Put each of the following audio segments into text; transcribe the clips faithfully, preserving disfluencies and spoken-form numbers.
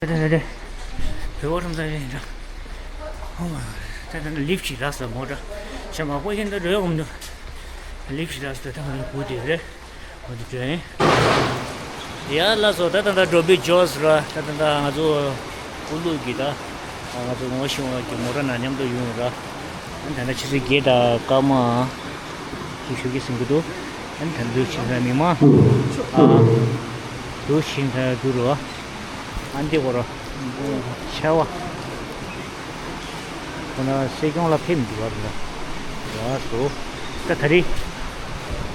ད་ད་ད་བོད་པ་ཁྲོམ་ས་ཡིན་འདྲ། ཧོ་མ། ད་ད་ལིབ་ཅིག་རག་སོང་མོ་ཊ། ཆ་མ་པོ་ཡིན་ད་རོལ་འོང་འདུག་ལིབ་ཅིག་རག་སོང་ད་ད་ང་ཡི་བུ་དེ་རེད། ང་ཚོ་བྲོས་ཡིན། ཡ་ལགས་སོ། ད་ད་ད་འགྲོ་བི་ཇོས་ར། ད་ད་ད་ང་ཚོ་ཀུ་ལུ་གི་ད་ང་ཚོ་ངོ་ཤེས་པ་གི་མོ་ཊ་ནང་མཉམ་དུ་ཡོང་ར། ད་ད་ཆུ་ཚོད་བརྒྱད་དང་སྐར་མ་ཞིག་ཞུ་གི་ཟིན་གི་འདུག་ཨ་ནི་ད་འདུག་ཕྱིན་ས་མི་མང་། ཨ། འདུག་ཕྱིན་ས་འདུག་རོ། ཨ་འདི་གོ་རོ། ཆེ་བ། ཁོ་ན་སྲིད་སྐྱོང་ལ་ཕེབས་མི་འདུག་བ་རེད། ལགས་སོ། ད་ད་རེས་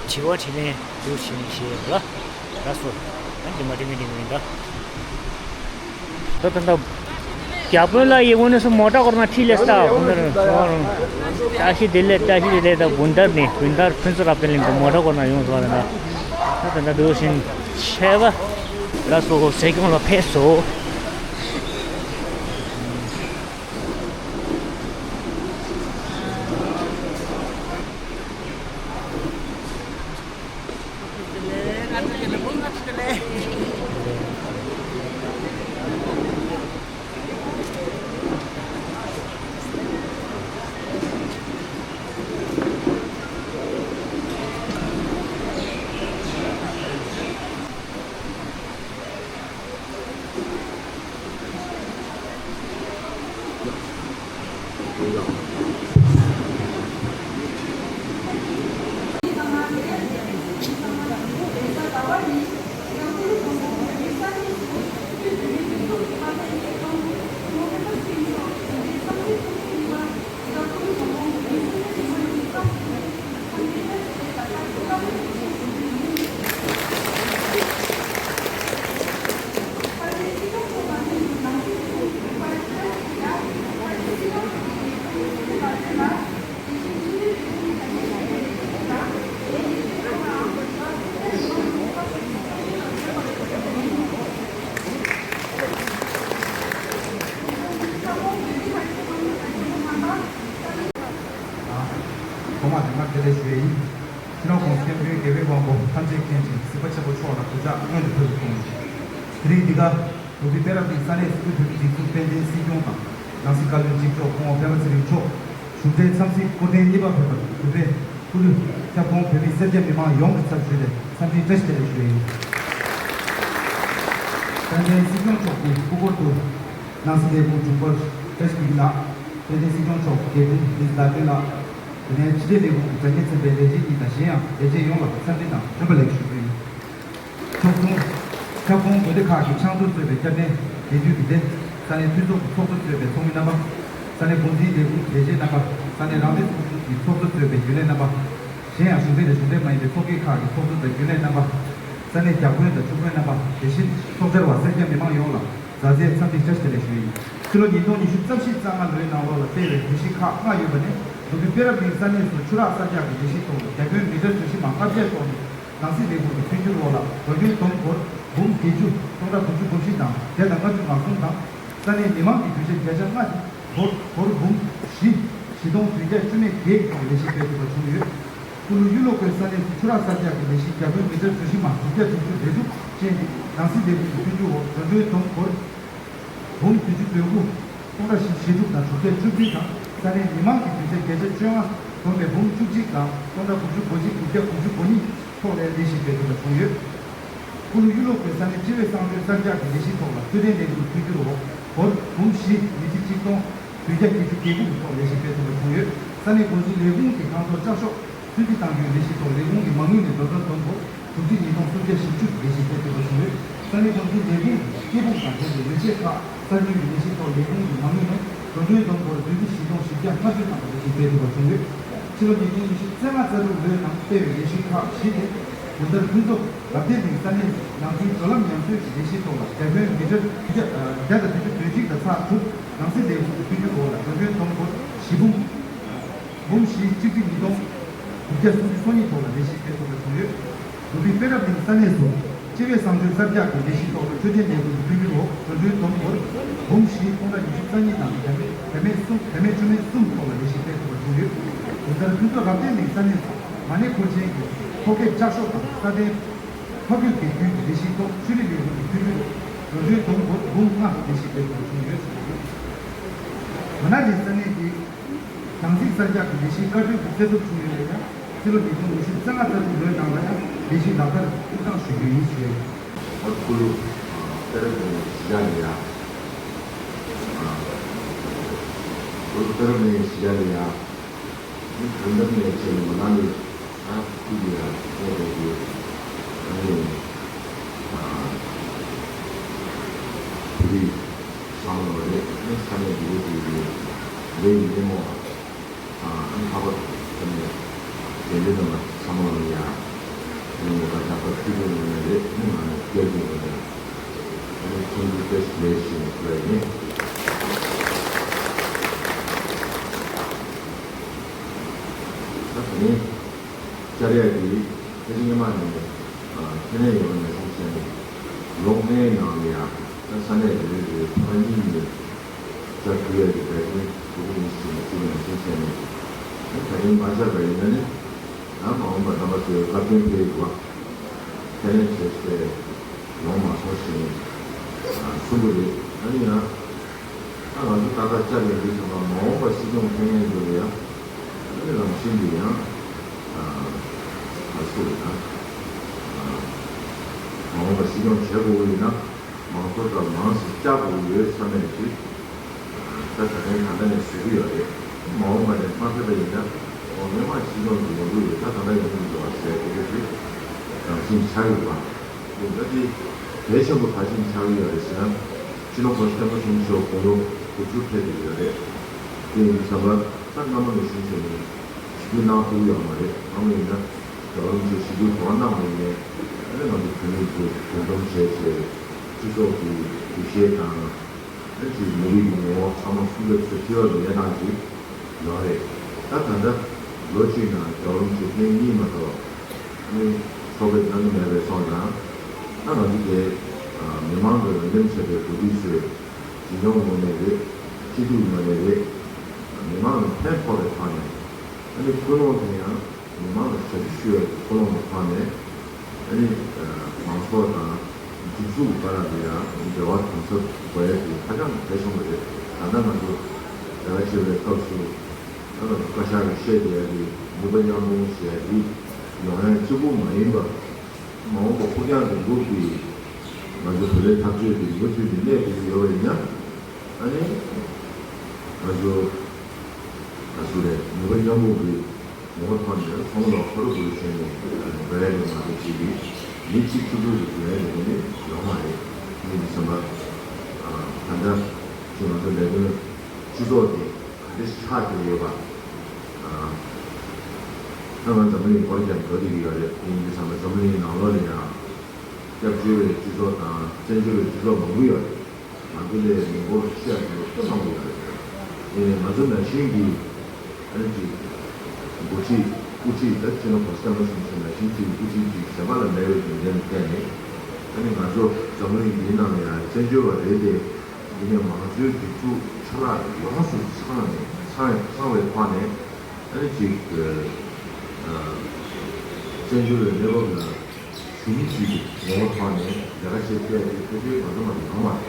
དྲི་བ་དྲིས་ལན་འདུག་ཕྱིན་ཞེས་ལ། ལགས་སོ། ཨ་འདི་མ་འགྲིག་མི་འགྲིག་མི་འདུག་ད་ད་ད། རྒྱ་དཔོན་ལགས་ཡིན་ངོ་ནས་སུ་མོ་ཊ་སྐོར་ན་ཁྲིད་ལས་ས་ཧུ་ནར་བཀྲ་ཤིས་བདེ་ལེགས། བཀྲ་ཤིས་བདེ་ལེགས། ད་དགུན་ཐར་ནས་དགུན་ཐར་ཕུན་ཚོགས་རབ་བརྟན་གླིང་དུ་མོ་ཊ་སྐོར་ན་ཡོང་སོང་བ་ད་ད་ད་འདུག་ཕྱིན་ཆད་པ། ལགས་སོ། སྲིད་སྐྱོང་ལ་ཕེབས་སོ། ཐོག་མར་ལྷག་དཀར་བདེ་ལེགས་ཞུ་ཡི་ཡིན། སྤྱི་ནོར་༸གོང་ས་༸སྐྱབས་མགོན་རྒྱལ་བའི་དབང་པོ་ཐམས་ཅད་མཁྱེན་ཅིང་གཟིགས་པ་ཆེན་པོ་མཆོག་ལ་གུས་ཕྱག་སྔོན་དུ་ཕུལ་དགོས། དེ་རིང་འདི་ག་ནུབ་སྦིས་པད་རབ་གླིང་ས་གནས་སུ་དབུས་བོད་ཀྱི་སྒྲིག་འཛུགས་དཔལ་ལྡན་སྲིད་སྐྱོང་དང་ནང་སྲིད་བཀའ་བློན་གཅིག་ལྕོགས་སྐུ་ངོ་སྤེན་པ་ཚེ་རིང་མཆོག་བཞུགས་གྲལ་འཚམས་གཟིགས་སྐུ་རྟེན་གཉིས་པ་ཕེབས་པར་གུས་པས་སྐུ་མདུན་ཁྱབ་ཁོངས་བོད་མི་སེར་སྐྱ་མི་མང་ཡོངས་ཀྱི་ཚབ་ཞུས་ཏེ་འཚམས་འདྲིའི་བཀྲ་ཤིས་བདེ་ལེགས་ཞུ་ཡི་ཡིན། དཔལ་ལྡན་སྲིད་སྐྱོང་མཆོག་གི་སྐུ་འཁོར་དུ་ནང་སྲིད་ལས་ཁུངས་དྲུང་འཕར་བཀྲ་ཤིས་ཀྱི་ལགས། དཔལ་ལྡན་སྲིད་སྐྱོང་མཆོག་རྒྱལ་དྲུང་ལིས་ཟླ་སྒྲོན་ལགས། དེ་ནས་ཕྱི་དྲིལ་ལས་ཁུངས་ཀྱི་དྲ་རྒྱའི་ཚན་པའི་ལས་བྱེད་གཉིས་དང་གཞན་ཡང་ལས་བྱེད་ཡོངས་ལ་འཚམས་འདྲི་དང་བྱོན་པ་ལེགས་ཞུ་རྒྱུ་ཡིན། ཕྱོགས་མཚུངས། ཁྱབ་ཁོངས་དགོན་སྡེ་ཁག་གི་ཕྱག་མཛོད་གཙོས་པའི་སྐྱབས་གནས་དགེ་འདུན་གྱི་སྡེ། ས་གནས་འཐུས་ཚོགས་ཀྱི་ཚོགས་གཙོ་གཙོས་པའི་ཚོགས་མི་རྣམ་པ། ས་གནས་འགོ་འཛིན་ལས་ཁུངས་ལས་བྱེད་རྣམ་པ། ས་གནས་རང་བདེན་ཚོགས་ཆུང་གི་ཚོགས་གཙོ་གཙོས་པའི་རྒྱུན་ལས་རྣམ་པ། གཞན་ཡང་གཞུང་འབྲེལ་དང་གཞུང་འབྲེལ་མ་ཡིན་པའི་ཚོགས་སྡེ་ཁག་གི་ཚོགས་གཙོ་དང་རྒྱུན་ལས་རྣམ་པ། ས་གནས་རྒྱ་དཔོན་དང་ཆུ་དཔོན་རྣམ་པ། དེ་བཞིན་ཚོགས་བཅར་བ་སེར་སྐྱ་མི་མང་ཡོངས་ལ་མཛའ་བརྩེའི་འཚམས་འདྲི་བཀྲ་ཤིས་བདེ་ལེགས་ཞུ་ཡི་ཡིན། ཕྱི་ལོ་ཉིས་སྟོང་ཉི་ཤུ་རྩ་བཞི་རྩ་ལྔ་ལོའི་ནང་ལོགས་ལ་སྤེལ་བའི་གྲོས་གཞི་ཁག་ལྔ་ཡོད་པ་ནི་ནུབ་སྦིས་པད་རབ་གླིང་ས་གནས་སུ་ཆུ་རགས་གསར་རྒྱག་གི་ལས་གཞི་ཐོག་རྒྱ་དཔོན་མི་ཊར་བཅུ་བཞི་མ་ལྔ་བརྒྱ་ཐོག་ནས། ནང་སྲིད་ལས་ཁུངས་ཀྱི་མཐུན་འགྱུར་འོག་ལ་འགྲོ་གྲོན་བསྡོམས་སྒོར་འབུམ་བརྒྱད་ཅུ་སྟོང་ཕྲག་དགུ་བཅུ་གོ་བཞི་དང་བརྒྱ་དང་ལྔ་བཅུ་ང་གསུམ་དང་། ས་གནས་མི་མང་གི་གྱོད་ཆ་བརྒྱ་ཆ་ལྔ་སྒོར་སྒོར་འབུམ་བཞི་བཞི་སྟོང་བདུན་བརྒྱ་བཅུ་མེད་བརྒྱད་ཀྱི་ཐོག་ལས་གཞི་སྤེལ་ཐུབ་པ་བྱུང་ཡོད། ཀུ་ལུ་གཡུ་ལོ་ཀོའི་ས་གནས་སུ་ཆུ་རགས་གསར་རྒྱག་གི་ལས་གཞི་རྒྱ་དཔོན་མི་ཊར་གྲུ་བཞི་མ་དྲུག་བརྒྱ་དྲུག་ཅུ་ལས་སྒྲུབ་ཅན་གྱི་ནང་སྲིད་ལས་ཁུངས་ཀྱི་མཐུན་འགྱུར་འོག་འགྲོ་གྲོན་བསྡོམས་སྒོར་འབུམ་བདུན་ཅུ་དོན་དགུ་སྟོང་ཕྲག་བཞི་བཅུ་ཞེ་དྲུག་དང་དྲུག་བརྒྱ་བཅུ་བདུན་དང་ས་གནས་མི་མང་གི་གྱོད་ཆ་བརྒྱ་ཆ་བཅོ་ལྔ་བསྡོམས་པའི་འབུམ་བཅུ་གཅིག་དང་སྟོང་ཕྲག་དགུ་བཅུ་གོ་གཅིག་དགུ་བརྒྱ་དགུ་བཅུ་གོ་གཉིས་ཐོག་ལས་ལས་གཞི་སྤེལ་ཐུབ་པ་བྱུང་ཡོད། ཀུ་ལུ་གཡུ་ལོ་ཀོའི་ས་གནས་སྤྱི་བའི་གསང་སྤྱོད་གསར་རྒྱག་གི་ལས་གཞི་ཐོག་ལ་འཕྲོད་བསྟེན་ལས་ཁུངས་མཐུན་འགྱུར་འོག་སྒོར་འབུམ་བཞི་ཉིས་བརྒྱ་གཅིག་སྟོང་བདུན་བརྒྱ་བརྒྱད་ཅུ་གྱ་དགུ་གི་ཐོག་ལས་གཞི་སྤེལ་ཐུབ་པ་བྱུང་ཡོད། ས་གནས་འགོ་འཛིན་ལས་ཁུངས་ཀྱི་ཁང་ཚོགས་ལྕགས་ཤོག་ཚུན་ཆད་གཏང་རྒྱུའི་ལས་གཞི་ཐོག་ལས་ཁུངས་ཀྱི་མ་དངུལ་ནས་འགྲོ་གྲོན་བསྡོམས་སྒོར་དྲུག་ཅུ་ཉིས་སྟོང་སུམ་བརྒྱ་བཞི་བཅུ་ལས་གཞི་སྤེལ་ཐུབ་པ་བྱུང་ཡོད། ས་གནས་འགོ་འཛིན་ལས་ཁུངས་ཀྱི་སྐྱེས་ཕོ་དང་ལྡན་པའི་ཡོ་བྱད་ཁག་གསར་སྐྲུན་གྱི་ལས་གཞི་ཐོག་ལས་ཁུངས་ཀྱི་མ་དངུལ་ནས་འགྲོ་གྲོན་བསྡོམས་སྒོར་བདུན་ཅུ་བཞི་སྟོང་བཞི་བརྒྱ་ལྔ་བཅུ་ཐམ་པ་ལས་གཞི་སྤེལ་ཐུབ་པ་བྱུང་ཡོད། ཕྱི་ལོ་ཉིས་སྟོང་ཉི་ཤུ་རྩ་ལྔ་རྩ་དྲུག་ལོའི་ནང་སྤེལ་བའི་ལས་གཞི་ཁག་བཞི་སྟེ། དགུན་ཟླར་ཕུན་ཚོགས་རབ་བརྟན་གླིང་ས་གནས་ནང་ཁུལ་འགྲོ་ལམ་ཉམས་གསོའི་ལས་གཞི་ཐོག་ལ་རྒྱ་དཔོན་མི་ཊར་བརྒྱ་བརྒྱ་དང་བདུན་ཅུ་དོན་གཅིག་དང་ཚེག་དྲུག་ནང་སྲིད་ལས་ཁུངས་ཀྱི་མཐུན་འགྱུར་འོག་ལ་འགྲོ་གྲོན་བསྡོམས་སྒོར་བཞི་འབུམ་འབུམ་བཞི་གཅིག་ཁྲི་ཉིས་སྟོང་དགུ་བརྒྱ་སུམ་ཅུ་སོ་གཉིས་ཐོག་ལ་ལས་གཞི་སྤེལ་ཐུབ་པ་བྱུང་ཡོད། ནུབ་སྦིས་པད་རབ་གླིང་ས་གནས་སུ་སྤྱི་བའི་གསང་སྤྱོད་གསར་རྒྱག་གི་ལས་གཞི་ཐོག་ལ་འཕྲོད་བསྟེན་ལས་ཁུངས་ཀྱི་མཐུན་འགྱུར་འོག་འགྲོ་གྲོན་བསྡོམས་སྒོར་འབུམ་བཞི་སྟོང་ཕྲག་ཉི་ཤུ་རྩ་གཉིས་དང་བརྒྱ་མེད་བརྒྱ་མེད་གསུམ་བརྒྱ་མེད་བཅུ་མེད་གསུམ་ཐོག་ལ་ལས་གཞི་སྤེལ་ཐུབ་པ་བྱུང་ཡོད། དགུན་ཟླར་ཕུན་ཚོགས་རབ་བརྟན་གླིང་ས་གནས་སུ་མ་ཎི་འཁོར་ཆེན་གྱི་ཐོ་བཀོད་ལྕགས་ཤོག་དང་ས་གདན་ཕ་རྒོད་དགེ་བསྐུལ་གྱི་ལས་གཞི་ཐོག་ཆོས་རིག་ལས་ཁུངས་ཀྱི་མཐུན་འགྱུར་འོག་ལོ་རྒྱུས་དུམ་བུ་འབུམ་ལྔ་ལས་གཞི་སྤེལ་དགོས་བྱུང་ཡོད་ཟེར་གྱི་འདུག། ད་ལྟ་གི་ས་གནས་འདི་གྲངས་རྩིས་གསར་རྒྱག་གི་ལས་གཞི་བཀའ་འཁྲོལ་དུ་བཙན་ཐབས་བྱུང་ཡོད་ན་ཡང་། སྤྱི་ལོ་ཉིས་སྟོང་ཉི་ཤུ་རྩ་ལྔ་ཚར་དུ་ལོའི་ནང་ལ་ཡང་ལས་གཞི་ལག་བསྟར་ཧུར་ཐག་ཞུ་རྒྱུ་ཡིན་ཞུས། ཨ་ཁུ་ལུ་ཨ་ཏེ་ར་གི་ནས་གཞི་བཞག་ནས་ཡ། ཨ་ཁུ་ལུ་ཏེ་ར་གི་ནས་གཞི་བཞག་ནས་ཡ། ནི་གང་འདྲ་ནས་བྱས་ནས་མ་ལ་ནི་ཨ་ཁུ་ལུ་ཡ་ཏེ་ར་གི་ཨ་ནི་ཨ་བོད་རིགས་ཚང་མ་རེད། ནི་ས་གནས་འདི་རེད་དེ་རེད་རེད་ཡིན་ནི་མོ། ཨ་ཨ་ནི་ཁ་པར་དང་ནས་དེ་འདྲའི་ནང་ལ་ཚང་མ་ལ་ཡ་ནི་ངོ་ལ་ལྷག་པར་ཐུགས་རྗེ་ཆེ་ནས་རེད། ནི་ང་ནི་སྐྱེལ་དགོས་པ་དང་ཨ་ནི་ཁོང་ཚོའི་བཀྲ་ཤིས་བདེ་ལེགས་ཞུ་ནས་ཁོ་ལ་ཡིན། ད་དེ་ནས་བཅར་ཡ་དེ་ཁྱེད་ཚོ་སྔོན་མ་ནས་ཨ་ཁྱེད་ནས་ཡོང་ནས་སོང་བྱས་ནས་ལོ་ལྔའི་ནང་ལ་ཡ་ད་ས་གནས་རེ་རེ་ཕ་མ་གཉིས་ནས། བཅར་ཐུབ་ཡས་ཀྱི་འབད་བརྩོན་ཞུ་གི་ཡིན་ཞེས་ནས་ཅིག་ནན་སྲུང་བྱས་ནས། ད་རིང་མ་བཅར་བ་ཡིན་ན་ནི། ཡང་མ་འོངས་པ་རྣམ་པ་ཚོའི་བཀའ་དྲིན་འཕེལ་བ། ཁས་ལེན་བྱས་ཏེ་ཡོང་མ་སོང་ཞེས་ནས་གསུང་གི་རེད། ཨ་ནི་ཡང་། ད་ང་ཚོ་ད་ལྟ་བཅར་ཡོང་དུས་ཙམ་པ་མ་འོངས་པ་སྲིད་སྐྱོང་འཐེན་མཁན་ཚོ་ལ་ཡང་། ཨ་ནི་རང་བཞིན་གྱིས་ཡང་། ག་ཚོད་ཡིན་ན། མ་འོངས་པ་སྲིད་སྐྱོང་བྱེད་དགོས་ཀྱི་ཡིན་ན། མང་ཚོགས་དང་མང་སེ་བཅར་དགོས་ཡོད་བསམ་ཡས་ཅིག་ད་ད་ལན་ད་ལྟ་ནས་ཞུ་གི་ཡོད་རེད། མ་འོངས་པ་ནས་མ་ཕེབས་པ་ཡིན་ན་འོ་སྔོན་མ་སྤྱི་ཚོགས་ཀྱི་ཡོང་གི་ཡོད། ད་ད་ལྟ་ཡོང་གི་འདུག་བ་ཟེར་དེ་འདྲ་ཅིག་རང་བཞིན་ཆགས་ཡོད་པ། དེ་འདྲ་ཅིག་གལ་ཆེན་པོ་ག་རེ་བྱས་ནས་ཆགས་ཀྱི་ཡོད་རེད་ཟེར་ན། སྤྱི་ནོར་༸གོང་ས་༸སྐྱབས་མགོན་ཆེན་པོ་མཆོག་དགུང་ལོ་དགུ་བཅུ་ཕེབས་ཀྱི་ཡོད་རེད། དེ་ཡིན་དུས་ཙམ་པ་ད་སྔ་མོ་ནས་གཞུང་ཆེན་མོ་ཞི་རྒོལ་གནང་ཐུབ་ཡོད་མ་རེད། སྔ་མོ་ཡིན་ན་རྒྱལ་བ་རིན་པོ་ཆེ་ཞི་རྒོལ་དོ་སྣང་གནང་བ་ཡིན་ནའི་ཨ་ནི་ང་ཚོ་བོད་མི་ཚོས་གདུང་འཛོམས་བྱས་བྱས་སྤྱི་ཚོགས་ཀྱི་འདུ་ཤེས་དང་ཨ་ནི་ཅིག་མི་རིགས་ཀྱི་ངོ་བོ་ཚང་མ་སྲུང་སྐྱོབ་བྱེད་ཐུབ་ཡག་གི་གནས་སྟངས་ཅིག་ཡོད་རེད། ད་ད་ལྟ་ལོ་གཅིག་ནང་རྒྱལ་བ་རིན་པོ་ཆེ་ཐེངས་གཉིས་མ་གཏོགས་ཨ་ནི་ཚོགས་ཕེབས་གནང་གི་མེད་པའི་སོང་ཙང་ད་ང་ཚོ་དེ་མི་མང་གི་འོས་འདེམས་བྱས་པའི་འགོ་ཁྲིད་ཚོས། འཛིན་སྐྱོང་ངོས་ནས་རེད། སྤྱི་འཐུས་ངོས་ནས་རེད། མི་མང་ལ་ཕན་ཐོགས་པའི་ཐོག་ནས་ཨ་ནི་ཀུན་སློང་དེ་ཡང་མི་མང་ལ་ཞབས་ཞུ་ཞུ་བའི་ཀུན་སློང་གི་ཐོག་ནས་ཨ་ནི་མང་ཚོགས་དང་སྒྲིག་འཛུགས་བར་ལ་ཡང་འབྲེལ་བ་དམ་ཟབ་དགོས་ཡ་དེ་ཧ་ཅང་གལ་ཆེན་པོ་རེད། ད་ལྟ་ང་ཚོ་ལས་ཀ་བྱེད་པའི་སྐབས་སུ་ད་ང་ཚོ་བཀའ་ཤག་གིས་བཤད་བསྡད་ཡ་དེ་ནུས་པ་མཉམ་སྤུངས་ཞེས་ཡ་དེ་ཡོང་ཡ་གཅིག་པུ་མ་ཡིན་པར། མ་འོངས་པ་ཕུགས་རྒྱང་རིང་པོ་གི་ང་ཚོ་བོད་པའི་འཐབ་རྩོད་འདི་མུ་མཐུད་ནས་གནས་དགོས་ཀྱི་ཡོད་པ་ཡིན་ན། ཨ་ནི་ང་ཚོ་ང་ཚོ་ལས་ནུས་པ་མཉམ་སྤུངས་ཀྱི་ངོ་བོ་ཐོག་ནས་ཚོང་ལ་ཁོ་རུ་བོད་ཆེན་ནས་བོད་ཡ་ནས་མ་གཏོགས་ཅིག་གིས་མི་གཅིག་གཅིག་པུ་གི་བོད་ཡ་ནས་ནི་ཡོང་མ་རེད། ངས་འདི་བསམ་པ་ད་ལྟ་ཅིག་ང་ཚོ་ལས་དོན་སྤྱི་ཚོགས་དེ་ག་འདྲ་ཆགས་ཀྱི་ཡོད་པ། ད་ང་འཛམ་གླིང་སྐོར་ཀྱང་འགྲོ་བསྡད་ཀྱི་ཡོད་རེད། དེ་ཡིན་དུས་ཙམ་པ་འཛམ་གླིང་ནང་ལོགས་ལ་ཡང་སྐྱབས་བཅོལ་བའི་སྤྱི་ཚོགས་དང་བཙན་བྱོལ་བའི་སྤྱི་ཚོགས་མང་པོ་ཡོད་རེད། ང་ཚོ་ལས་མི་འབོར་ཆེ་ཡ་ཚོ་ལ་སྟོབས་མང་པོ་ཡོད་རེད། ཡིན་ནའི་ང་ཚོ་ནང་བཞིན་གྱི་ཨ་ནི་ཅིག་འགོ་ཁྲིད་དབུ་ཁྲིད་ད་ཕྱི་ལོ་གོང་ས་སྐྱབས་མགོན་ཆེན་པོ་ནང་བཞིན་གྱི་དབུ་ཁྲིད་ཅིག་གཞན་པ་ལ་མེད་པའི་རྒྱུ་མཚན་ལ་བརྟེན་ནས་ཨ་ནི་ང་ཚོ་འཛམ་གླིང་འདིའི་ནང་ལ་ཡང་བཙན་བྱོལ་བ་རེད་དེ། འདི་ནས་མང་གཙོའི་སྒྲིག་འཛུགས་ཆ་ལག་ཡོངས་སུ་ཚང་ནས་ཚང་ཚང་བའི་ཐོག་ནས་ཨ་ནི་ཅིག་བཙན་བྱོལ་བའི་གནས་བབ་ལ་ཞུམ་གྱི་ངོ་བོ་ཐོག་ནས་ལས་ཀ་བྱེད་ཐུབ་ཡ་དེ་ཕལ་ཆེར་ང་ཚོ་མ་གཏོགས་ཡོང་མ་རེད།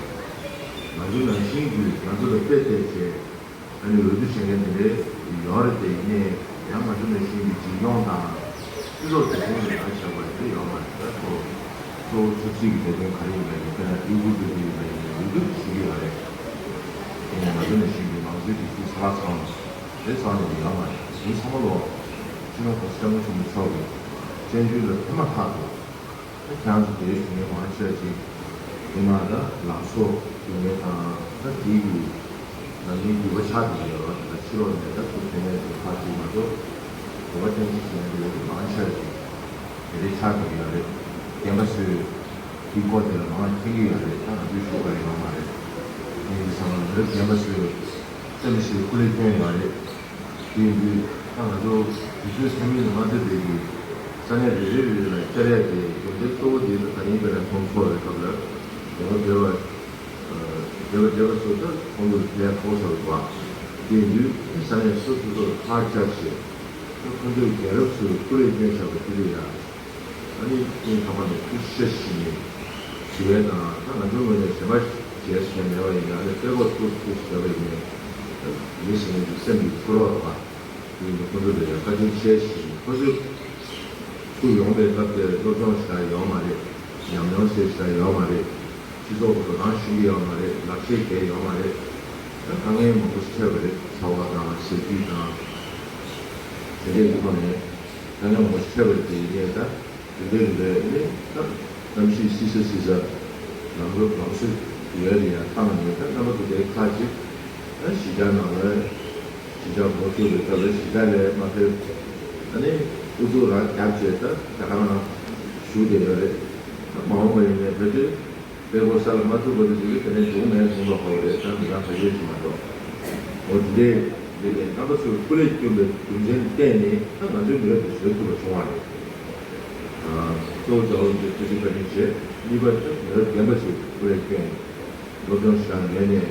ང་ཚོ་ནང་བཞིན་གྱི་ང་ཚོ་ལ་དཔེ་བལྟས་བྱས་ཨ་ནི་འོས་བསྡུ་བྱེད་མཁན་དེ་འདྲའི་ཡོད་རེད་དེ། ཡིན་ནའི་ཡང་ང་ཚོ་ནང་བཞིན་གྱི་འཛིན་སྐྱོང་དང་སྤྱི་ཚོགས་འཛིན་སྐྱོང་གི་ལས་ཀ་བྱེད་པ་དེ་འདྲ་ཡོད་མ་རེད། ད་ཁོ་གཙོ་བོ་ཆབ་སྲིད་ཀྱི་ལས་དོན་ག་རེ་ཡིན་པ་ཡིན་ན། དཔེར་ན་ཡུ་གུར་སློབ་ཕྲུག་ཡིན་པ་ཡིན་ན་འོས་བསྡུ་ཞུ་གི་ཡོད་རེད། དེ་ནས་ང་ཚོ་ནང་བཞིན་གྱི་མང་གཙོའི་སྒྲིག་འཛུགས་ས་ལ་ཚང་དེ་ཚང་ནས་ཡོད་མ་རེད། དེ་ཚང་མ་ལོ་སྤྱི་ནོར་གོང་ས་སྐྱབས་མགོན་ཆེན་པོ་མཆོག་གིས་བཙན་བྱོལ་ལ་ཕེབས་མ་ཐག་ཏུ་ད་ཁྱེད་རང་ཚོ་དེའི་དུས་ངན་མང་ཆེ་བ་ཅིག་མི་མང་ད་ལམ་སང་དུས་ངན་དང་ད་དེའི་གི་ནམ་རྒྱུན་འགྱུར་བ་ཆགས་བསྡད་ཡོད་རེད། ད་ཕྱི་ལོགས་ནས་ད་ཚུར་དེ་ནས་དེ་ཕར་ཅིག་མ་གཏོགས་འགྱུར་བ་ཐེངས་གཅིག་བྱས་ནས་དེ་འོ་དེ་མང་ཆེ་བ་ཅིག་དེ་རེད་ཆགས་བསྡད་ཡོད་རེད། རྒན་པ་ཚོས་དེའི་སྐོར་དེ་ལ་མང་མཁྱེན་གྱི་ཡོད་རེད། ད་ང་ཚོས་ཞུ་དགོས་ཡོད་མ་རེད། དེ་ཡིན་དུས་ཙམ་པ་ང་ཚོའི་རྒན་པ་ཚོས་སེམས་ཤིག་སྐུ་ལས་བསྐྱོན་ཡོད་རེད། དེ་ཡིན་དུས་ད་ང་ཚོ་དུས་ཚོད་ཐེངས་མིན་ལ་མ་ལྟོས་པའི་གི་ས་གནས་རེ་རེ་རེ་རེ་ལ་བཅར་ཡ་དེ་དགོན་སྡེ་གཙོ་བོ་དེ་ད་ད་རིང་དཔེར་ན་ཚོགས་འཁོར་བའི་སྐབས་ལ་དགོན་པ་བསྡད་པ་བསྡད་པ་བསྡད་པ་ཚོ་ད་ཚོགས་འདུར་ཕེབས་ཡ་ཁག་པོ་ཆགས་འདུག་པ། དེ་ཡིན་དུས་ས་གནས་སོ་སོ་སོར་ཐག་བཅད་བྱས་ད་ཁོ་ཚོའི་རྒན་རབས་ཚོས་སྐུ་ལས་བསྐྱོན་བཞག་པ་དེ་ལ་ཡ། ཨ་ནི་སྤྱི་ཚོགས་ནས་ཐུགས་ཤེས་ཤིག་ནས་ ཞུ་བའི་ནང་ད་ང་ཚོའི་ངོས་ནས་གཞན་པ་བྱས་བྱས་མེད་པ་ཡིན་ན་ཨ་ནི་དཔེ་ཁོག་ཐུག་ཐུག་བྱས་པ་ཡིན་ནའི་མི་ཟེར་མཁན་གྱི་སེམས་ཀྱི་ཚོར་བ་བ་དེ་ཡིན་ཁོ་ཚོ་ལ་ཡང་བཀའ་དྲིན་ཆེ་ཞུ་ཡིན། ཁོ་ཚོས་ཐུག་ཡོང་པའི་སྐབས་དེར་སློབ་སྦྱོང་བྱས་ཡོད་མ་རེད། ཉམས་མྱོང་བཤད་བྱས་ཡོད་མ་རེད། སྤྱི་ཚོགས་ཀྱི་འགྲོ་སྟངས་ཤེས་ཀྱི་ཡོད་མ་རེད། ལག་ཤེས་རྒྱས་ཡོད་མ་རེད། ད་དཀའ་ངལ་མང་པོ་ཞིག་འཕྲད་པ་རེད། ཚ་བ་དང་ཟས་བཅུད་དང་དེ་འདྲའི་ཐོག་ནས་དཀའ་ངལ་མང་པོ་ཞིག་འཕྲད་པ་རེད། དེ་ཡིན་ནའི་ད། དེ་འདྲའི་རེད་ནི་ད་གནམ་གཤིས་བསིལ་ས་བསིལ་ས་ལམ་འགྲོ་ལམ་སྲོལ་ཡོད་རེད། ཡང་ཐང་ནས་ད་རྣམ་པ་དེ་འདྲའི་ཁག་ཅིག་ད་གཞིས་ཆགས་ནང་ལ་གཞིས་ཆགས་འགོ་ཚུགས་པའི་སྐབས་ལ་གཞིས་ཆགས་ལ་མ་ཕེབས། ཨ་ནི་ཨུ་ཚུགས་རང་རྒྱབ་བྱས་ད་རྒྱ་གར་ནང་བཞུགས་བསྡད་ཡོད་རེད། ད་མ་འོངས་པ་ཡིན་ནའི་བོད་དུ་དཔེ་ཁོག་ས་ལ་མ་ཐུག་པ་དེ་ཚོ་གིས་དེ་ནས་སྡུག་ནས་བཟུང་བ་ཧོ་རེད། ད་མི་རང་ཕ་ཡུལ་ཞིག་མ་གཏོགས། འོ་དེ་འདྲའི་རེད་དེ་རྣམ་པ་ཚོས་སྐུ་ལས་བསྐྱོན་པའི་རྒྱུ་མཚན་བརྟེན་ནས་ད་ང་ཚོའི་མི་རབས་དེ་བཟོས་ཐུབ་པ་བྱུང་བ་རེད། གཙོ་བོ་རྒྱལ་བ་རིན་པོ་ཆེ་ཐུགས་རྗེ་བཀའ་དྲིན་ཆེ། གཉིས་པ་དེ་མི་རབས་རྒན་པ་ཚོས་སྐུ་ལས་བསྐྱོན་ནས་སློབ་སྦྱོང་ཞེ་དྲག་མེད་ནས་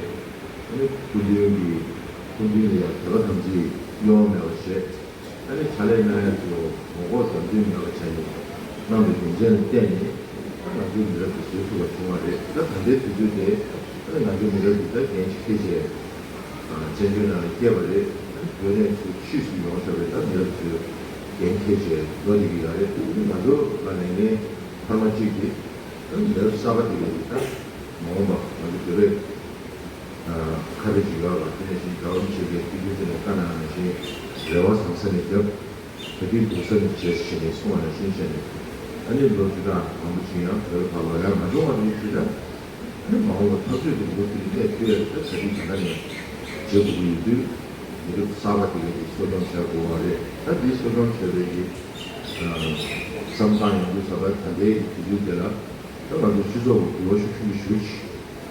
ཨ་ནི་སྐུ་མདུན་གྱི་སྐུ་མདུན་ལ་ཡང་དད་པ་དམ་ཚིག་གཡོ་བ་མེད་པ་བྱས། ཨ་ནི་ཕྱག་ལས་གནང་ཡ་ཚོ་ངོ་ལྐོག་དམ་འཛིན་མེད་པ་བྱས་ནས་གནང་བའི་རྒྱུ་མཚན་ལ་བརྟེན་ནས་ད་ང་ཚོའི་མི་རབས་དེ་བཟོས་ཐུབ་པ་བྱུང་བ་རེད། ད་ད་ལྟའི་དུས་ཚོད་དེ་ཨ་ནི་ང་ཚོའི་མི་རབས་དེ་ད་འགན་ཆེ་ཆེ་བཙན་བྱོལ་ནང་ལ་སྐྱེས་པ་རེད། ཨ་ནི་བོད་ནས་ཚུར་ཕྱིས་སུ་ཡོང་ཚར་བའི་ད་མི་རབས་ཚོའི་འགན་ཁྱེར་བྱས་འགྲོ་བསྡད་ཀྱི་ཡོད་རེད། ཨ་ནི་ང་ཚོ་ལ་ལས་འགན་འཕར་མ་གཅིག་དེ་ཨ་ནི་མི་རབས་གསར་པ་དེ་གས་ད་མ་འོངས་པ་ང་ཚོ་བོད་པའི་ཁ་བྲལ་ཅིག་ཡོད་ལ། དེ་ནས་བཞིན་རྒྱལ་བ་རིན་པོ་ཆེ་གིས་དུས་རྒྱུན་དུ་ནས་བཀའ་གནང་ནང་བཞིན་རེ་བ་བཟང་ས་ནས་རྒྱབ། ག་དུས་འདུག་ས་ནས་བྱེད་ཟེར་ནས་གསུངས་པ་ནང་བཞིན་བྱས་ནས་ཨ་ནི་ལོ་བཅུ་ཕྲག་མང་པོ་ཕྱིན་ཡང་བོད་ལ་ལོག་ཡག་མ་བྱུང་བ་རེད་ཞུས་ན། ཨ་ནི་མ་འོངས་པ་འཐབ་རྩོད་ཀྱི་ལོ་རྒྱུས་ཀྱི་གནས་ཐུབ་ཡག་ད་ག་དུས་ག་ནས་བྱེད་དགོས་ཀྱི་ཡོད་དུས་མི་རབས་གསར་པ་དེ་གས་ཀྱིས་གསོ་སྐྱོང་བྱ་དགོས་པ་རེད། ད་འདི་གསོ་སྐྱོང་བྱས་པའི་གི་བསམ་བཏང་ཡོང་དུས་ས་ད་ད་ལྟའི་དུས་ཚོད་དེ་ལ་ད་ང་ཚོ་སྤྱི་ཚོགས་ཀྱི་འགྱུར་བ་ཤུགས་ཆེན་པོ་ཞིག་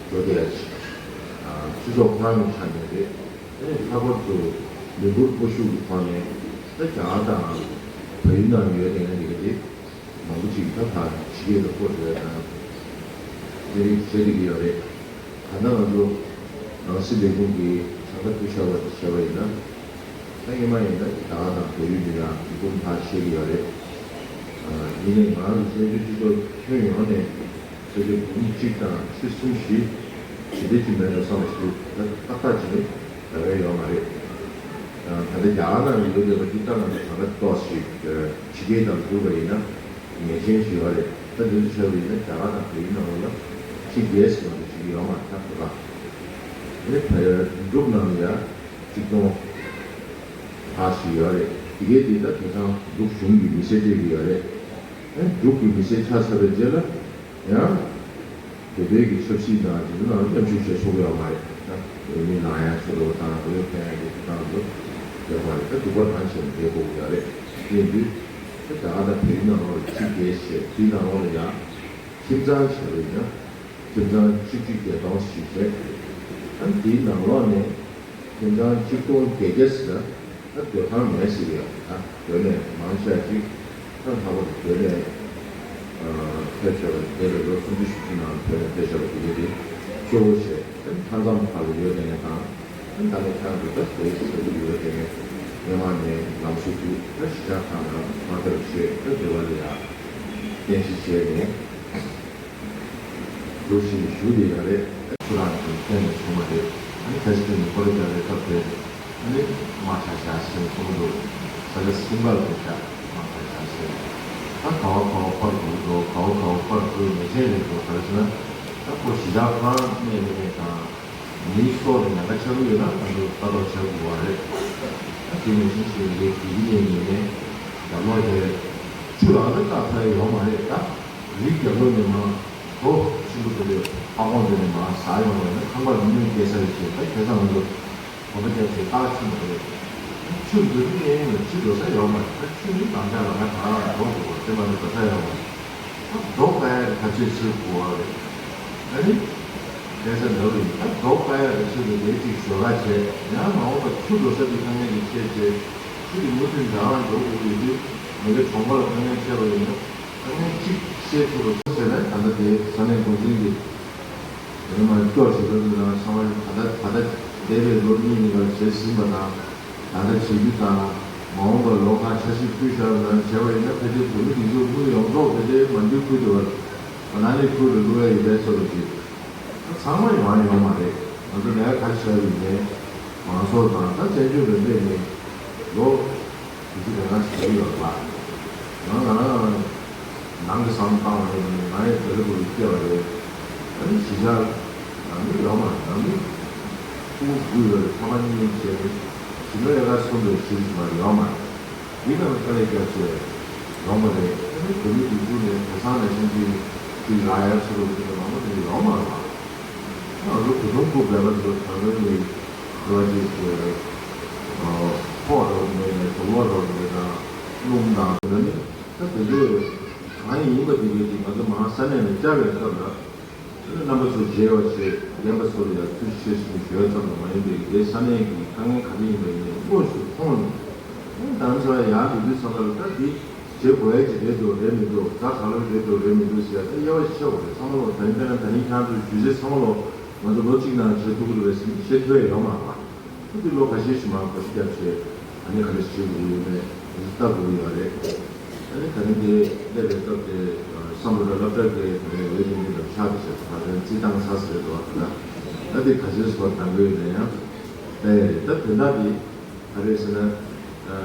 འགྲོ་བསྡད་ཡག་ཅིག་སྤྱི་ཚོགས་ཁོ་རང་གི་ཆ་ནས་རེད། ཨ་ནི་ལྷག་པར་དུ་མི་འབོར་སྤོ་ཤུགས་ཀྱི་ཐོག་ནས་ད་རྒྱ་གར་དང་བལ་ཡུལ་ནང་ཡོད་བསྡད་མཁན་འདི་ག་དེ་མང་པོ་ཅིག་ད་ཕར་ཕྱི་རྒྱལ་ལ་སྤོ་འགྲོ་ཡ་དང་དེ་རིགས་བྱེད་བསྡད་ཀྱི་ཡོད་རེད། ད་ལྟ་ང་ཚོ་ནང་སྲིད་ལས་ཁུངས་ཀྱི་བྱ་དགའ་ཕུལ་བཞག་པ་བྱས་པ་ཡིན་ན་ད་སྔོན་མ་ཡིན་ན་རྒྱ་གར་དང་བལ་ཡུལ་འདི་ལ་མི་འབོར་ཕར་ཆེ་གི་ཡོད་རེད། ཡིན་ནའི་ང་རང་ཚོ་བཙན་བྱོལ་སྤྱི་ཚོགས་ཁྱོན་ཡོངས་ནས་ཆོས་དད་འབུམ་གཅིག་དང་ཆོས་སྲིད་ཞི་ཇི་འདྲ་ཅིག་མེད་འགྲོ་བསམ་པ་ཞིག་ད་ཏག་ཏག་ཅིག་ནི་རག་གི་ཡོད་མ་རེད། ད་ལྟ་རྒྱ་གར་ནང་ལ་ཡོད་བསྡད་པ་འདི་ལྟར་ང་ཚོ་གང་འདྲ་ཏོག་ཞིག་ཕྱི་རྒྱལ་དང་བསྡུར་བ་ཡིན་ན་ངེས་ཅན་ཞིག་ཡོད་རེད། ད་འདི་ཚོ་བྱས་པ་ཡིན་ན་རྒྱ་གར་དང་བལ་ཡུལ་ནང་ལོགས་ལ་ཕྱི་རྒྱལ་ཟེར་བ་འདྲ་ཅིག་ཡོད་མ་རེད། ད་ཁོ་ཐག་རེད། བལ་ཡུལ་འབྲུག་ནང་ལ་ཡང་གཅིག་སྟོང་ལྷག་ཞིག་ཡོད་རེད། དེ་གའི་དེ་ད་དེང་སང་འབྲུག་གཞུང་གི་མི་སེར་སྤྲད་ཀྱི་ཡོད་རེད། ཨ་འབྲུག་གི་མི་སེར་ཆགས་ཚར་བའི་རྗེས་ལ་ཡང་བོད་པའི་གི་ཆབ་སྲིད་དང་དེ་ཚོ་ནང་མཉམ་ཞུགས་བྱེད་ཆོག་གི་ཡོད་མ་རེད། ད་འོས་མི་ལངས་ཡ་ཚོ་དང་འོས་འཕེན་ཡ་གི་དེ་དང་དུ་ཡོད་མ་རེད། ད་འབྲུག་པ་རང་བྱས་ནས་བསྡད་དགོས་ཀྱི་ཡོད་རེད། དེ་ཡིན་དུས་ད་རྒྱ་གར་དང་བལ་ཡུལ་ནང་ལོགས་ལ་ཕྱི་རྒྱལ་བྱས་དེའི་ནང་ལོགས་ལ་ཡང་ཁྱིམ་ཚང་བྱས་པ་ཡིན་ན་ཁྱིམ་ཚང་གཅིག་གཅིག་བརྒྱད་སྟོང་ཞིག་རེད། ཨ་ནི་དེའི་ནང་ལོགས་ནས་ཁྱིམ་ཚང་གཅིག་སྟོང་བརྒྱད་བརྒྱ་ཟེར་ན་ད་སྡོད་ཁང་མེད་ཟེར་གི་ཡོད་རེད། ད་སྡོད་གནས་མང་ཆེ་བ་ཅིག་ད་ལྷག་པར་དུ་སྡོད་གནས་ཕལ་ཆེ་བ་འདས་པའི་ལོ་སུམ་ཅུ་བཞི་བཅུ་ནང་སྡོད་གནས་ཕལ་ཆེ་བ་དེ་ག་དེ་གཙོ་བོ་བྱས་ཨ་ནི་མཐའ་མཚམས་ཁག་ལ་ཡོད་བསྡད་མཁན་དང་། ད་ལྟ་ཁྱེད་རང་ཚོ་ད་བོད་ཟེར་གྱི་ཡོད་དེ་ནས་སྔོན་མ་ནས་ལམ་བཟོ་དུས་ད་གཞིས་ཆགས་ཁག་ནང་མ་ཐར་བྱས་ད་འདི་བ་ལ་ཡ་རྟེན་གཞི་བྱས་ནས་འགྲོ་བཞིན་བཞུགས་བསྡད་ཡོད་རེད། ཁོ་རང་གི་ཐད་ནས་བྱུང་བ་རེད། ཨ་ནི་ཁ་ཤས་ཀྱིས་ནི་སྐོར་ར་རྒྱག་པའི་སྐབས་དེ་ཨ་ནི་དམག་ཆགས་བཞག་ཟེར་གསུངས་འདུག་ས་ཆ་སེམས་ཁ་ལ་བཞག་དམག་ཆགས་བཞག་ཟེར། ད་ག་བ་ག་བ་པར་འགྲོ་འགྲོ་ག་བ་ག་བ་པར་འགྲོ་ཉེས་ཅན་རེད་འགྲོ་ག་རེ་ཟེར་ན་ད་ཁོ་གཞིས་ཆགས་ཁོ་རང་གནས་ཡོད་མཁན་དང་། མིའི་སྲོག་ལ་ཉེན་ཁ་ཆགས་ཀྱི་ཡོད་ན་ང་ཚོས་ལྟ་རྟོག་བྱེད་དགོས་པ་རེད། ད་དེ་ནང་བཞིན་བྱས་ནས་དེ་གི་ནས་ནས་ནས་རྒྱབ་ལོགས་དེ་ཆུ་ལ་ནི་བཏང་ཐུབ་ཡ་ཡོད་མ་རེད། ད་རི་རྒྱབ་ལོགས་ནས་མར་རྡོ་ཆེན་པོ་དེ་འདྲ་ཕ་ཁོང་དེ་ནས་མར་ཟག་ཡོང་བ་ཡིན་ན་ཁང་པ་ལ་གནོད་སྐྱེལ་ས་རེད་ཅེས་ད་ཁ་སང་ང་ཚོ་གོམ་པ་རྒྱག་ཚེ་རྟགས་ཆེན་པོ་རེད། ཆུ་འདི་རིགས་ནས་ཡིན་ན་ཆུ་འགྲོ་ས་ཡོད་མ་རེད། ད་ཆུ་ནི་རང་ཅག་རང་ང་ད་རང་འགྲོ་དགོས་པ་དེ་མ་གཏོགས་འགྲོ་ས་ཡོད་མ་རེད། ད་རྡོ་བཀག་ཡ་ག་ཚོད་བྱེད་དགོས་པ་རེད། ཨ་ནི། ཁ་སང་འདྲ་བོ་ཡིན་ད་རྡོ་བཀག་ཡ་ག་ཚོད་དེ་ལས་ཅིག་ཞོར་ལ་བྱས་ཡང་མ་འོངས་པ་ཆུ་འགྲོ་ས་དེ་དཀའ་ངལ་གྱི་ཆེད་བྱས་ཆུ་དེ་མུ་མཐུད་འདྲ་བ་འགྲོ་དགོས་ཀྱི་ཡོད་དུས་ང་ཚོའི་གྲོང་པ་ལ་དཀའ་ངལ་འཕྲད་པ་ཡིན་ན་དཀའ་ངལ་གཅིག་སེལ་ཐུབ་པ་ཟེར་ན་ད་ལྟ་དེ་ས་གནས་འགོ་འཛིན་གྱི་དེ་ནས་མར་སྐྱོར་བྱེད་ཐུབ་ན་ཚང་མ་ད་ལྟ་ད་ལྟ་འདས་པའི་ལོ་གཉིས་ནས་བར་བྱས་ཟིན་པ་དང་། ད་ལྟ་བྱེད་རྒྱུ་དང་མ་འོངས་པར་ལོ་ཁ་ཆ་ཤས་ཕུལ་བཞག་ན་བྱས་པ་ཡིན་ན་ཕལ་ཆེར་བོད་མི་སྒྲིག་འཛུགས་དངུལ་ཡོངས་རྫོགས་ཕལ་ཆེར་མ་འདུས་ཁུལ་དུ་བར་ ད་ནང་ནས་ཁུལ་དུ་བླུག་ཡ་ཡོད་པའི་ཚོ་རུ་ཅིག་ད་ཚང་མ་ཡོང་ཡོང་མ་རེད། ང་ཚོ་ལས་ཀ་ཁ་ཤས་ཡིན་ནའི་མང་ཚོགས་དང་ད་བཙན་བྱོལ་བོད་པའི་ནས་ལོ་དུས་ཚོད་ལས་ཀ་བྱེད་ཀྱི་ཡོད་པ། ང་ང་རང་ནང་གི་བསམ་བཏང་བ་རེད། ང་ཡི་བོད་རིགས་སྐྱེས་པ་རེད། ཨ་ནི་གཞིས་ཆགས་ནང་མི་ཡོད་མ་རེད། ནང་མི་ཕྲུ་གུ་དགུ་ཡོད་རེད། ཕ་མ་གཉིས་བྱས་ནས་གཞིས་ལས་ཀ་གསུམ་རེ་བྱེད་ཀྱི་མ་ཡོད་མ་རེད། འདི་ག་ལ་དཀའ་ལས་བརྒྱབ་བྱས་ཡོང་བ་རེད། ཨ་ནི་བོད་མི་སྒྲིག་འཛུགས་ནས་གྲྭ་ཚང་ནང་བཞིན་གྱི་གཅིག་རག་ཡ་ཚུར་རུ་གཅིག་མང་པོ་དེ་ཡོད་མ་རེད། ང་ཚོ་བོད་དོན་སྐོར་སྦས་པ་ཚོ་དྲང་དོན་ནི་འགྲོ་བ་གཅིག་གི་ཕོགས་རོགས་མེད་ནས་དུག་ལོག་རོགས་མེད་དང་སྣུམ་དང་དེ་ནི་ད་དེ་ཚོ་གང་ཡིན་པ་དེ་གས་ཀྱི་ང་ཚོ་མང་ས་གནས་ནས་བཅར་བའི་སྐབས་ལ། རྣམ་པ་ཚོ་མཇལ་བ་བྱས། རྒན་པ་ཚོ་ལ་ཡང་ཐུགས་རྗེ་ཆེ་ཞུ་ཞུ་ཡ་ཙམ་ལ་མ་ཡིན་པའི་དེ་ས་གནས་ཀྱི་དཀའ་ངལ་ག་རེ་ཡིན་པ་ཡིན་ནའི་དངོས་སུ་མཐོང་ནས། ཨེ་ད་ཚོ་ཡང་འདི་དུས་ཚང་མ་ལ་ད་འདི་བྱེད་དགོས་ཡ་ཅིག་རེད་འདུག་རེད་མི་འདུག་ད་ག་ལ་རེད་འདུག་རེད་མི་འདུག་ཟེར་ཡ་ད་དབྱེ་བ་ཕྱེ་དགོས་རེད། ཚང་མ་ལོ་ད་ཡིན་ད་ཡིན་ད་ཡིན་ཁྱེད་ཚོའི་རྒྱུ་ཆ་ཚང་མ་ལོ་ང་ཚོ་ལོ་གཅིག་ནང་བྱེད་ཐུབ་ཀྱི་རེད་ཟེར་བཤད་ཐུབ་ཡ་ཡོད་མ་རེད་པ། ཁོ་ཚོས་ལོ་ཁ་ཤས་ཤིག་མར་བགོ་བཤའ་བརྒྱབ་བྱས། ཨ་ནི་ག་རེ་བྱེད་དགོས་ཀྱི་ཡོད་མེད་ཨ་ནི་ལྟ་དགོས་ཀྱི་ཡོད་རེད། ཨ་ནི་ད་རིང་དེ་སླེབས་པའི་སྐབས་དེ་བསམ་བློ་ར་སློབ་གྲྭ་གི་དེ་ནས་འོས་བསྡུ་འདི་ལ་ཕྱག་དེ་བྱས་ད་ལན་རྩིས་བཏང་ཚར་ཟེར་འགྲོ་བ་དེ་ལ་ཨ་དེ་ག་ཚོད་སོར་གཏང་དགོས་ཡོད་ན་ཡང་ལྟ་ཡ་རེད། ད་དོན་དག་དེ་ག་རེ་ཟེར་ན།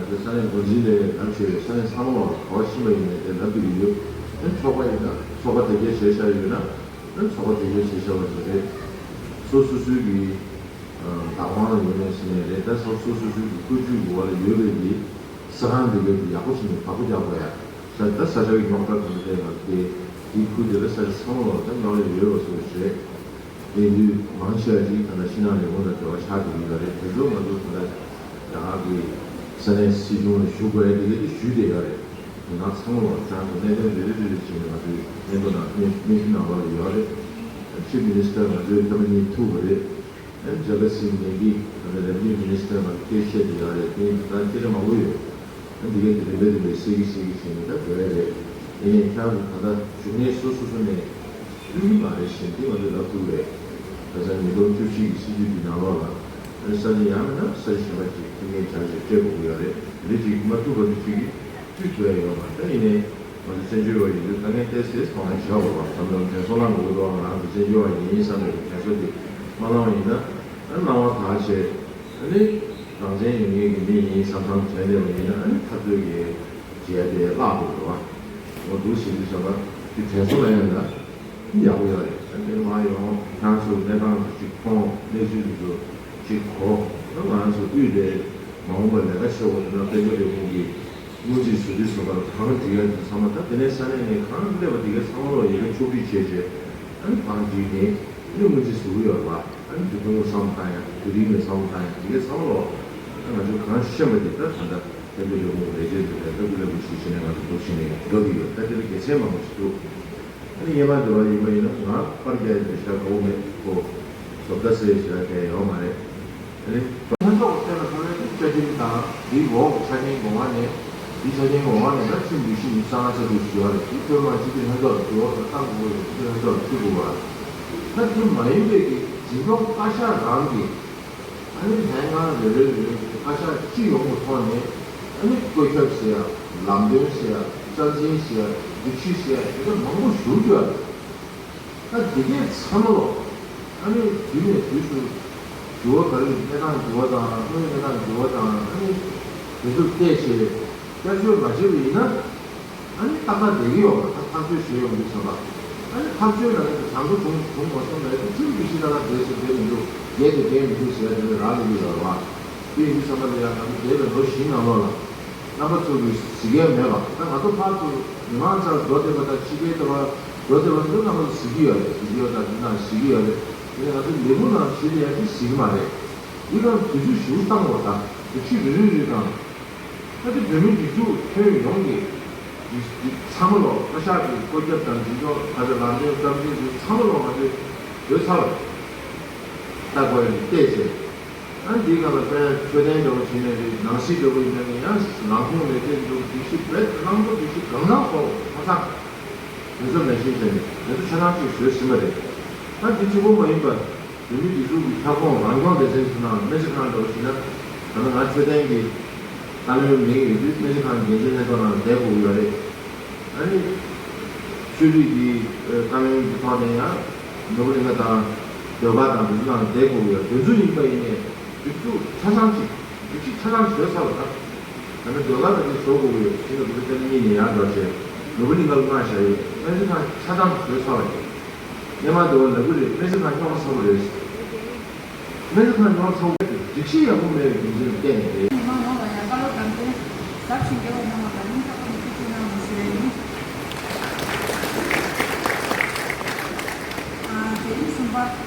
དེ་ས་གནས་འགོ་འཛིན་ལས་ལབ་ཆོག་ཡོད། ས་གནས་ཚང་མ་ལ་ག་བ་ཕྱིན་པ་ཡིན་ནའི་དེ་ལབ་དགོས་ཀྱི་ཡོད། ཨ་ནི་ཚོགས་པ་ཡིན་ན་ཚོགས་པ་དེ་གས་བྱས་བཞག་ཡོད་ན་ཨ་ནི་ཚོགས་པ་དེ་གས་བྱས་བཞག་པ་ཞིག་རེད། སོ་སོ་སོའི་གི་བདག་དབང་ཡོད་ནས་ཟེར་ནས་རེད། ད་སོ་སོ་སོ་སོའི་བཀོད་ཇུས་འོག་ལ་ཡོད་པའི་གི་ས་ཁང་འདི་གའི་གི་ཡག་པོ་བྱས་ནས་བདག་པོ་རྒྱག་དགོས་ཡ། ས་ད་ས་ཆ་གི་རྙོག་དྲ་གང་འདྲ་ཡོད་པ་དེ་དེའི་ཁུལ་དེ་ལ་ས་ཆ་ཚང་མ་ལ་ད་རྙོག་གླེང་ཡོད་པ་སོགས་རེད། དེ་དུས་མང་ཆེ་བ་ཅིག་ད་ལྟ་ཕྱི་ནང་ལས་ཁུངས་དང་འབྲེལ་བ་ཆགས་ཀྱི་ཡོད་རེད། དེ་ཚོ་ང་ཚོ་ད་ལྟ་རྒྱ་གར་གི་ས་གནས་སྲིད་གཞུང་ལ་ཞུ་དགོས་ཡ་དེ་གའི་དེ་ཞུས་བསྡད་ཡོད་རེད། དེ་ནང་ཚང་མ་ལ་ད་གནད་དོན་རེ་རེ་རེ་རེ་བྱས་ནས་ང་ཚོས་སྙན་ཐོ་ནང་སྙན་སྙན་ཞུ་ནང་ལོགས་ལ་ཡོད་རེད། ཆིབ་མི་ནི་སི་ཊར་ང་ཚོས་ཐེངས་མ་གཉིས་ཐུག་པ་རེད། ཨ་ནི་ཇ་ག་སིང་ནེ་གི་ད་ལྟ་རེ་ཝེ་ནིའུ་མི་ནི་སི་ཊར་ང་ཚོ་སྐད་བཤད་དེ་ཡོད་རེད། དེ་ད་སྐད་ཆ་མང་པོ་ཡོད། ཨ་འདི་གའི་དེ་རེ་བས་དེ་བས་སེ་གི་སེ་གི་བྱས་ནས་ད་འགྲོ་ཡ་རེད། ཡིན་ནའི་ཁྱེད་རང་ཚོ་ད་ལྟ་བཞུགས་གནས་སོ་སོ་སོ་ནས་ཐུག་གི་མ་རེད་ཞེས་འདི་ང་ཚོས་ལབ་ཐུབ་རེད། ད་ཆ་ཉིས་སྟོང་བཅུ་གཅིག་གི་སྲིད་ཇུས་འདི་ནང་ལོགས་ལ་ཨ་ནི་ས་ཆ་ཡང་མིན་ན་ས་ཆ་གཞན་པ་ཅིག་ཐུག་མཁན་བྱ་ཞིག་སྤྲད་དགོས་ཀྱི་ཡོད་རེད། འདི་ཅིག་མ་ཐུབ་པ་འདི་ཅིག་གི་བསྐྱུར་ཐུབ་ཡ་ཡོད་མ་རེད། ད་ཡིན་ནའི་ང་ཚོ་བཙན་བྱོལ་བ་ཡིན་དུས་དཀའ་ངལ་ཏོག་ཙམ་མཐོང་ཡ་བྱ་དགོས་པ། དམ་དམ་དྲན་གསོ་བླང་དགོས་འདུག་ང་རང་ཚོ་བཙན་བྱོལ་བ་ཡིན་བསམ་པའི་དྲན་གསོ་དེ་མ་བླངས་པ་ཡིན་ན་ཨ་སྣང་བ་དག་བྱས། ཨ་ནི་རང་བཙན་ཡོད་མཁན་གྱི་མི་ཡིན་བསམ་བསམ་བྱས་བསྡད་པ་ཡིན་ན་ཨ་ནི་འཐབ་རྩོད་ཀྱི་བྱས་ཏེ་བརླག་འགྲོ་འགྲོ་བ་འོ་འདུག་ཟེར་དུས་ཙམ་པ་དེ་དྲན་གསོ་ལ་ཡང་ལ་ཡག་པོ་ཡོད་རེད། ཨ་ནི་མ་ཡོང་ཁྱེད་ཚོ་གནས་སྟངས་དེ་ཅིག་མཐོང་གནས་ཚུལ་དེ་ཚོ་ཅིག་གོ། ཨ་ང་ཚོ་དབུས་ལས་མ་འོངས་པ་ལས་ཀ་བྱེད་དགོས་འདུག་ན་དཔལ་འབྱོར་ལས་ཁུངས་ཀྱི་སྔོན་རྩིས་བཟོ་དུས་ཙམ་པ་གང་འགྲིག་ཡ་དེ་ཚང་མ་ད་དེ་ནས་ས་གནས་ནས་གང་སླེབས་པ་དེ་ག་ཚང་མ་ལོག་ཡི་གེ་ཕྱོགས་སྒྲིག་བྱས་རྗེས་ཨ་ནི་གང་འགྲིག་ནས་ཨ་ནི་སྔོན་རྩིས་བཟོ་གི་ཡོད་རེད་བ། ཨ་ནི་དུས་ཐུང་བསམ་བློ་བཏང་ཡ་དུས་རིང་ནས་བསམ་བློ་བཏང་ཡ་དེ་ག་ཚང་མ་ལོག་ཨ་ང་ཚོས་གང་ཤེས་པ་དེ་ད་ད་ལྟ་དཔལ་འབྱོར་ལས་ཁུངས་ལས་བྱེད་ཚོ་ལས་ད་སྐུ་ལས་ཁུངས་ཞིག་བྱས་ནས་ང་ཚོ་འདུག་བྱས་ནས་འགྲོ་གི་ཡོད། ད་དེ་ལ་དགེ་མཚན་མང་པོ་ཞིག་འདུག་ཨ་ནི་སྔོན་མ་འདྲ་བ་ཡིན་པ་ཡིན་ན་ང་པར་རྒྱག་ཡ་དེ་ཞག་དགའ་བོ་མེད་ཁོ་བཟོ་ལྟ་ཟེར་ཞག་གས་ཡོད་མ་རེད། ཨ་ནི། ལྷན་ཚོགས་ཀྱི་སྟེང་ལ་ཕེབས་པའི་བཅའ་ཁྲིམས་དང་དེའི་འོག་གི་ཆ་རྐྱེན་གོང་མ་ནས་དེའི་ཆ་རྐྱེན་གོང་མ་ནས་ད་ཁྲིམས་འདུ་ཤེས་ཉི་ཤུ་རྩ་ལྔ་ཆ་འདུ་ཞུ་བ་རེད། དེ་ཁྱོད་མ་སྤྱི་འཐུས་ལྷན་ཚོགས་ལ་འགྱུར་བ་ད་བཏང་དགོས་ཡོད། སྤྱི་འཐུས་ལྷན་ཚོགས་ལ་ཕུལ་དགོས་པ་རེད། ད་དེ་མ་ཡིན་པའི་གི་འཛིན་སྐྱོང་བཀའ་ཤག་རང་གི་ཨ་ནི་ལྷན་ཁང་རེ་རེ་རེ་རེ་བཀའ་ཤག་སྤྱི་ཡོངས་ཀྱི་ཐོག་ནས་ཨ་ནི་བཀོད་ཁྱབ་ཟེར་ཡ་ལམ་སྟོན་ཟེར་ཡ་རྩ་འཛིན་ཟེར་ཡ་འདུ་ཤེས་ཟེར་ཡ་དེ་འདྲ་མང་པོ་ཞུ་རྒྱུ་ཡ་རེད། ད་དེ་གས་ཚང་མ་ལོ་ཨ་ནི་དུས་ནས་དུས་སུ་འགྱུར་བ་ག་རེ་གནས་སྟངས་འགྱུར་བ་དང་དངོས་གནས་སྟངས་འགྱུར་བ་དང་ཨ་ནི་དེ་ཚོ་བལྟས་བྱས་བསྐྱར་བཅོས་མ་བྱས་པ་ཡིན་ན། ཨ་ནི་ཏག་ཏག་བསྡད་ཀྱི་ཡོད་པ་ད་ཐག་གཅོད་བྱས་ཡོང་དུས་ཙམ་པ། ཨ་ནི་ཐག་གཅོད་ལ་ནི་དང་པོ་བྱུང་བྱུང་མ་སོང་ལ་ཡ་དེ་ཁྲིམས་ཀྱི་གཞི་ལ་ལ་བསྡད་སུ་བསྡད་མི་འདུག་བསྡད་དེ་བསྡད་མི་འདུག་ཟེར་ཡ་དེ་ནི་རག་ལས་ཀྱི་ཡོད་རེད་བ། དེ་ཡིན་དུས་ཙམ་པ་ལ་ཡ་ང་ཚོ་འདས་པའི་ལོ་བཞི་ནང་ལོགས་ལ་རྣམ་པ་ཚོ་གིས་གཟིགས་ཡ་མེད་པ། ད་ང་ཚོ་ཕར་ཚུར་མི་མང་རྩར་འགྲོ་བསྡད་པ་དང་ཕྱི་རྒྱལ་དུ་བ་འགྲོ་བསྡད་པ་འདི་རྣམ་པ་ཚོ་གཟིགས་ཀྱི་ཡོད་རེད། གཟིགས་ཀྱི་ཡོད་དང་འདི་ན་གཟིགས་ཀྱི་ཡོད་རེད། དེ་ནས་ང་ཚོ་ལས་ཁུངས་ནང་ཕྱི་ལ་ཡ་དེ་གཟིགས་ཀྱི་མ་རེད། འདི་ག་དུས་ཚོད་ཞེ་པོ་བཏང་བ་དང་དུས་ཚོད་རེ་རེ་རེ་དང་། ད་ལྟ་བོད་མིའི་སྒྲིག་འཛུགས་ཁྱོན་ཡོངས་ཀྱི་སྒྲིག་སྒྲིག་ཚང་མ་ལོ་བཀའ་ཤག་གི་བཀོད་ཁྱབ་དང་འཛིན་སྐྱོང་ད་ལྟ་ལམ་སྟོན་རྩ་འཛིན་འདི་ཚང་མ་ལོ་ང་ཚོས་བཟོས་ཚར་བ་རེད། ལྟ་དགོས་ཡ་འདི་བལྟས་བྱས། ཨ་འདིའི་སྒང་ལ་དཔེར་ན་འཕྲོད་བསྟེན་འདྲ་བོ་བྱས་ནས་རེད། ནང་སྲིད་འདྲ་བོ་ཡིན་ན་ནི་ཡང་ནང་ཁོངས་ནས་དེ་འདུག་སྒྲིག་གཞི་བེད་གནང་དགོས། སྒྲིག་གཞི་གང་གནང་དགོས་ཁ་ཚ་དེ་ཚོ་ནང་བཞིན་བྱས་ནས་དེ་ཚོ་ཆ་ཚང་ཅིག་བཟོས་ཟིན་པ་རེད། ད་འདི་གཅིག་པོ་མ་ཡིན་པར། བོད་མིའི་སྒྲིག་འཛུགས་ཀྱི་ཁྱབ་ཁོངས་རང་སྐྱོང་སྡེ་ཚན་ཚོ་ནང་སྨན་རྩིས་ཁང་འདྲ་བོ་ཞིག་ན། ད་ནི་ང་འཕྲོད་བསྟེན་གྱི་བཀའ་བློན་མིང་ཡོད་དུས་སྨན་རྩིས་ཁང་འགན་འཛིན་ལྷན་ཚོགས་ནང་བསྡད་དགོས་ཀྱི་ཡོད་རེད། ཨ་ནི། ཆོས་རིག་གི་ཨ་བཀའ་བློན་གྱི་ཐོག་ནས་ཡང་ནོར་བུ་གླིང་ག་དང་ཟློས་གར་དང་དེ་ཚོ་ནང་ལ་བསྡད་དགོས་ཀྱི་ཡོད། དེ་ཚོ་ཡིན་པ་ཡིན་ནའི་སྒྲིག་འཛུགས་ཆ་ཚང་ཅིག་སྒྲིག་གཞི་ཆ་ཚང་བཟོས་ཚར་བ་དང་། ད་ནི་ཟློས་གར་དང་དེ་བཟོ་དགོས་ཀྱི་ཡོད། ཕྱི་ལ་བུ་ཚོ་ལྟ་གི་གཉིས་ནས་ཡར་འགྲོ་བྱས་ནོར་བུ་གླིང་ག་ལ་མངགས་བཞག་ཡོད། སྨན་རྩིས་ཁང་ཆ་ཚང་བཟོས་ཚར་བ་རེད། སྔོན་མ་དེ་བ་ལབ་གི་རེད། སྨན་རྩིས་ཁང་རྙོག་དྲ་ཚ་པོ་རེད། སྨན་རྩིས་ཁང་རྙོག་དྲ་ཚ་པོ་རེད། སྒྲིག་གཞི་ཡག་པོ་མེད་པའི་རྒྱུ་མཚན་ལ་བརྟེན་ནས་རེད། མི་མང་ནང་ལ་ཡང་བཀའ་སློབ་དམ་འཛིན་ཟབ་ཞིང་རྒྱས་པ་གནང་བ་དང་སྙིང་ཐག་པ་ནས་ཐུགས་རྗེ་གནང་བ་ཞུ་ཡ་ཡིན། ཨ། དེ་རིང་གསུམ་པ།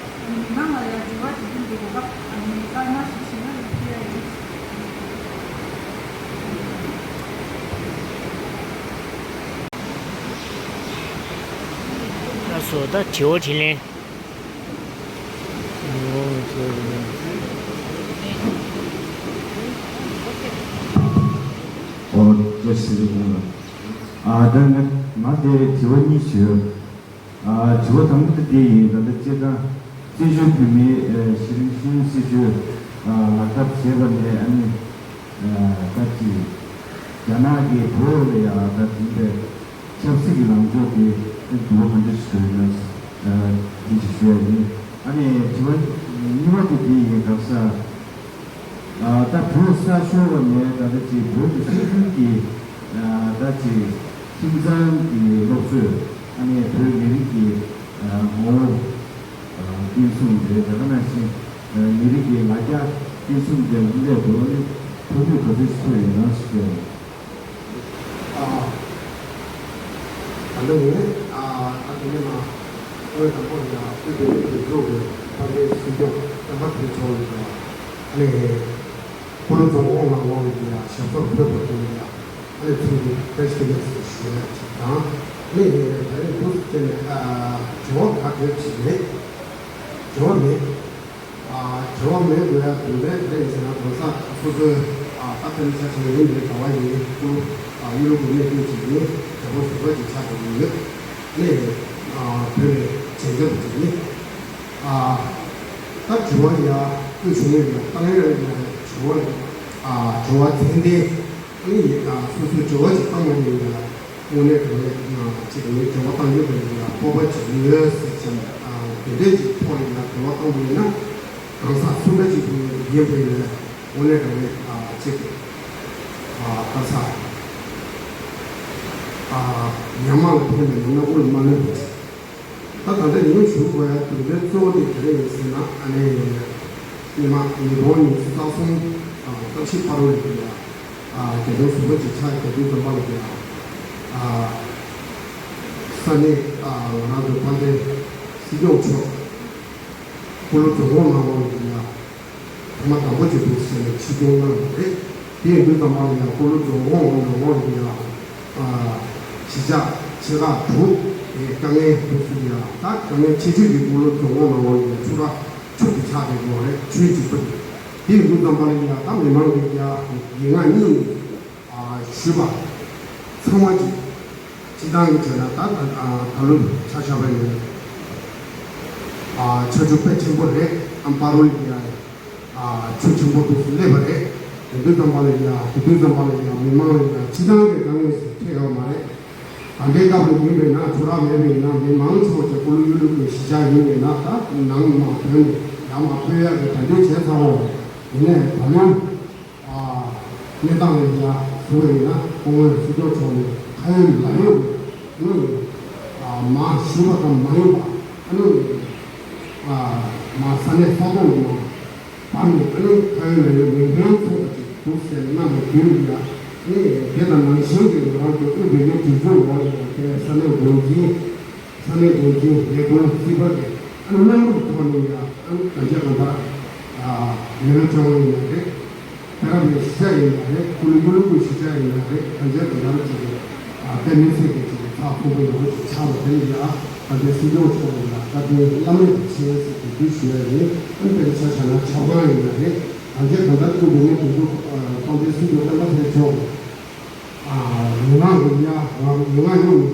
མི་མང་ལ་ཡང་དྲི་བ་དྲིས་ལན་གྱི་གོ་སྐབས་ཨ་ནི་སྐར་མ་བཞི་ཞིག་ལ་ཡང་སྤྲད་ཡ་ཡིན། ལགས་སོ། ད་དྲི་བ་དྲིས་ལན། ཨོ། བཀྲ་ཤིས་བདེ་ལེགས། ཨ། ད་ང་ང་དེ་དྲི་བ་གཉིས་ཡོད། ཨ། དྲི་བ་དང་པོ་དེ་འདི་ཡིན། ད་ལྟ་སྤྱིར་བཏང་བཙན་བྱོལ་བོད་མིའི་ཨ་གཞི་རིམ་ཤེས་ཡོན་སྲིད་བྱུས་ཨ་ལག་བསྟར་བྱས་པ་ནས། ཨ་ནི་ཨ་ད་ཅི་རྒྱ་ནག་གིས་བོད་ལ་ཡང་ད་འཛིན་པའི་ཆབ་སྲིད་ཀྱི་ལངས་ཕྱོགས་དེ་འགྱུར་བ་ག་འདྲ་ཞིག་བཟོས་ཡོད་ན། ཨ་དེ་ཅིག་ཞུ་ཡ་ཡིན། ཨ་ནི་དྲི་བ་གཉིས་པ་དེ་འདི་ཡིན། ད་ས་ཨ་ད་བོད་གསར་ཤོར་བ་ནས་ད་ལྟ་ཅིག་བོད་ཀྱི་སྲོལ་རྒྱུན་གྱི་ཨ་ད་ཅིག་ཁྱིམ་ཚང་གི་སློབ་གསོས་ཨ་ནི་བོད་མི་རིགས་ཀྱི་ཨ་ངོ་བོ་ཨ་བརྟན་སྲུང་དེ། ད་ག་ནང་བཞིན་ཨ་མི་རིགས་ཀྱི་ལ་རྒྱ་བརྟན་སྲུང་དེ་སླད་དུ་ཨ་ནི་ཕན་ནུས་ག་ཚོད་ཅིག་ཐོབ་ཡོད་ན་ཞུ། ཨ། ད་ལྟ་ངས་ཨ་ད་དེ་ནས་མ་དངོས་དང་པོ་ཡང་དབུས་བོད་མིའི་སྒྲིག་འཛུགས་ཀྱི་དཔལ་ལྡན་སྲིད་སྐྱོང་སྤེན་པ་ཚེ་རིང་མཆོག་ལ་ཡང་ཨ་ནི་སྐུ་ལུས་རྫོང་ཁོངས་ནང་ལོགས་ལ་ཡང་ཞབས་སོར་ཕེབས་པ་དེ་ལ་ཡང་ཨ་ནི་ཚུར་དུ་བཀྲ་ཤིས་བདེ་ལེགས་ཟེར་ཞུ་ཡ་ཅིག་དང་། ཨ་ནི་ད་རེས་འདུག་སེ་བལྟས་ནས་ཨ་དྲི་བ་ག་དེ་ཅིག་མེད། དྲི་བ་མེད། ཨ་དྲི་བ་མེད་དགོས་ཡ་དོན་དེ་ག་རེ་ཡིན་ཟེར་ན། གང་ཟག་སོ་སོའི་ཨ་ད་ཕན་ཆ་ཆེན་ཡིན་པའི་ག་བ་ཡིན། ཁོ་ཨ་གཡུ་ལོ་གོང་མའི་སྐད་ཅིག་ཡིན། རྒྱལ་པོ་ཟུར་པ་ཅིག་ཆགས་བསྡད་ཡོད། ནས་ཨ་བོད་ནས་བྱས་རྗེས་པ་ཅིག་ཡིན། ཨ་ད་དྲི་བ་ཡ་དབུས་གཞུང་ནས་ཡ་བཏང་ཡ་ཡ་དྲི་བ་ལ་ཨ་དྲི་བ་ཚན་ཏན། ཨ་ནི་ཡིན། ཨ་སོ་སོའི་དྲི་བ་ཅིག་བཏང་བ་ཡིན་ན་དངོས་གནས་དྲང་གནས་ང་ཅིག་ངས་དྲི་བ་བཏང་རྒྱུ་དེ་ཡིན་ན་སྤོབས་པ་ཅིག་ཡོད་ཟེར་བྱས་ཨ་དེ་འདྲས་ཅིག་ཐོག་ནས་ཡང་དྲི་བ་བཏང་བ་ཡིན་ན། གང་ཟག་སུ་འདྲ་ཅིག་ཡིན་པ་ཡིན་ན་དངོས་གནས་དྲང་གནས་ཨ་ཅིག་ཨ་ག་ས་ཨ་ཉམ་མང་ལ་ཕན་པའི་ནང་ན་དབུ་ལ་མ་ལོན་པ་ཅིག་ད་ད་ལྟ་ངས་ཞུ་དགོས་ཡ་དོན་ཚན་གཙོ་བོ་དེ་ག་རེ་ཡིན་ཟེར་ན། ཨ་ནི་སྔོན་མ་ཉིས་སྟོང་ཉི་ཤུ་རྩ་གསུམ་ཨ་རྟག་བཞི་བར་དུ་ལ་ཡ་ཨ་རྒྱལ་ཡོངས་ཟུར་པ་ཅིག་ཆགས་ཡོད་དུས་ཙམ་པ་ལ་ཡ་ཨ་ས་གནས་ཨ་ང་རང་ཚོ་དཔལ་ལྡན་སྲིད་སྐྱོང་མཆོག་སྐུ་ལུས་རྫོང་ཁོངས་ནང་ལོགས་ལ་ཡ་ཐེངས་མ་དང་པོ་ཅིག་འདུག་སེ་བྱས་ནས་ཆིབས་བསྒྱུར་གནང་བ་རེད། དེ་ཡིན་དུས་ཙམ་པ་ལ་ཡང་སྐུ་ལུས་རྫོང་ཁོངས་ནང་ལོགས་ལ་ཡང་ཨ་གཞིས་ཆགས་ཆེ་ཁག་དྲུག་དེ་དཀའ་ངལ་འདུག་སེ་ཡང་ད་དཀའ་ངལ་ཆེ་ཤོས་ཀྱི་སྐུ་ལུས་རྫོང་ཁོངས་ནང་ལོགས་ལ་ཡང་ཆུ་རགས་ཆུ་དེ་ཆགས་བསྡད་ཡོད་རེད། ཆུའི་འཇིགས་པ་དེ། དེ་ཡིན་དུས་ཙམ་པ་ལ་ཡང་ད་མི་མང་གིས་ཡང་ཡིག་ངག་གཉིས་ཨ་ཞུས་པ་ཚང་མ་ཅིག་སྤྱི་བཏང་གི་བྱས་ན་ད་ད་ད་ལོ་ཆ་བཞག་པ་ཡིན་ན་ཨ་ཆར་ཆུ་དཔེ་ཆེན་པོ་རེད། ཨ་བར་དུ་ཡང་ཨ་ཆུ་ཆེན་པོ་འདུག་སེ་སླེབས་པ་རེད། དེ་དུས་ཙམ་པ་ལ་ཡང་དེ་དུས་ཙམ་པ་ལ་ཡང་མི་མང་ལ་ཡང་སྤྱི་བཏང་གི་དཀའ་ངལ་ཞིག་འཕྲད་ཡོད་མ་རེད། ད་ལྟའི་སྐབས་ལ་ཡིན་པས་ན་ཆུ་རགས་མེད་པས་ན་མི་མང་ཆེ་བ་ཅིག་སྐུ་ལུས་གཡུ་ལུས་ཀྱི་གཞིས་ཆགས་ཡིན་པས་ན་ད་ནང་མ་ཐོན་ནས་ཡར་མ་ཐོན་ཡག་གི་གྲ་སྒྲིག་བྱས་ཚར་བ་རེད། ཡིན་ནའི་ད་ལོའི་ཨ་གནས་སྟངས་ལ་ཡ་གཟིགས་པ་ཡིན་ན་སྐུ་ངོ་སྲིད་སྐྱོང་མཆོག་ནས་ཁ་ཡོད་ལག་ཡོད་ཀྱི་དངོས་ཀྱི་ཨ་མ་ཞུས་པ་ཙམ་མ་ཡིན་པ་ཨ་ནི་ཨ་མ་ས་གནས་ས་ཐོག་ནས་མ་བར་ནས་ཨ་ནི་ཁ་ཡོད་ལག་ཡོད་ལས་དོན་ཚོགས་པ་ཅིག་འདུག་ཟེར་གནང་བའི་དུས་ལ་ཡ་ཨ་ནི་དེ་དང་ནང་བཞིན་གྱི་ང་རང་ཚོ་དབུས་བོད་མིའི་སྒྲིག་འཛུགས་ནང་ལ་ཡ་དེ་ས་གནས་འགོ་འཛིན། ས་གནས་འགོ་འཛིན་ལས་ཁུངས་སྲིད་པ་དེ་ཨ་ནི་མཉམ་རུབ་ཐོག་ནས་ཡང་ཨ་ནི་གང་ཅི་གང་ལྟར་ཨ་མི་ལོ་བཅོ་ལྔ་ཡིན་ན་རེད། ད་རབ་ནས་གཞིས་ཆགས་ཡིན་ན་རེད། སྐུ་ལུས་གཡུ་ལུས་ཀྱི་གཞིས་ཆགས་ཡིན་ན་རེད། གང་ཅི་གང་ལྟར་ཅིག་གི་ཨ་དཔེ་མི་སྲིད་པའི་ཅིག་གི་ཚགས་ཚུད་པོ་ཡག་པོ་ཅིག་ཆགས་པ་དེ་ལ་ཡང་ད་ལྟའི་སྲིད་སྐྱོང་མཆོག་ལ་ཡང་བཀའ་དྲིན་བླ་མེད་དུ་ཆེ་ཟེར་གྱི་འདི་ཞུ་ཡ་ཡིན། ཨ་ནི་དཔེར་ཆ་བཞག་ན་ཆབ་ཁང་ཡིན་ན་རེད། གང་ཅི་གང་ལྟར་སྐུ་འབུལ་མི་དེ་ཚོ་ཨ་དཔལ་ལྡན་སྲིད་སྐྱོང་སྤེན་པ་ཚེ་རིང་མཆོག་ཨ་མི་མང་གི་ཡ་ང་མི་མང་ཡོང་ནས།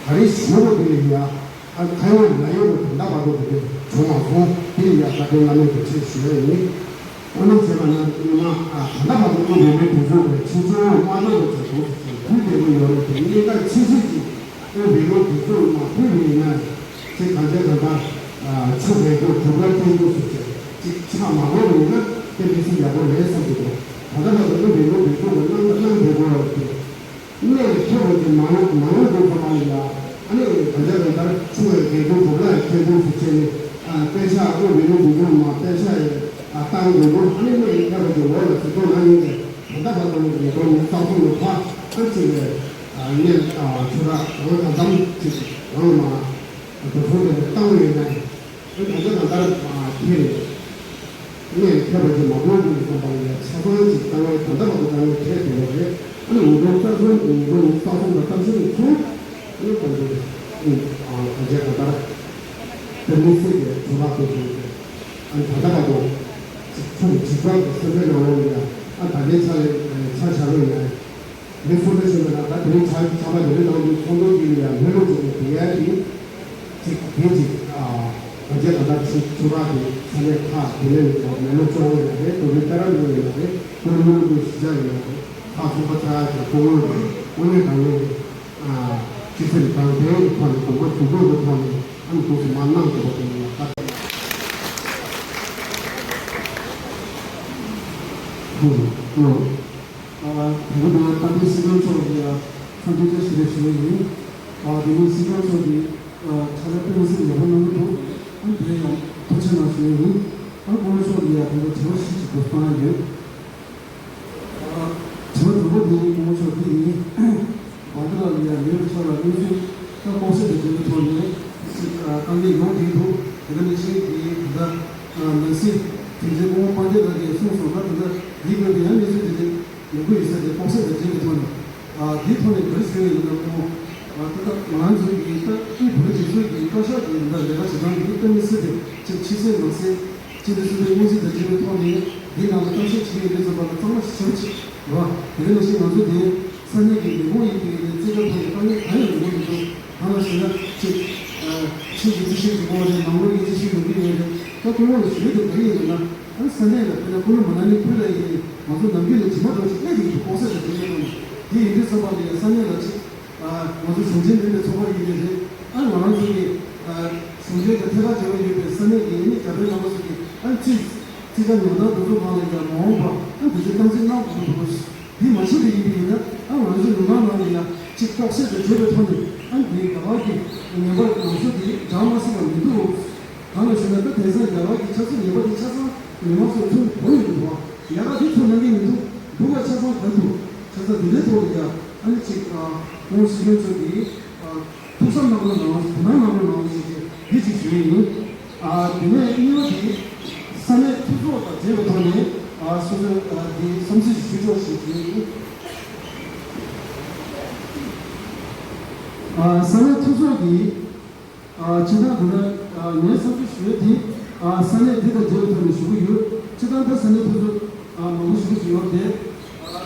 ག་རེ་ཞུ་བ་དེ་ལ་ཡ་ཨ་ཁ་ཡོད་ལག་ཡོད་ཀྱི་ད་ལྟ་བར་དུ་དེ་འདྲ་བྱུང་མ་སོང་། དེ་ལ་ཡ་བཀའ་དྲིན་བླ་མེད་དུ་ཆེ་ཞུ་ཡ་ཡིན། དངོས་གནས་བྱས་པ་ན་སྔོན་མ་ཨ་ད་ལྟ་བར་དུ་དབུས་བོད་མིའི་སྒྲིག་འཛུགས་ཀྱི་ཆེ་ཆུང་དམའ་ཆུང་དུ་བྱས་འདུག་ཟེར་དུས་བདེ་པོ་ཡོད་རེད་དེ། གནད་འགག་ཆེ་ཤོས་ཀྱི་ དབུས་བོད་མིའི་སྒྲིག་འཛུགས་མ་ཕུད་པ་ཡིན་ན། ཅིག་གང་བྱས་གང་ལྟར་ཆུ་རེ་རྒྱུ་གྲུབ་ར་སྤྲད་རྒྱུ་སུ་ཅིག་ཅིག་ཆགས་མ་དགོས་པ་ཡིན་ན་དེ་མི་སྲིད་ཡག་པོ་རེད་བསམ་གྱི་འདུག་ད་ལྟ་བར་དུ་དབུས་བོད་མིའི་སྒྲིག་འཛུགས་ཀྱི་གནང་གནང་བསྡད་དགོས་པ་རེད། གནས་ལ་འཁེལ་བ་ཅིག་མ་ཡོང་མ་ཡོང་དགོས་ཚང་མ་ལ་ཡ། ཨ་ནི་གང་བྱས་གང་ལྟར་ཆུ་རེ་རྒྱུ་གྲུབ་ར་སྤྲད་རྒྱུ་སུ་བྱས་ནས། དཔེ་ཆ་དབུས་བོད་མིའི་སྒྲིག་འཛུགས་ནང་དཔེ་ཆ་ཡི་བཏང་དགོས་འདུག་ཨ་ནི་གནས་ལ་འཁེལ་བ་ཅིག་འོག་ལ་ཟི་ཐོག་ན་ཡིན་ཏེ། ད་ལྟ་བར་དུ་ཉིས་སྟོང་ཉི་ཤུ་རྩ་གསུམ་ལོ་ཕར་ཨ་ཅིག་ལས་གནས་ཆུ་རགས་འོ་ད་ཙམ་ཅིག་རང་ལ་མ་དུ་ཧུར་དེ་བཏང་བ་ཡིན་ན། འོ་ད་ལྟ་ད་ལྟར་ཁྱེད་རེད། གནས་ལ་འཁེལ་བ་ཅིག་མ་གཏོགས་ཀྱི་བསམ་པ་ལ་ཡ་ཆ་ཚང་ཅིག་བཏང་བའི་ད་ལྟ་བར་དུ་བཏང་བའི་གྲས་དེ་ལོ་རེད། ཨ་ནི་ཉིས་སྟོང་རྩ་གསུམ་ཉིས་སྟོང་ཉི་ཤུ་རྩ་གསུམ་དང་རྩ་བཞི་ནས་བཟུང་ཨ་ནི་ད་ལྟ་ཨ་ད་ལྟ་ད་ལྟ་མི་སྲིད་ཀྱི་ཆུ་རགས་དེ་བཟུང་སྟེ། ཨ་ནི་ད་ལྟ་བར་དུ་ཚོགས་ཀྱི་སྤྱི་ཚོགས་ཀྱི་སེམས་པའི་ནང་ལོགས་ལ་ཡང་ཨ་ད་ལྟའི་ཆ་ལས་ཆ་བཞག་པ་ཡིན་ན། མི་སུ་འདྲ་ཞིག་ཡིན་ན་ད་དེ་རིང་ཆ་ཆ་མ་དེ་རིང་ནང་དུ་ཚོགས་འདུ་དེ་ལ་ཡང་ལྷོད་ལྷོད་བྱས་ནས་བསྡད་ཡ་དེ་ཅིག་དེ་ཅིག་ཨ་ང་ཚོའི་ད་ལྟ་ཆུ་ཆུ་རགས་དེ་ས་གནས་ཁག་དེ་ལས་ནས་ཀྱང་མེ་ལོ་བཅོ་ལྔ་ཡིན་ན་རེད། དུ་རི་ཏཱ་ར་ལུ་ཡིན་ན་རེད། ཀོ་ལི་ལུང་ཀྲུའུ་གཞིས་ཆགས་ཡིན་ན་རེད། ཁག་ཚོགས་པ་ཆགས་ཡ་དེ་ཀོ་ལུང་རེད། དངོས་གནས་དྲང་གནས་རེད། ཨ་སྤྱི་སེམས་དྲང་བདེན་གྱི་ཐོག་ནས་དགོངས་པ་ཞུ་དགོས་ཀྱི་ཐོག་ནས་ཨ་ནི་དུས་སུ་མ་གནང་དགོས་པ་དེ་ཡིན་ཡང་ཁ་ཁུ་ཁུ། ཨ་དེ་རིང་འདིར་དཔལ་ལྡན་སྲིད་སྐྱོང་མཆོག་གི་འཚམས་འདྲི་བཀྲ་ཤིས་བདེ་ལེགས་ཞུ་གི་ཡིན། ཨ་དེ་རིང་སྲིད་སྐྱོང་མཆོག་གིས་ཨ་ཕྱག་ལས་དཔེ་མི་སྲིད་ཡག་པོ་གནང་གི་འདུག་ཨ་དེ་ཡང་ཐུགས་རྗེ་གནང་ཞུ་གི་ཡིན། ཨ་སྐུ་ངོ་མཆོག་གིས་ཡང་དེ་ཚོ་དྲི་བ་བཞི་ཅིག་འདུག་བཏང་ཡ་ཡོད། ཨ་དྲི་བ་དང་པོ་དེ་སྐུ་ངོ་མཆོག་འདི་ཡིན། བྷན་དྷ་ར་ལ་ཡང་ལས་རུ་ཕྱོགས་ལ་དངོས་གཞི་ལྟ་ལྐོག་ཟ་དང་འབྲེལ་བའི་ཐོག་ནས་ཅིག་ཨ་དཀའ་ངལ་ཡོང་བསྡད་འདུག་དེ་ག་ནང་བཞིན་གྱི་ད་ལྟ་ཨ་ནང་སྲིད་དྲུང་ཆེ་སྐུ་ངོ་དཔལ་ལྡན་ལགས་ཀྱིས་གསུངས་སོང་ན། ད་ལྟ་འདིའི་སྐོར་དུ་ཡང་གནས་ཚུལ་དེ་འདྲ་ཡོང་གི་ཡོད་ས་དེ་ལྐོག་ཟ་དང་འབྲེལ་བའི་ཐོག་ནས་ཨ་འདིའི་ཐོག་ནས་ག་རེ་ཞུ་ཡ་ཡིན་ན། སྐུ་ངོ་ཨ་ད་ལྟ་ང་རང་ཚོའི་གི་ད་དབུས་བོད་སྒྲིག་འཛུགས་ཀྱི་བཀའ་ཤག་གི་ད་ལས་ཀ་བྱེད་སྟངས་འདི་གཏན་ནས་སྲིད་དེ་ཅིག་ཕྱི་གསལ་ནང་གསལ། སྤྱི་འཐུས་གསུམ་པའི་སྔོན་རྩིས་དང་འབྲེལ་བའི་ཐོག་ནས་འདི་ནང་ལ་གཏམ་བཤད་བྱེད་ཀྱི་ཡོད་པའི་ཙམ་པ་ལ་གཙང་མ་ཞིབ་ཅིག་རེད་བ། དེ་ག་ནང་བཞིན་ང་ཚོ་དེ་ས་གནས་ཀྱི་མི་ཁོངས་ཡིན་པའི་ནས་རྩིས་ཁྲ་ཐོག་ནས་དཀའ་ངལ་གང་ཡང་ཡོང་གི་མི་འདུག་གང་ལ་ཞེ་ན་ཅིག་ཕྱི་གི་རྩིས་ཞིབ་འགྲོ་གི་རེད། ནང་ལོགས་ཀྱི་རྩིས་ཞིབ་འགྲོ་གི་ཡོད་རེད། ད་སྐུ་ངོ་ལ་ཞུ་ཡ་དེ་ག་རེ་ཡིན་ན། ཨ་ས་གནས་ལ་དཔེར་ན་ཀུ་ལུ་མ་ན་ལི་ཕུ་ལ་ཡིན་ང་ཚོ་ནམ་རྒྱུན་ལ་ཇི་མ་འདྲ་ཞིག་སླེབས་ཀྱི་འདུག་ལྐོག་ཟ་དང་འབྲེལ་བའི་ཐོག་ནས། དེ་ཡིན་དུས་ཙམ་པ་ལ་ཡང་ས་གནས་ལ་ཅིག་ང་ཚོ་གཞུང་འབྲེལ་མིན་པའི་ཚོགས་པ་ཡིན་ནའི་རེད། ཨ་ང་རང་ཚོ་གི་གཞུང་འབྲེལ་དང་ཐད་ཀར་འབྲེལ་བ་ཡོད་པའི་ས་གནས་ཀྱི་ཡིན་ནའི་རྒྱ་བོད་རྣམ་པ་ཚོ་གི་ཨ་ཅིག་རྩིས་ཁྲ་ཉོ་སྟངས་དེ་ཚོ་སྒང་ལ་ཡང་མ་འོངས་པ་ཨ་དེ་ཚོ་གཏམ་ཚིག་གནང་དགོས་འདུག་དེ་མ་བྱས་པ་ཡིན་པ་ཡིན་ན་ཨ་ང་ཚོ་ལུང་ཁང་ནང་ལ་ཡང་ཅིག་ལྐོག་ཟ་དང་འབྲེལ་བའི་ཐོག་ནས་ཨ་དེ་ག་བ་གི་ངེས་པར་ང་ཚོ་དེ་འདྲ་མ་སྲིད་པ་མི་འདུག་གང་ལ་ཞུ་ན་ད་དེང་སང་རྒྱ་གར་གྱི་ཆབ་སྲིད་ཉེས་པ་དེ་ཆ་ཚང་མི་མང་ཚོས་ཚུར་གོ་ཡོང་གི་འདུག་ཡག་ག་དེ་ཚོ་གནང་གི་མི་འདུག་འདུག་ག་ཆ་ཚང་ག་འདུག་ཆ་ཚང་དེ་འདྲའི་ཐོག་ལ་ཡ་ཨ་ནི་ཅིག་ཨ་ཁོང་སྲིད་སྐྱོང་མཆོག་གིས་ཨ་ཐུགས་བསམ་གནང་རོགས་གནང་། དོ་སྣང་གནང་རོགས་གནང་ཞེས་ཀྱི་འདི་ཅིག་ཞུ་ཡི་ཡིན། ཨ་དེ་ནས་གཉིས་པ་དེ་ས་གནས་འཐུས་ཚོགས་དང་འབྲེལ་བའི་ཐོག་ནས་ཨ་སོ་སོའི་ཨ་དེ་བསམ་ཚུལ་ཞིག་ཞུ་ཆོག་ཞེས་ཞུ་ཡི་ཡིན། ཨ་ས་གནས་འཐུས་ཚོགས་ཀྱིས། ཨ་སྤྱིར་བཏང་དེ་ལ་ཨ་ངའི་བསམ་ཚུལ་ཞུ་ཡས་དེ་ཨ་ས་གནས་དེ་དང་འབྲེལ་བའི་ཐོག་ནས་ཞུ་གི་ཡོད། སྤྱིར་བཏང་ད་ས་གནས་འཐུས་ཚོགས་ཨ་མང་པོ་ཞུ་གི་ཡོད་རེད། ཨ་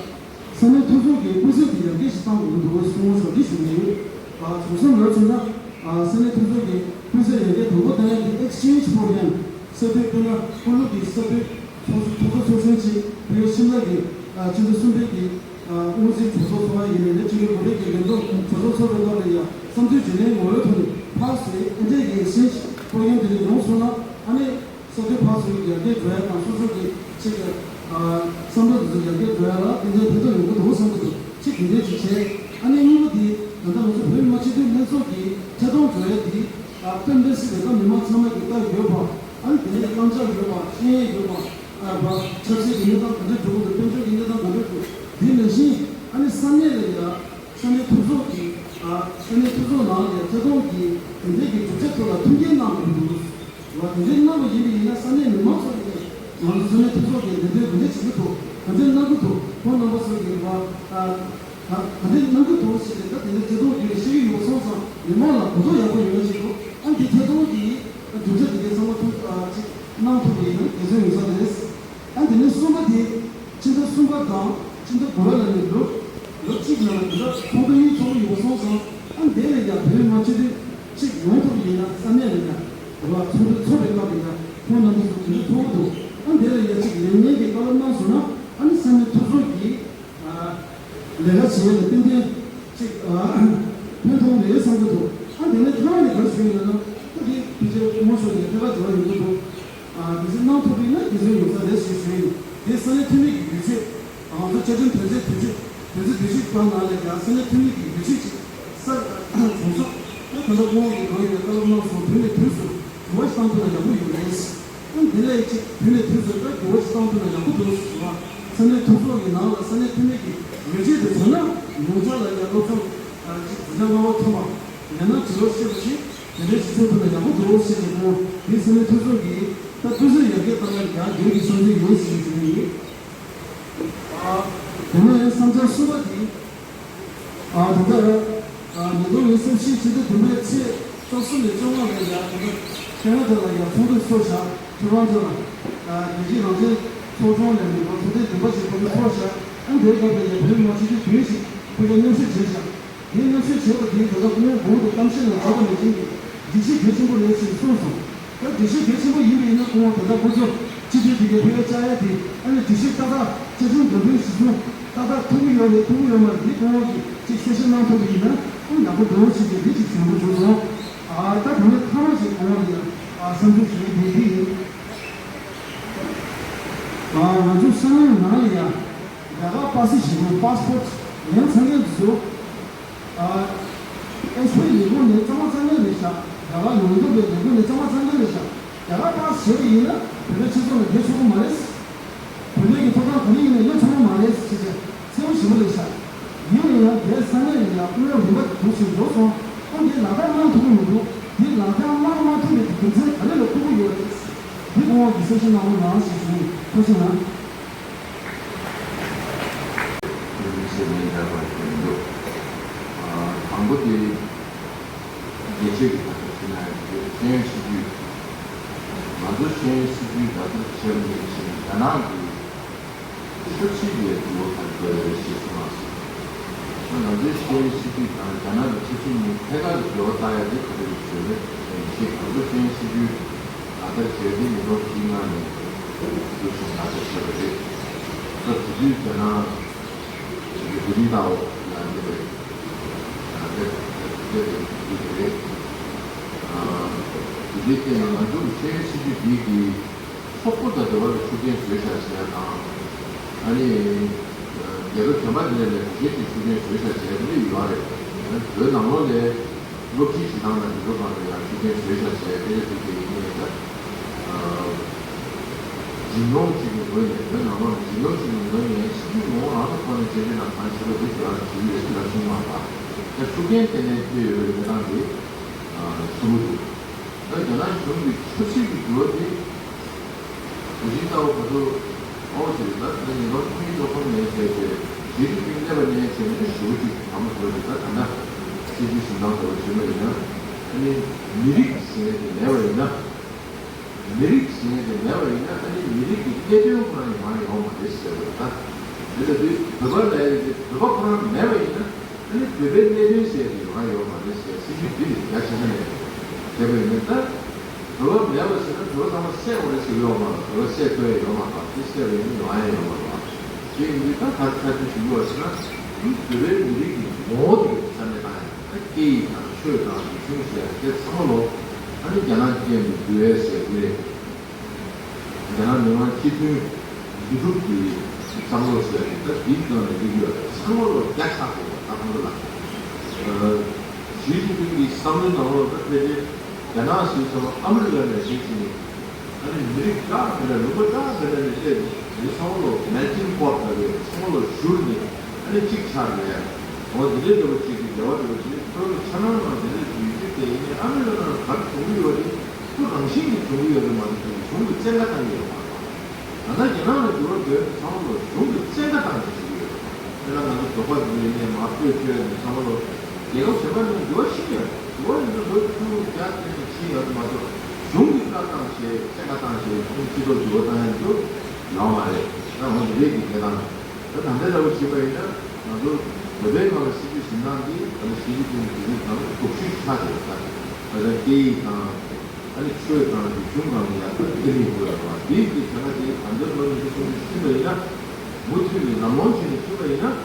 ས་གནས་འཐུས་ཚོགས་ཀྱི་སྤུས་ཚད་དེ་ཡར་རྒྱས་ཤིག་གཏང་དགོས་ཀྱི་འདུག་གསུང་བ་སོགས་འདི་ཞུ་གི་ཡོད། ཨ་དྲང་བསམ་ལབ་ཚུལ་ན་ཨ་ས་གནས་འཐུས་ཚོགས་ཀྱི་སྤུས་ཚད་ཡར་རྒྱས་དང་པོ་གཏང་ཡ་དེ་exchange program ས་འཐུས་དཔེར་ན་ཀུ་ལུ་གི་ས་འཐུས་ཚོགས་ཚོགས་ཚོགས་ཆུང་ཆེ་བོད་ཤིམ་ལ་གི་ཨ་སྤྱི་ཟླ་གསུམ་པའི་གི་ཨ་སྔོན་རྩིས་གྲོས་ཚོགས་ཚོགས་པ་ཡིན་ནའི་ལས་བྱེད་ཀྱི་འགོ་ཁྲིད་ཀྱི་ལས་བསྡོམས་གྲོས་ཚོགས་ཚོགས་པའི་སྐབས་ལ་ཡང་བསམ་ཚུལ་བརྗེ་ལེན་ངོ་བོའི་ཐོག་ནས་ཕར་སེ་ཨེ་འདྲས་ཀྱི་exchange program དེ་འདྲ་ཡོང་སོང་ན་ཨ་ནི་ས་འཐུས་ཕར་ཚུར་ཡར་རྒྱས་འགྲོ་ཡ་དང་སོ་སོ་གི་ཅིག་ཨ་བསམ་བློ་དེ་ཚོ་ཡར་རྒྱས་འགྲོ་ཡ་ལ་དེ་འདྲའི་ཕན་ཐོགས་ཡོང་གི་འདུག་བསམ་གི་འདུག་ཅིག་དེ་འདྲས་ཅིག་བྱས། ཨ་ནི་གཉིས་པ་དེ་ད་ལྟ་ང་ཚོ་བོད་མི་མང་སྤྱི་འཐུས་ལྷན་ཚོགས་ཀྱི་ཐད་གཏོང་འགྲོ་ཡ་དེ་ཨ་དཔེ་འབྲས་སྲིད་པའི་ད་མི་མང་ཚང་མ་གི་ལྟ་ཡོད་པ། ཨ་ནི་དེ་ནས་བླང་བྱ་ཡོད་པ། ཤེས་ཡས་ཡོད་པ། ཨ་བ་ཆབ་སྲིད་ཀྱི་གནས་སྟངས་ག་འདྲ་འགྲོ་གི་འདུག་དཔལ་འབྱོར་གྱི་གནས་སྟངས་ག་འདྲ་འདུག་དེ་ནང་བཞིན་ཨ་ནི་ས་གནས་ལ་ཡ་ས་གནས་འཐུས་ཚོགས་ཀྱི་ཨ་ས་གནས་འཐུས་ཚོགས་ནང་ལ་ཡ་ཐད་གཏོང་གི་དེ་འདྲའི་གི་གྲུབ་ཆ་ཐོག་ལ་མཐུན་རྐྱེན་གནང་དགོས་འདུག་བ། དེ་འདྲའི་གནང་བ་ཡིན་པ་ཡིན་ན་ས་གནས་མི་མང་ཚོ་ཡིན་ནས་ང་ཚོ་ས་གནས་འཐུས་ཚོགས་ཀྱི་ལས་དོན་ག་འདྲ་བྱེད་ཀྱི་འདུག་ག་འདྲ་གནང་གི་འདུག་ཁོང་རྣམ་པ་ཚོ་ཡིན་པ་ཨ། ད་ག་འདྲ་གནང་གི་འདུག་ཟེར་ཏེ་ད་དེ་འདྲ་བརྩེ་དུང་ཡོད་ཤེས་ཀྱི་ཡོད་སོང་ཙང་མི་མང་ལ་གོ་རྟོགས་ཡག་པོ་ཡོད་ན་ཅིག་འདུག་ཨ་འདི་ཐད་གཏོང་གི་གྲུབ་ཆ་དེ་གའི་ཚང་མ་ཐུགས་ཨ་ཅིག་གནང་ཐུབ་པ་ཡིན་ན་དགེ་མཚན་ཡོད་ས་རེད། ཨ་དེ་ནས་གསུམ་པ་དེ་ཕྱི་ཟླ་གསུམ་པ་དང་ཕྱི་ཟླ་དགུ་པ་ལ་ནི་ལོ་ལོ་གཅིག་ནང་ལ་དེ་འདྲ་ཚོགས་འདུ་གཉིས་ཚོགས་ཀྱི་ཡོད་སོང་ཙང་ཨ་འདི་ལ་ཡང་བོད་མི་སྤྱི་འཐུས་གཅིག་ཡོང་ཐུབ་པ་ཡིན་ན་ས་གནས་ལ་ཡང་དེ་བ་ཚོགས་འདུ་ཚོགས་པའི་སྐབས་ལ་ཡང་ཁོང་རྣམ་པ་ཚོ་དེ་འདྲ་ཐུག་གི་འདུག་ཨ་འདི་ལ་ཡང་གཅིག་ལས་ངན་གྱི་བཀའ་སློབ་གནང་སོང་ན་ཨ་ནི་ས་གནས་འཐུས་ཚོགས་ཀྱིས། ལས་ཀ་བྱེད་ཡས་ལ་ཏན་ཏན་ཅིག་ཨ་ ཕན་ཐོགས་མེད་བསམ་གྱི་འདུག་ཨ་དེ་ནས་ཐ་མ་ནས་ག་རེ་ཞུ་ཡིན་ལབ་ན། ཨ་དེ་ཕལ་ཆེར་སྐུ་ངོ་མཆོག་ནས་ཐད་ཀར་དྲི་བ་ཡོང་གི་འདུག་ཨ་དེ་ཚོ་གནང་ཐུབ་པ་ཡིན་ན་དེ་ཚོ་ཡོང་ས་རེད་ཞེས་ཞུ་ཡིན། དེ་ས་གནས་འཐུས་མི་གི་ཡོད་ཚད། ང་ཚོ་བཅའ་ཁྲིམས་དོན་ཚན་དོན་ཚན་དོན་ཚན་བདུན་ཅུ་པ་ནང་ལ་ཡང་ས་གནས་འཐུས་མི་གི་ཡོད་ཚད་ཅིག་གསར་བྱུང་སོང་། ཨ་ད་ལྟ་སྐུ་ངོ་གིས་གང་ཡོད་པའི་བཀའ་སློབ་གནང་སོང་། དུས་ནས་དུས་སུ་འགྱུར་བ་ཞིག་བཏང་ཐུབ་ན་ཡག་པོ་ཡོད་རེད། ཨང་དེ་ལས་ཅིག་དུས་ནས་དུས་སུ་ད་འགྱུར་བ་ཞིག་བཏང་ཐུབ་ན་ཡག་པོ་འདུག་ཟེར་བ། ས་གནས་མཐུན་ཚོགས་ཀྱི་ནང་ལ་ས་གནས་འཐུས་མི་གི་ཡོད་ཚད་དེ་བྱུང་ན་ཉུང་མཐའ་ལ་ཡང་སློབ་སྦྱོང་ཅིག་འཛིན་གྲྭ་ལྔ་པ་ཐོན་པ་ཡང་ན་དྲི་བ་ཤེས་པ་ཞིག་དེ་འདྲའི་ཞིག་བྱུང་ཐུབ་ན་ཡག་པོ་འདུག་ཟེར་ནས་སྐུ་ངོ་དེ་ས་གནས་མཐུན་ཚོགས་ཀྱིས་ད་ཐུགས་སེམས་ཡར་རྒྱས་བཏང་ན་ཡང་འགྲིག་གི་བསམ་ཚུལ་ཡོད་ཟེར་ཞུ་ཡིན། དེ་ནས་བསམ་འཆར་གསུམ་པ་དེ། ཨ་ད་ལྟ་ཉིས་སྟོང་ཉི་ཤུ་རྩ་བཞི་ཕྱི་ཟླ་བདུན་པའི་ཚེས་བཅུ་གསུམ་ནས་བཅོ་ལྔ་བར་ཡང་ད་ལྟ་ཁེ་ན་ཌ་ལ་ཡང་ཚོགས་འདུ་ཚོགས་བཞག་ཊོ་རོན་ཊོ་ལ་རྒྱལ་སྤྱིའི་རང་བཙན་ཚོགས་ཆུང་ལས་མི་འབོར་ཚོགས་ཐེངས་བདུན་པ་ཞིག་ཚོགས་འདུ་ཚོགས་བཞག་ཨ་འདིའི་སྐབས་ལ་ཡང་བོད་མི་མང་སྤྱི་འཐུས་བདུན་ཞིག་ཕ་གིར་མཉམ་ཞུགས་བྱས་བཞག་དེའི་མཉམ་ཞུགས་བྱས་པ་དེས་ད་ལྟ་སྐུ་ངོ་གོང་དུ་གཏམ་བཤད་ནང་བརྗོད་པ་ནང་བཞིན་གྱི་སྒྲིག་གཞི་གལ་ཆེན་པོ་རེད་ཅེས་གསུངས་སོང་། ད་སྒྲིག་གཞི་གལ་ཆེན་པོ་ཡིན་པ་ཡིན་ན་སྐུ་ངོ་ད་ལྟ་སྐུ་ཚབ་སྤྱི་འཐུས་དེ་གའི་ཕ་གིར་བཅར་ཡ་དེ་ཨ་ནི་སྒྲིག་གཞི་ཏག་ཏག་བཅའ་ཁྲིམས་འདོན་སྤེལ་གཞི་བཟུང་ཏག་ཏག་ཐུབ་ཀྱི་ཡོད་རེད་ཐུབ་ཀྱི་ཡོད་མ་རེད་འདི་སྐུ་ངོ་གིས་ཅིག་གསལ་བཤད་གནང་ཐུབ་པ་ཡིན་ན་ཨ་ཡག་པོ་འདུག་ཅེས་ཀྱི་འདི་ཅིག་ཞུ་འདོད་བྱུང་སོང་། ཨ་ད་དེ་ནས་མཐའ་མ་ཞིག་སྐུ་ངོ་ལ་ཡང་ཨ་བསམ་ཚུལ་ཞུ་ཡ་འདི་འདི་ཡིན། ཨ་ང་ཚོ་ས་གནས་ནང་ལ་ཡང་རྒྱ་གར་པ་སི་ཞིག་གི་པཱ་སི་པོར་ཊི་ལེན་ཚར་མཁན་དེ་ཚོ། ཨེཆ་པི་ལས་ཁུངས་ནས་གཙང་མ་གཙང་རྐྱང་རེད་ཤག་རྒྱ་གར་ཡོངས་འཛུགས་པའི་ལས་ཁུངས་ནས་གཙང་མ་གཙང་རྐྱང་རེད་ཤག་རྒྱ་གར་པཱ་སི་བྱས་པ་ཡིན་ན་བོད་པའི་སྤྱི་ཚོགས་ལ་ཡོང་ཆོག་གི་མ་རེད། བོད་པའི་གི་ཐོབ་ཐང་ག་རེ་ཡིན་ན་ཡོང་ཆོག་གི་མ་རེད་ཟེར་བྱས་གསལ་པོ་ཞེ་པོ་རེད་ཤག་ཡིན་ན་ཡང་དེའི་ས་གནས་ལ་ཡང་སྐུ་ངོ་རིམ་པ་འདུག་ཟེར་འགྲོ་སོང་། ཁོང་གིས་ལག་བསྟར་གནང་ཐུབ་ཀྱི་མི་འདུག་དེ་ལག་བསྟར་གནང་མ་ཐུབ་པའི་རྒྱུ་མཚན་ག་རེ་ལ་ཐུག་གི་ཡོད་རེད། དེ་སྐུ་ངོ་གིས་གསལ་བཤད་གནང་རོགས་གནང་ཞེས་ཞུ་ཡིན། ཐུགས་རྗེ་གནང་། ཨ་དང་པོ་དེ་རྒྱལ་སྤྱིའི་ཐོག་ཏུ་ཕྱིན་ན་ཤེས་ཡོན་སྲིད་ཇུས། ང་ཚོ་ཤེས་ཡོན་སྲིད་ཇུས་ལག་བསྟར་བྱས་པ་ནས་བྱས་རྒྱ་ནག་གི་ཆབ་སྲིད་ཀྱི་འགྱུར་བ་ག་རེ་འགྲོ་ཡོད་རེད་ཞེས་གསུངས་པ་སོང་། ང་ཚོའི་ཤེས་ཡོན་སྲིད་ཇུས་དང་རྒྱ་ནག་གི་ཆབ་སྲིད་གཉིས་ཐད་ཀར་གྱི་འབྲེལ་བ་བཏགས་ཡ་དེ་ག་རེ་རེད་ཞུས་ན་ཡིན་ཞེས། ང་ཚོ་ཤེས་ཡོན་སྲིད་ཇུས་ལག་བསྟར་བྱས་ཏེ་ཉིས་སྟོང་བཅུ་ལྔ་ནས་འཛུགས་སྐྲུན་ལག་བསྟར་བྱས་པ་རེད། ད་དེ་དུས་རྒྱ་ནག་གི་ཧུའུ་ཅིན་ཐའོ་ལ་སླེབས་པ་རེད། སླེབས་པའི་དུས་དེ་རེད། དེ་དུས་དེ་ནང་ང་ཚོ་གི་ཤེས་ཡོན་སྲིད་ཇུས་འདི་གི་སོག་པོ་དང་འབྲེལ་བ་ལ་ཤུགས་རྐྱེན་བཟོས་བཞག་ཟེར་ཡ་དང་། ཨ་ནི་རྒྱལ་ཁབ་གཞན་པ་དེ་ལ་ལས་གཞན་ཞིག་ཤུགས་རྐྱེན་བཟོས་བཞག་ཟེར་ཡ་དེ་འདྲ་ཡོད་རེད། བོད་ནང་ལོགས་ལས་སློབ་ཁྲིད་བྱེད་སྟངས་དང་དེ་ཚོ་སྒང་ལ་ཡང་ཤུགས་རྐྱེན་བཟོས་བཞག་ཟེར་ཡ་དེ་འདྲ་ཐུག་དེ་ཡིན་ནའི་ད་འཛིན་སྐྱོང་བྱེད་ཀྱི་ངོས་ནས་བོད་ནང་ལོགས་ནས་འཛིན་སྐྱོང་བྱེད་ཀྱི་ངོས་ནས་སྲིད་ཇུས་ངོ་བོ་རང་དང་ཐོག་ནས་བཅའ་ཁྲིམས་དང་གང་བྱེད་པ་དེ་དེ་བ་ལ་བྱེད་ཀྱི་ཡོད་ཟེར་ལབ་སོང་མ་གཏོགས་ད་ཤུགས་རྐྱེན་དེ་ནས་ཐེབས་ཡོད་པའི་གནས་སྟངས་དེ་ཆེན་པོ་འདུག་ད་རྒྱ་ནག་གཞུང་གི་ཆབ་སྲིད་ཀྱི་འགྱུར་བ་དེ། ཧུའུ་ཅིན་ཐའོ་ག་ཚོད་ཨོ་ཟེར་ད་ད་ཉིས་སྟོང་བཅུ་གཉིས་ལོ་འཁོར་ནས་བྱས་ཏེ་ཞི་ཅིན་ཕིང་སླེབས་པ་ནས་བྱས་ནས་ཞེ་པོ་ཅིག་བྱུང་བ་ཟེར་བ་ཅིག་ད་ད་ལྟ་སྲིད་ཇུས་འཛིན་སྟངས་ཟེར་བ་བྱས་པ་ཡིན་ན་ཨ་ནི་མི་རིགས་ཟེར་ཡ་དེ་མེད་པ་ཡིན་ན། མི་རིགས་ཟེར་ཡ་དེ་མེད་པ་ཡིན་ན་ཨ་ནི་མི་རིགས་ཀྱི་གནད་དོན་ཁོ་རང་ཡོང་ཡ་ཡོད་མ་རེད་ཟེར་བ་རེད་ད། དེ་ལྟ་དུས་བོད་པ་ལབ་ཡ་དེ་བོད་པ་ཁོ་རང་མེད་པ་ཡིན་ན། ཨ་ནི་བོད་པའི་གནད་དོན་ཟེར་དེ་ཡོང་ཡ་ཡོད་མ་རེད་ཟེར་སྲིད་ཇུས་འདི་ལས་རྒྱ་ཆེ་ས་ནས་བྱས་པ་ཡིན་ན་ད། བོད་པ་མེད་པ་ཟེར་ན་བོད་པ་ཚང་མ་བསད་དགོས་རེད་ཟེར་གྱི་ཡོད་མ་རེད། བོད་པ་བསད་དགོས་ཡ་ཡོད་མ་རེད། དེ་བསད་པ་ཡིན་ན་ཡོང་ཡ་ཡོད་མ་རེད། དེ་ཡིན་དུས་ད་ག་ག་དུས་ཞིག་ཡོད་ཟེར་ན་འདི་བོད་པའི་མི་རིགས་ཀྱི་ངོ་བོ་དེ་རྩ་མེད་བཏང་ཡ་ད་སྐད་ཡིག་དང་ཆོས་དང་རིག་གཞུང་ཟེར་ཡ་དེ་ཚང་མ་ལོ་ཨ་ནི་རྒྱ་ནག་གི་རྐྱེན་དུ་འགྱུར་ཡ་ཟེར་དེ་རེད། རྒྱ་ནག་མི་དམངས་སྤྱི་མཐུན་ལས་སྒྲུབ་ཀྱི་བསམ་བློ་ཟེར་ཏེ་ད་འདིའི་སྒང་ནས་འདི་ཡོད་ཚང་མ་ལོ་རྒྱ་ཆགས་དགོས་པ་ད་ཁོང་ཚོ་ལ། ཞི་ཅིན་ཕིང་གི་བསམ་བློའི་ནང་ལོགས་ད་ཕལ་ཆེར་རྒྱ་ནག་ཟེར་ཚང་མ་ཨ་མི་རི་ཀ་ནས་བྱེད་ཀྱི་ནི་ཨ་ནི་མི་རིགས་འདྲ་མི་འདྲ་ལུང་པ་འདྲ་མི་འདྲ་ནས་སླེབས་ནས་ཚང་མ་ལོ་མེལ་ཊིང་པོཊ་ལབ་པའི་ཚང་མ་ལོ་བཞུར་ནས་ཨ་ནི་གཅིག་ཆགས་ནས་འོ་འདི་འདྲའི་འདྲ་བོ་ཅིག་གི་འབྲེལ་བ་འདྲ་བོ་ཅིག་བོད་ཀྱི་ཆ་ནང་ནང་དེ་འདྲ་ཞུ་རྒྱུ་དེ་ཡིན་ནའི་ཨ་མི་རི་ཀ་ནང་ག་རེ་བྱུང་གི་ཡོད་རེད། ཁོ་རང་བཞིན་གྱིས་བྱུང་གི་ཡོད་རེད་མ་གཏོགས་གཞུང་གིས་བཙན་བཀའ་བཏང་གི་ཡོད་མ་རེད། ད་ལྟ་རྒྱ་ནག་ལ་འགྱུར་བ་འགྲོ་ཡོད་ཚང་མ་ལོ་གཞུང་གིས་བཙན་བཀའ་བཏང་ནས་བྱེད་ཀྱི་ཡོད་རེད། དཔེར་ན་ང་ཚོ་བོད་པ་ཚོ་ཡིན་ནའི་མར་སྤོས་མཆོད་ནས་ཚང་མ་ལོ་རྒྱལ་ཁབ་གཞན་པ་ནང་འགྱུར་བ་ཕྱིན་ཡོད་རེད། འགྱུར་བ་ཡིན་ན་ལོ་ཆུང་ཆུང་རྒྱ་བསྐྱེད་ནས་ཕྱིན་ཡོད་རེད་མ་གཏོགས་གཞུང་གིས་བཀའ་བཏང་བྱས་བཙན་བཀའ་བཏང་བྱས་ཁོང་སྤྱི་ཚོགས་འགྱུར་བ་བཏང་ཡ་འདུག་ཡོད་མ་རེད། ད་འོ་དེ་རེད་ཀྱི་གནས་སྟངས། ད་ད་ལྟའི་ལྟ་བུ་བྱེད་པ་ཡིན་ན་ང་ཚོ་བོད་པའི་ནང་ལ་སྲིད་ཇུས་འཛིན་སྟངས་འདི་ད་ལྟ་ཞི་ཅིན་ཕིང་གི་སྲིད་ཇུས་ནང་ལ་སྟོབས་ཤུགས་ཆགས་ཡོད་ད། ད་ལྟ་སྐད་ཡིག་དང་ཨ་ནི་ཆོས་དང་རིག་གཞུང་སྒང་ལ་ཡང་ད་བརྟན་ལྷིང་དགོས་ཡོད་པ་འདི་གི་བྱ་བ་དེ་ད་ལྟའི་ལོ་ཉི་ཤུ་སུམ་ཅུ་ཕྱིན་པ་ཡིན་ན་མུ་མཐུད་ནས་ལམ་ལྷོང་བྱས་ནས་ཕྱིན་པ་ཡིན་ན།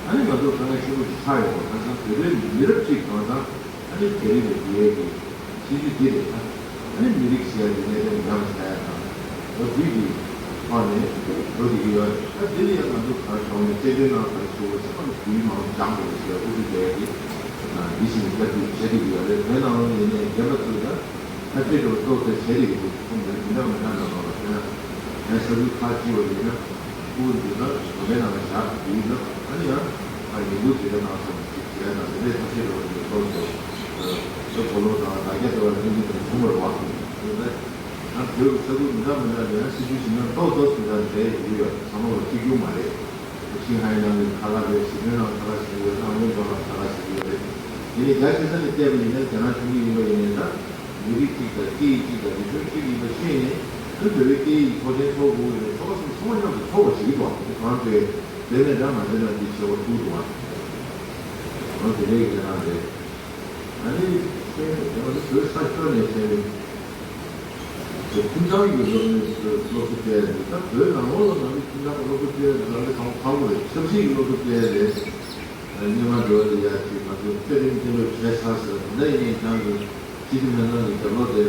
ཨ་ནི་ང་ཚོ་དཀའ་ངལ་ཆེན་པོ་ཞིག་ཆགས་ཡོད་པ། ཁ་སང་བོད་པའི་མི་རབས་གཅིག་གང་ཚང་ཨ་ནི་རྒྱ་རིགས་ལ་འགྲོ་ཡས་ཀྱི་ཤེས་རྒྱུ་འདི་རེད། ཨ་ནི་མི་རིགས་ཟེར་ཡ་དེ་གནད་དོན་ཡག་པོ་ཆགས་ཡ་དང་། ཨོ་དུས་ཀྱི་ཐོག་ནས་འགྲོ་བསྡད་ཀྱི་ཡོད་རེད། ད་འདི་ལ་ཡང་ང་ཚོ་ག་རེ་བྱུང་ནས་དཔེ་སྟོན་ནང་ག་རེ་ཞུ་དགོས་ཟེར་ན། ཨ་ནི་བོད་མི་མང་པོ་སྦྱངས་དགོས་རེད་ཟེར། ཨོ་དུས་རྒྱ་ཡ་གི་འདི་བཞིན་རྒྱབ་སྐྱོར་བྱེད་བསྡད་ཀྱི་ཡོད་རེད། བོད་ནང་ལ་ཡིན་ནའི་རྒན་པ་ཚོས་ད་ཁ་ཆེ་འགྲོ་ཏོག་ཙམ་བྱེད་བསྡད་ཀྱི་འདུག་ཁོང་ཚོས་མི་འདྲ་མི་འདྲ་ནང་ལོགས་ལ་དཔེར་ན་ངས་ས་ཁུལ་ཁག་ཅིག་བ་ཡིན་ན། ཁུལ་འདི་དག་དགོན་པའི་ནང་ལ་བཞག་ཡིན་ན། ཨ་ནི་ཡང་ཨ་ཡིན་འདུག་དེ་འདྲ་གནང་སོང་ཞིག་བྱས་དང་། དེ་འདྲའི་ཐབས་ཤེས་འགྲོ་བ་དེ་ཚོ་ཚོ་ཚོ་གོ་ལོ་དང་བདག་རྒྱ་དེ་བ་ལེན་གྱི་དེ་བྱུང་བར་བ། དེ་ད་ཡང་བོད་ཀྱི་ས་ཁུལ་མི་འདྲ་མི་འདྲ་ལ་ཡང་སྲིད་ཇུས་ཞིག་ན་ཏོག་ཏོག་ཙམ་འདྲ་འདྲ་ཡོད་ཡོད། ཚང་མ་ལ་གཅིག་གྱུར་མ་རེད། ཤིང་ཧའེ་ནང་གི་ཁ་ལག་རེད། ཞི་ཁྲོན་ནང་ཁ་ལག་ཟེར་གྱི་ཡོད། ཨ་མོན་རྫོང་ནང་ཁ་ལག་ཟེར་གྱི་ཡོད་རེད། དེ་ནས་རྒྱ་ཆེ་ས་ནས་བལྟས་པ་ཡིན་ན་རྒྱ་ནག་གཞུང་གི་ཡིན་པ་ཡིན་ནའི་ད། མི་རིགས་གཅིག་དང་སྐད་ཡིག་གཅིག་དང་རིག་གཞུང་གཅིག་ཡིན་པ་ཤེས་ནས། ཨ་བོད་པའི་སྐད་ཡིག་ཚོགས་ཆེན་ཚོགས་དགོས་ཡོད་ན་ཚོགས་པ་ཚང་མ་མཉམ་དུ་ཚོགས་པ་ཞིག་གི་ཐོག་དེ་གང་ཚོད་བོད་ནས་འདྲ་མ་འདྲ་ན་འདི་བྱེད་པ་ཐུག་འདུག་བ། འོ་དེ་འདྲའི་གི་ལས་སྟངས་རེད། ཨ་ནི་ཁྱེད་ང་ཚོ་བོད་ས་ཤོར་ནས་བྱས་ནས་ཁྱེད་ཁྱིམ་ཚང་གི་སློབ་གཉེར་སློབ་གསོ་སྤྲད་ནས། ད་བོད་ནང་ལོགས་ལ་ང་ཚོ་ཁྱིམ་ཚང་གི་སློབ་གསོ་སྤྲད་ནས་ལ་ལས་གང་ཁག་པོ་རེད། ཆབ་སྲིད་ཀྱི་སློབ་གསོ་སྤྲད་རེད། སྔོན་མ་འགྲོ་བ་དེ་ཡར་ཅིག་ང་ཚོ་ཚེ་རིང་བསྟན་པའི་ཁྲལ་ཚར་ཟེར་བ་དེ་འདྲ་ཡིན་ནའི་ཁྱེད་ཚོ་སྤྱི་འཐུས་ལྷན་ཁང་གི་རྒྱབ་ལོགས་དེ་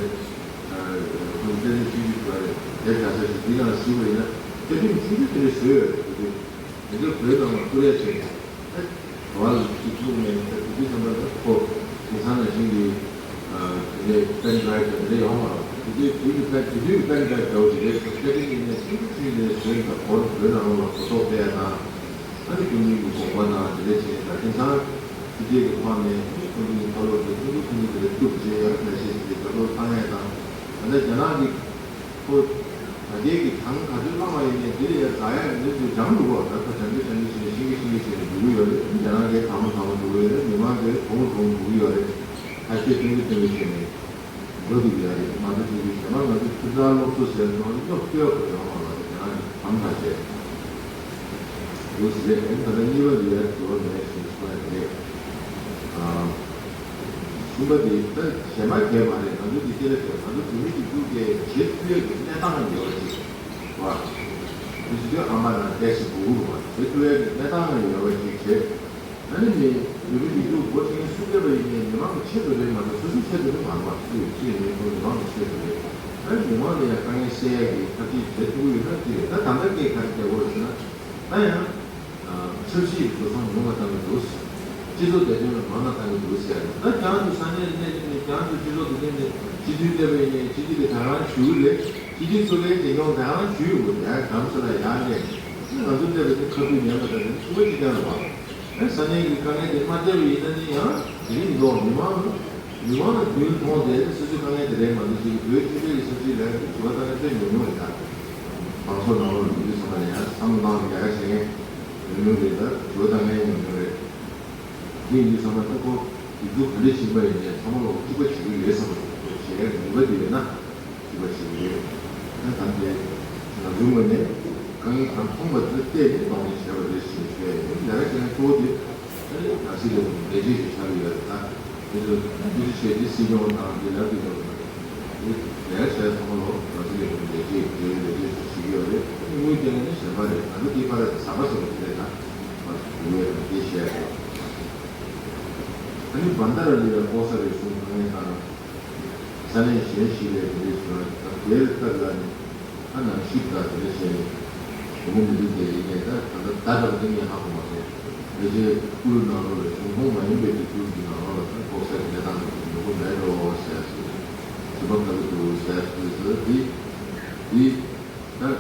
ཁོང་ཚོ་བསྟན་པའི་སྤྱི་འཐུས་བ་རེད། དེབ་བཞག་ས་ཞིག་འདི་ནང་གཟིགས་པ་ཡིན་ན་བསྟན་སྲིད་ཆུང་ཆུང་དེ་འདྲ་བཟོས་ཡོད་རེད། དེ་དུས་དེ་ཚོ་བོད་ནང་ལ་བསྐུར་ཡ་བྱས་ནས་ཨེ་ག་བ་ལ་ཅིག་བླུགས་ནས། དེ་དུས་ཙམ་པ་ལ་ཁོ་དེང་སང་ནང་བཞིན་གྱི་དེ་འདྲའི་པེན་ཌ་རའེབ་དེ་འདྲ་ཡོད་མ་རེད། དེ་དུས་དེ་གི་པེན་དེ་དུས་ཀྱི་པེན་ཌ་རའེབ་འདྲ་བོ་དེ་རེད། བསྟན་སྲིད་ཡིན་ནས་ཆུང་ཆུང་ཆུང་ནས་བཟོས་ནས་བོད་ནང་ལོགས་ལ་གོ་རྟོགས་སྤེལ་ཡ་དང་། ཨ་ནི་སྐུ་མདུན་གྱི་དགོངས་པ་དང་དེ་འདྲ་བྱས། ད་དེང་སང་སྤྱི་སྤྱོད་ཀྱི་ཐོག་ནས་ཨ་ནི་སྐུ་མདུན་གྱི་བཀའ་སློབ་དེ་ཐུང་ཐུང་ཐུང་ཐུང་དེ་འདྲ་བཏུབ་བྱས་ཡོད་རེད། མེ་སེ་ཇི་དེ་རྒྱབ་ལོགས་བཏང་ཡས་དང་། ད་ལྟ་རྒྱ་ནག་གི་ཁོ་ད་ལྟའི་གི་གྲངས་ག་ཚོད་བླངས་པ་ཡིན་ནའི་དེ་ལ་ཡ་ཟ་ཡ་གི་ལས་དེ་སྦྱང་འདུག་བ། ད་ཁོ་སྦྱང་གི་སྦྱང་གི་བྱས་ནས་ཤེས་ཀྱི་ཤེས་ཀྱི་བྱས་ནས་འགྲོ་གི་ཡོད་རེད། རྒྱ་ནག་གིས་དང་པོ་དང་པོ་འགྲོ་གི་ཡོད་རེད། མི་མང་གིས་གོང་གོང་འགྲོ་གི་ཡོད་རེད། ཐག་གཅོད་སྟོན་གྱི་སྟོན་གྱི་བྱས་ནས། འགྲོ་འདུག་ཡ་རེད། མ་གཏོགས་ཅིག་གིས་གཞན་པ་ང་ཚོ་ཁྱིམ་ཚང་སློབ་གསོ་ཟེར་ནོ་རྙོག་སྐྱོ་བ་ཡོང་བ་ལ་དེ་རང་གི་གང་མ་བྱས་འདུག་ཟེར། ཨེ་ད་ལྟ་གཉིས་པ་འདི་ཡར་འགྲོ་མེད་ཞེས་གསུངས་ཡ་རེད། ཨ་གསུམ་པ་འདི་ད་གཞན་པ་གས་མ་རེད། ང་ཚོ་འདི་སྐད་ལ་གས། ང་ཚོ་བོད་མི་སྒྲིག་འཛུགས་ཀྱི་བྱེད་ཐུབ་ཡ་གི་གནས་སྟངས་ཡོད་པ་ཅིག་བ། དེ་ཚོ་ཨ་མ་དང་བཀྲ་ཤིས་སྒུག་དགོས་རུང་བ་བྱེད་ཐུབ་ཡ་གི་གནས་སྟངས་ཡོད་པ་ཅིག་བྱེད། ཨ་ནི་མི་བོད་མི་མི་འདུག་འགོ་ཁྲིད་མཁན་སུ་ཕེབས་པ་ཡིན་ནའི་མི་མང་གི་ཆེད་དུ་རེད་མ་གཏོགས་སོ་སོའི་ཆེད་དུ་རེད་མ་རེད་བ། སུ་ཡོད་ཅི་ཡིན་ནའི་ཁོ་མི་མང་གི་ཆེད་དུ་རེད། ཨ་ནི་མི་མང་ལ་ཡང་དཀའ་ངལ་སེལ་ཡ་གི་ཐབས་ཤེས་བྱེད་ཐུབ་ཀྱི་ཡོད་ན་དེ་རེད། ད་ད་ལྟ་སྐད་ག་རེ་རྒྱག་དགོས་རེད་ཟེར་ན། ད་ཡང་ཆབ་སྲིད་ཀྱི་འགྲོ་སོང་ཉུང་བ་བཏང་གི་འདུག་སྤྱི་ཚོགས་བདེ་དོན་ལ་མང་བ་བཏང་གི་འདུག་ཟེར་ཡ་རེད། ད་རྒྱང་དུ་ས་གནས་གནས་ནས་རྒྱང་དུ་སྤྱི་ཚོགས་དེ་གནས་ནས་སྤྱི་འཐུས་བསྡད་པ་ཡིན་ནའི་སྤྱི་འཐུས་དེ་ད་རང་ཞུ་གི་རེད། སྤྱི་འཐུས་ཚོ་ལའི་རྒྱལ་ཡོངས་ད་རང་ཞུ་ཡོང་གི་རེད། ཡང་གྲམ་ས་ལ་ཡར་སླེབས་ནས་ང་ཚོ་བསྡད་པ་དེ་ཁ་ཐུག་ཉན་པ་དང་དེ་ཚོ་གཅིག་རྐྱང་རེད་བ། ཨ་ས་གནས་ཀྱི་དཀའ་ངལ་དེ་མ་བལྟས་པ་ཡིན་ན་ནི་ཡང་དེ་རིང་ལོ་མི་མང་མི་མང་ལ་མདུན་མཐོང་དེ་སོ་སོའི་དཀའ་ངལ་དེ་རེད་མ་གཏོགས་ཅིག་བོད་སྤྱི་པའི་ས་ཚིགས་ལ་ཡང་དུ་བ་དཀའ་ངལ་དཔེ་ཉུང་ཉུང་རེད། ད་མང་ཚོགས་ནང་ལོགས་ལ་མི་འདུས་ཚང་མ་ལ་ཡང་བསམ་བློ་བཏང་ཡག་ཡག་བྱེད་མཁན་ཉུང་ཉུང་རེད། ད་དུ་བ་དཀའ་ངལ་ཉུང་ཉུང་རེད། དེ་ཡིན་དུས་ཚང་མ་ལྟ་སྐོར་སྒྲིག་འཛུགས་ག་འདྲས་ཕྱིན་པ་ཡིན་ནའི་ཚང་མ་ལོག་གཅིག་པ་བྱེད་ཀྱི་ཡོད་བསམ་པ་བྱེད་ཡག་ནུས་པ་དེ་ཡོད་ན། ཞུ་བ་ཞིག་རེད། ད་ད་ལྟའི་ང་ཚོའི་ངོས་ནས་དཀའ་ངལ་གང་མཐོང་པ་དེ་ལ་བལྟས་ནས་གདོང་ལེན་བྱས་པ་རེད་ཞེས་ཞུ་ཡ་ཡིན། ལས་ཀ་བྱེད་མཁན་གཙོ་བོ་དེ་ད་ནི་ནང་སྲིད་ལས་ཁུངས་ལས་བྱེད་ཅིག་ཆགས་ཀྱི་ཡོད་རེད། ད་དེ་ཚོ་དེ་ཚོ་བྱས་ཏེ་སྲིད་སྐྱོང་དང་དེ་ལ་དེ་ཚོ་དེ་ལས་ཀ་བྱས་ཚང་མ་ལོ་ནང་སྲིད་ལས་ཁུངས་ལས་བྱེད་འབྲེལ་ཡོད་ལས་བྱེད་ཚོ་བྱེད་ཀྱི་ཡོད་རེད། དངུལ་སྟེང་ནས་གཞན་པ་རེད། ད་ནི་དེ་ཕར་ཟམ་པ་བཟོ་བ་དེ་རེད། ད་ང་ཚོ་དུ་བས་དེ་བཤད་ཡ་རེད། ད་ནི་བན་ད་ར་ལི་ལ་ལྐོག་ཟ་རེད་གསུངས། དཀའ་ངལ་དང་། ས་གནས་གཞན་ཞིག་ལས་དེ་འདྲའི་བྱུང་བ་དང་དེར་ལྟར་ལ་ནི་ཨ་ནང་ཞིབ་དང་དེ་འདྲ་བྱས་ནས་དགོས་མཁོ་མི་འདུག་དེ་ཡིན་ནའི་ད་ད་ལྟ་ད་ལྟ་བར་དུ་ངས་ཧ་གོ་མ་སོང་། ལས་བྱེད་ཁུལ་ནང་ལོགས་ལ་གཞུང་ཁོངས་མ་ཡིན་པའི་དེ་ཁུལ་གྱི་ནང་ལོགས་ལ་ད་ལྐོག་ཟ་གི་གནས་སྟངས་དེ་ཚོ་ཉོ་གི་མེད་འགྲོ་ཟེར་སོང་། ཞིབ་པ་ག་གི་འདུག་ཟེར་སོང་། དེ་དེ་ད་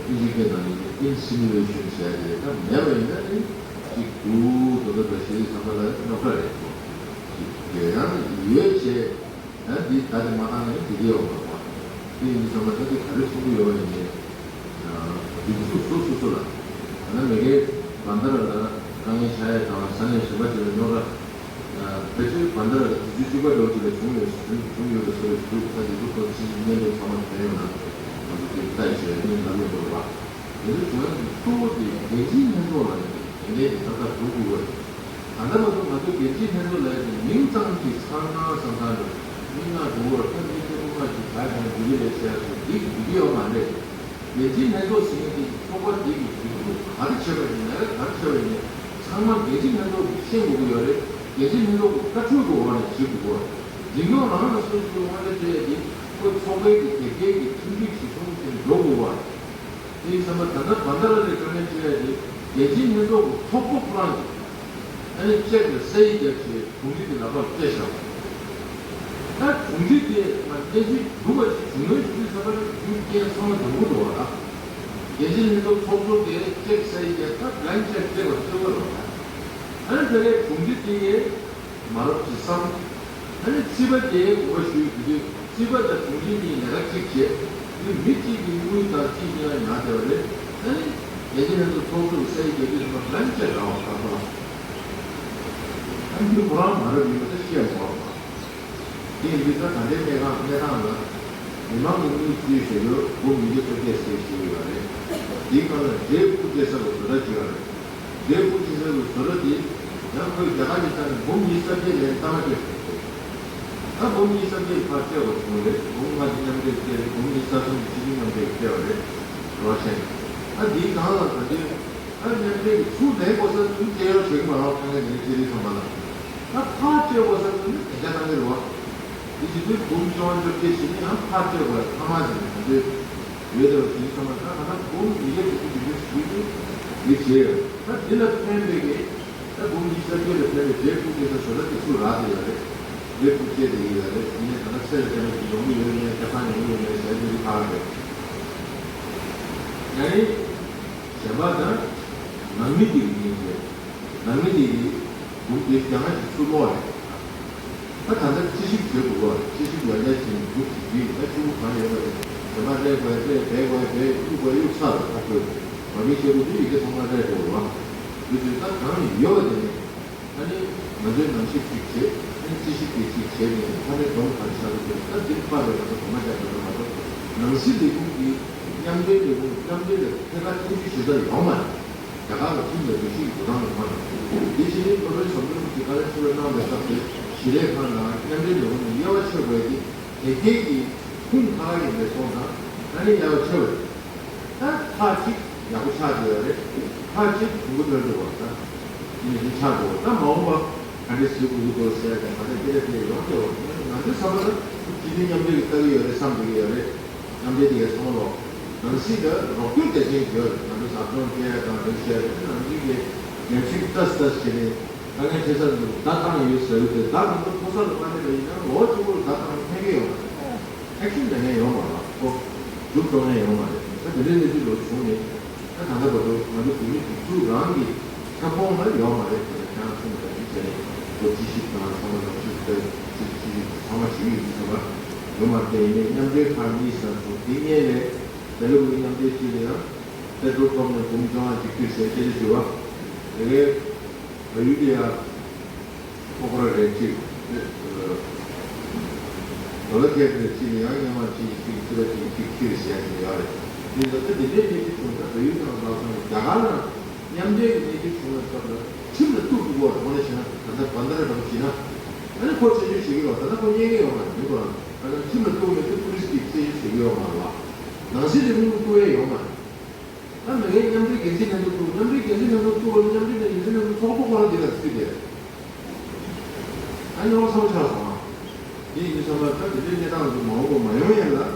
ཨིན་ཇི་སྐད་ནང་ཡིན་ན་ཨིན་སི་ནུ་ཨེ་ཤན་ཟེར་ཡ་དེ་ད་མེད་པ་ཡིན་ན་ནི་ཅིག་འདུག་དོ་དོ་འདྲ་ཞིག་བསམ་པ་ལ་རྙོག་དྲ་རེད་འདུག་ཅིག་དེ་ཡང་ཡོད་ཅེས། ཨ་འདི་ད་དེ་མ་བཏང་ན་ནི་དེ་གི་ཡོང་བ་རེད་བ། དེ་ཡིན་དུས་ཙམ་པ་ད་དེ་ག་རེ་གསུང་གི་ཡོད་པ་ཡིན་ནའི། སྒྲིག་འཛུགས་སོ་སོ་སོ་ལ། ད་ནི་མ་གིའི་བན་ད་ར་ལ་དཀའ་ངལ་ཆགས་ཡས་དང་ས་གནས་གཞན་པ་ཅིག་ལ་རྙོག་དྲ། ཕལ་ཆེར་བན་ད་ར་ལ་དུས་ཚོད་གཅིག་པ་འདྲ་བོ་ཅིག་ལ་བྱུང་ཡོད་བྱུང་བྱུང་ཡོད་པའི་བཟོ་འདྲ་ཞིག་འདུག་ད་དེ་ཚོ་ཁོ་ཕྱི་ཕྱི་སྙན་ཐོ་ཚང་མ་ཐོན་ཡོང་ན་ང་ཚོ་དེ་ལྟ་ཡི་བྱས་ནས་ལབ་ཡོང་གི་རེད་བ། དེ་ཚོ་བྱུང་ཡ་གི་གཙོ་བོ་དེ་རྒྱལ་སྤྱིའི་ལྷན་ཚོགས་ལ་ཡིན་ཏེ་དེ་འདྲའི་གི་ཐབས་ལྟ་སྒྲུབ་དགོས་པ་རེད། ད་ལྟ་བར་དུ་ང་ཚོ་རྒྱལ་སྤྱིའི་ལྷན་ཚོགས་ལ་ཡིན་ཏེ་མིང་ཙམ་གྱིས་ཚང་ནང་སང་སང་འགྲོ། མིག་ནང་འགྲོ་བར་ད་མི་ཐེ་གུ་མ་ཞིག་ག་ཡང་འགྲིག་གི་རེད་ཟེར་ཡ་ཚོ་འགྲིག་འགྲིག་གི་ཡོད་མ་རེད། རྒྱལ་སྤྱིའི་ལྷན་ཚོགས་ཟེར་མཁན་དེ་ཚོགས་པ་དེ་གི་སྒྲིག་འཛུགས་ག་རེ་བྱས་པ་ཡིན་ནའི་ག་རེ་བྱས་པ་ཡིན་ནའི་ ཚང་མ་རྒྱལ་སྤྱི་ལྷན་ཚོགས་ཀྱིས་ཤེས་དགོས་ཀྱི་ཡོད་རེད། རྒྱལ་སྤྱི་ལྷན་ཚོགས་ཀྱི་བཀའ་འཁྲོལ་གྱི་འོག་ནས་བྱེད་དགོས་ཀྱི་ཡོད་རེད། འཛིན་སྐྱོང་རང་ལ་སོ་སོའི་དབང་ཆ་སྤྲད་དེ་ཁོ་ཚོགས་པའི་གི་དེབ་སྐྱེལ་གྱི་ཁྲིམས་སྒྲིག་གཞི་བཟུང་དེ་འགྲོ་དགོས་པ་རེད། དེ་ཡིན་ཙང་མ་ད་ལྟ་བར་ལྟར་ལ་ལས་དཀའ་ངལ་འཕྲད་ཡ་དེ་རྒྱལ་སྤྱིའི་ལྷན་ཚོགས་ཀྱི་ཚོགས་གཙོ་ཁོ་རང་གིས་ཨ་ནི་ཅེག་ལ་སའི་རྒྱབ་བྱས་དྲུང་ཆེ་དེ་ལག་པར་སྤྲད་བཞག་ད་དྲུང་ཆེ་དེ་ང་བསྟན་སྲིད་སྒྲུབ་པ་ཞིག་བྱུང་ན་ཞུ་དུས་ཙམ་པ་རྒྱུ་རྐྱེན་ཚང་མ་འགྲོ་གི་འདུག་བ་ད། རྒྱལ་སྤྱིའི་ལྷན་ཚོགས་ཚོགས་གཙོ་དེ་ཅེག་སའི་རྒྱབ་ད་བྷ་ལན་ཅེག་སྤྲད་པ་གཙོ་བོ་རེད་བ་ད། ཨ་ནི་ད་ལས་དྲུང་ཆེ་དེ་ཡས། མ་རབས་ཀྱི་བསམ། ཨ་ནི་རྩིས་པ་དེའི་གོ་བ་ཞུས་དུས་རྩིས་པ་དང་དྲུང་ཆེ་གཉིས་ལས་ཀ་གཅིག་བྱས། དེ་མི་གཅིག་གི་དངུལ་དང་གཅིག་གཉིས་ལ་ཉར་བསྡད་པ་རེད། ཨ་ནི་རྒྱལ་སྤྱི་ལྷན་ཚོགས་ཚོགས་གཙོ་གི་སའི་རྒྱལ་སྤྱི་ཚང་མ་ལན་བཅད་རང་བ་ཁ་ཁ་ལ། ཨ་ནི་ཁོ་རང་མ་རབས་ཡིན་པ་ད་བཤད་མ་རོགས་པ། དེ་ཡིན་དུས་ད་ད་ལྟའི་གནས་སྟངས་གནས་སྟངས་ལ། མི་མང་གི་དངུལ་རྩིས་བྱེད་རྒྱུར་སྒོར་ཉིས་བརྒྱ་སུམ་བརྒྱ་ཟེར་བྱེད་ཡོད་རེད། དེའི་སྒང་ལ་འབྲས་སྤུ་རྩེ་ས་ལ་བཟོ་ལྟ་བྱེད་ཡོད་རེད། འབྲས་སྤུ་རྩེ་ས་ལ་བཟོ་ལྟ་དེ་ཡང་ཁོས་རྒྱ་གར་གྱི་ས་ནས་འབུམ་ཉི་ཤུ་རྩ་བརྒྱད་ལས་གཏའ་མ་སྤྲད་པ་རེད། ད་འབུམ་ཉི་ཤུ་རྩ་བརྒྱད་ཕར་སྤྲད་དགོས་བྱུང་རེད། འབུམ་ལྔ་དེ་མཉམ་འབྲེལ་སྤྲད་རེད། འབུམ་ཉི་ཤུ་རྩ་གསུམ་དེ་སྤྱི་མཐུན་མཉམ་འབྲེལ་སྤྲད་པ་རེད། རོ་ཤན། ད་འདིའི་སྒང་ལ་ད་དུས་ད་མཉམ་འབྲེལ་གྱི་ཚུར་ལེན་དགོས་ས་དུས་སྤྲད་ཡོད་བྱེད་ཀྱི་མ་རེད། ཁ་ངན་ངན་སྤྱི་རིགས་ཚང་མ་ལ། ད་ཕར་སྤྲད་དགོས་ས་དུས་ནི་དེ་འདྲ་གཏང་གི་རེད་བ། དེ་བྱེད་དུས་འབུམ་བཅོ་ལྔ་བཅོ་བརྒྱད་བྱེད་ནི་ཡང་ཕར་སྤྲད་དགོས་ཡ་ཐ་མ་ཟིན་ནས་ད་དུས། ཡོད་དེ་བ་དེ་ཚང་མ་ད་ང་ད་འབུམ་ཉིས་བརྒྱ་དྲུག་ཅུ་དྲུག་ཅུ་ཞིག་གིས་འདི་བྱས་ཡོད། ད་འདི་ལ་ཕན་པའི་གི་ད་འབུམ་ཉི་ཤུ་རྩ་བརྒྱད་ལ་ཕན་པའི་འབྲས་སྤུ་རྩེ་ས་བཟོ་ལྟ་དེ་ཚུར་རག་བསྡད་ཡོད་རེད། འབྲས་སྤུ་རྩེ་བསྡད་ཀྱི་ཡོད་རེད། ཡིན་ནའི་ད་ལྟ་ཚེ་ལ་བརྟེན་པ་ཞིག་ཡོང་གི་ཡོད་མེད་ཁྱབ་ཁ་ཡོང་གི་ཡོད་མེད་ཟེར་དེ་རིགས་ཁག་རེད། ཡང་ནི་གཞན་པ་ད་ནང་མི་དེ་གི་སྙིང་རྗེ། ནང་མི་དེ་གི་འབུམ་དེ་རྒྱ་ང་ཞིག་ཚུར་ལོག་རེད། ད་ད་ལྟ་རྩིས་ཞིབ་བྱེད་དགོས་པ། རྩིས་ཞིབ་ཡར་རྒྱས་བྱས་ནས་འགྱུར་གྱི་དུས་ད་ཆུ་བོ་གང་ཡོད་པ་རེད། ཟ་མ་རེད་དགོས་རེད། བསྡད་དགོས་རེད། གཡུག་དགོས་གཡུག་ཚར་རེད། ད་ཁོས་མ་གི་བྱེད་དགོས་དུས་ཡི་གེ་ཚང་མ་རེད་དགོས་རེད་བ། དུས་ཚོད་ད་གང་ཡོད་པ་དེ་ནས་ཨ་ནི་ང་ཚོའི་ནང་ཞིབ་ཅིག་བྱེད། ཨ་ནི་རྩིས་ཞིབ་དེ་ཅིག་བྱས་ནས་ཕ་མའི་སྡོམ་ག་རེ་བཞག་དགོས་ཀྱི་རེད། ད་འདིར་པར་རེད་མ་གཏོགས་གོང་མ་རྒྱག་དགོས་རེད་མ་གཏོགས་ནང་སྲིད་ལས་ཁུངས་ཀྱི་མཉམ་འབྲེལ་ལས་ཁུངས་མཉམ་འབྲེལ་ལ་ཐད་ཀར་ཐེ་བྱུས་བྱེད་ས་ཡོད་མ་རེད། རྒྱ་གར་ལ་ཁྲིམས་དང་སྒྲིག་གཞི་ཡི་འགྲོ་སྟངས་ཡོད་མ་རེད། དེ་བཞིན་སློབ་དཔོན་ཟམ་གདོང་གིས་བཀའ་ལན་ཆེ་བོ་གནང་བའི་སྐབས་སུ་ཞི་ལས་ཁང་དང་མཉམ་འབྲེལ་ལས་ཁུངས་ནས་དབྱེ་བ་ཕྱེ་དགོས་ཡ་དེ་དེ་སྐད་ཀྱི་ཁུངས་ཁག་ཡིན་པའི་སོང་ཙང་ཨ་ནི་དབྱེ་བ་ཕྱེ་བ་རེད། ད་ཁག་ཅིག་ཡག་པོ་ཆགས་བསྡད་ཡོད་རེད། ཁག་ཅིག་གྱོང་པོ་ཐོན་འགྲོ་བ་ད་དེ་ནས་དེ་ཆགས་འགྲོ་བ་ད་མ་འོངས་པ་ག་འདྲས་བཟོ་དགོས་ཀྱི་འདུག་ཟེར་ཡ་དང་ག་འདྲས་དེ་འདྲས་དེ་ཡོང་བསྡད་ཡོད་རེད། ང་ཚོའི་བསམ་པ་ལ་སྤྱི་མཐུན་མཉམ་འབྲེལ་གྱི་ལྟ་གི་ཡོད་རེད་བསམ་བསྡད་ཀྱི་ཡོད་རེད། མཉམ་འབྲེལ་དེ་གའི་སོང་ལོ། ནང་སྲིད་ལ་རོགས་སྐྱོར་རྒྱ་ཆེན་ཡོད་རེད། ང་ཚོ་ཟབ་སྦྱོང་སྤྲད་ཡ་དང་འདི་བྱས་ནང་སྲིད་ཀྱི་ཉམས་ཞིབ་ལྟ་ལྟ་བྱས་ནས་དཀའ་ངལ་འཕྲད་ས་འདུག་ད་བཏང་ཡོད་ཟེར་དུས་ད་ང་ཚོ་ཕོ་གསར་ལ་མ་སླེབས་པ་ཡིན་ན་ལོ་གཅིག་པོ་ལ་ད་བཏང་ཕན་གྱི་ཡོད་མ་རེད། ཨེག་ཤན་ལེན་མཁན་ཡོད་མ་རེད་ཁོ། སྒྲུབ་འགྲོ་མཁན་ཡོད་མ་རེད། ད་དེ་འདྲའི་གནས་ཚུལ་ལོ་བྱུང་ནས་ད་ད་ལྟ་བར་དུ་ང་ཚོ་བོད་མི་སྒྲིག་འཛུགས་རང་གི་ཁྱབ་ཁོངས་ལ་ཡོད་མ་རེད། དེ་ལ་ཁྱེད་རང་ཚོ་ནས་ད་ཅི་བྱས་ནས་ཁོ་རྩིས་ཞིབ་དང་ཚང་མ་ནང་ཞིབ་ལྟ་ཞིབ་ཞིབ་ཞིབ་ཚང་མ་བྱེད་ཀྱི་ཡོད་ཚོད་པ་ཡོད་མ་རེད། དེ་ཡིན་ནའི་མཉམ་འབྲེལ་ཁག་གཉིས་སུ་ད་དེ་སྔོན་ལས་དེ་ལོ་གི་མཉམ་འབྲེལ་ཞིག་ལ་ཡང་ཕེ་ཌ་རལ་ཁོ་མི་ནི་འབུམ་བཅོ་ལྔ་གཅིག་སྒྲིལ་ཟེར་སྐད་ཆ་ཞུ་བ་དེ་གའི་བལ་ཡུལ་དེ་ཡང་། ཁོ་ཁོ་ར་རེད་ཅིག་ཌོ་ལར་རྒྱག་རེད་ཅིག་ཡང་སྔོན་མ་ཅིག་ཅིག་ཅིག་ལ་ཅིག་ཅིག་ཁྱེར་ཟེར་ཡ་ཅིག་ཡོད་རེད། དེ་ལ་ད་དེ་འདྲའི་གནས་ཚུལ་བྱུང་ན་བལ་ཡུལ་དང་ལྷག་བསམ་རྒྱ་གར་ལ་མཉམ་འབྲེལ་གྱི་གནས་ཚུལ་བྱུང་བའི་སྐབས་ལ་ཁྲིམས་ལ་གཏུག་དགོས་པ་རེད། དངོས་གནས་བྱས་ན་ད་ལྟ་བན་དྷ་ར་འདྲ་པོ་བྱས་ན་ཨ་ནི་ཁོ་བཅད་གཅོད་བྱེད་ཀྱི་རེད། ད་ལྟ་ཁོ་རྙེད་ཀྱི་ཡོད་མ་རེད། མི་ཁོ་རང་ད་ལྟ་ཁྲིམས་ལ་གཏུག་མེད་དུས་པུ་ལིས་ཀྱིས་བཅད་གཅོད་བྱེད་ཀྱི་ཡོད་མ་རེད་བ། ནང་སྲིད་ལས་ཁུངས་ལ་གཏུག་ཡ་ཡོད་མ་རེད། ད་མི་ངན་མཉམ་འབྲེལ་འགན་འཛིན་ལྷན་ཚོགས་བཙུགས། མཉམ་འབྲེལ་འགན་འཛིན་ལྷན་ཚོགས་བཙུགས་པ་ལ་མཉམ་འབྲེལ་ནས་འགན་འཛིན་ལྷན་ཚོགས་ཚོགས་གཙོ་ཁོ་རང་འདི་ལ་བརྩིས་ཏེ། ཨ་ནི་ང་ཚང་མ་ཆགས་སོང་ཨ། དེ་ཡིན་ཙང་ལ་ད་དེ་འདྲའི་གནས་སྟངས་འདི་མ་འོངས་པ་མ་ཡོང་ཡ་ལ་ད་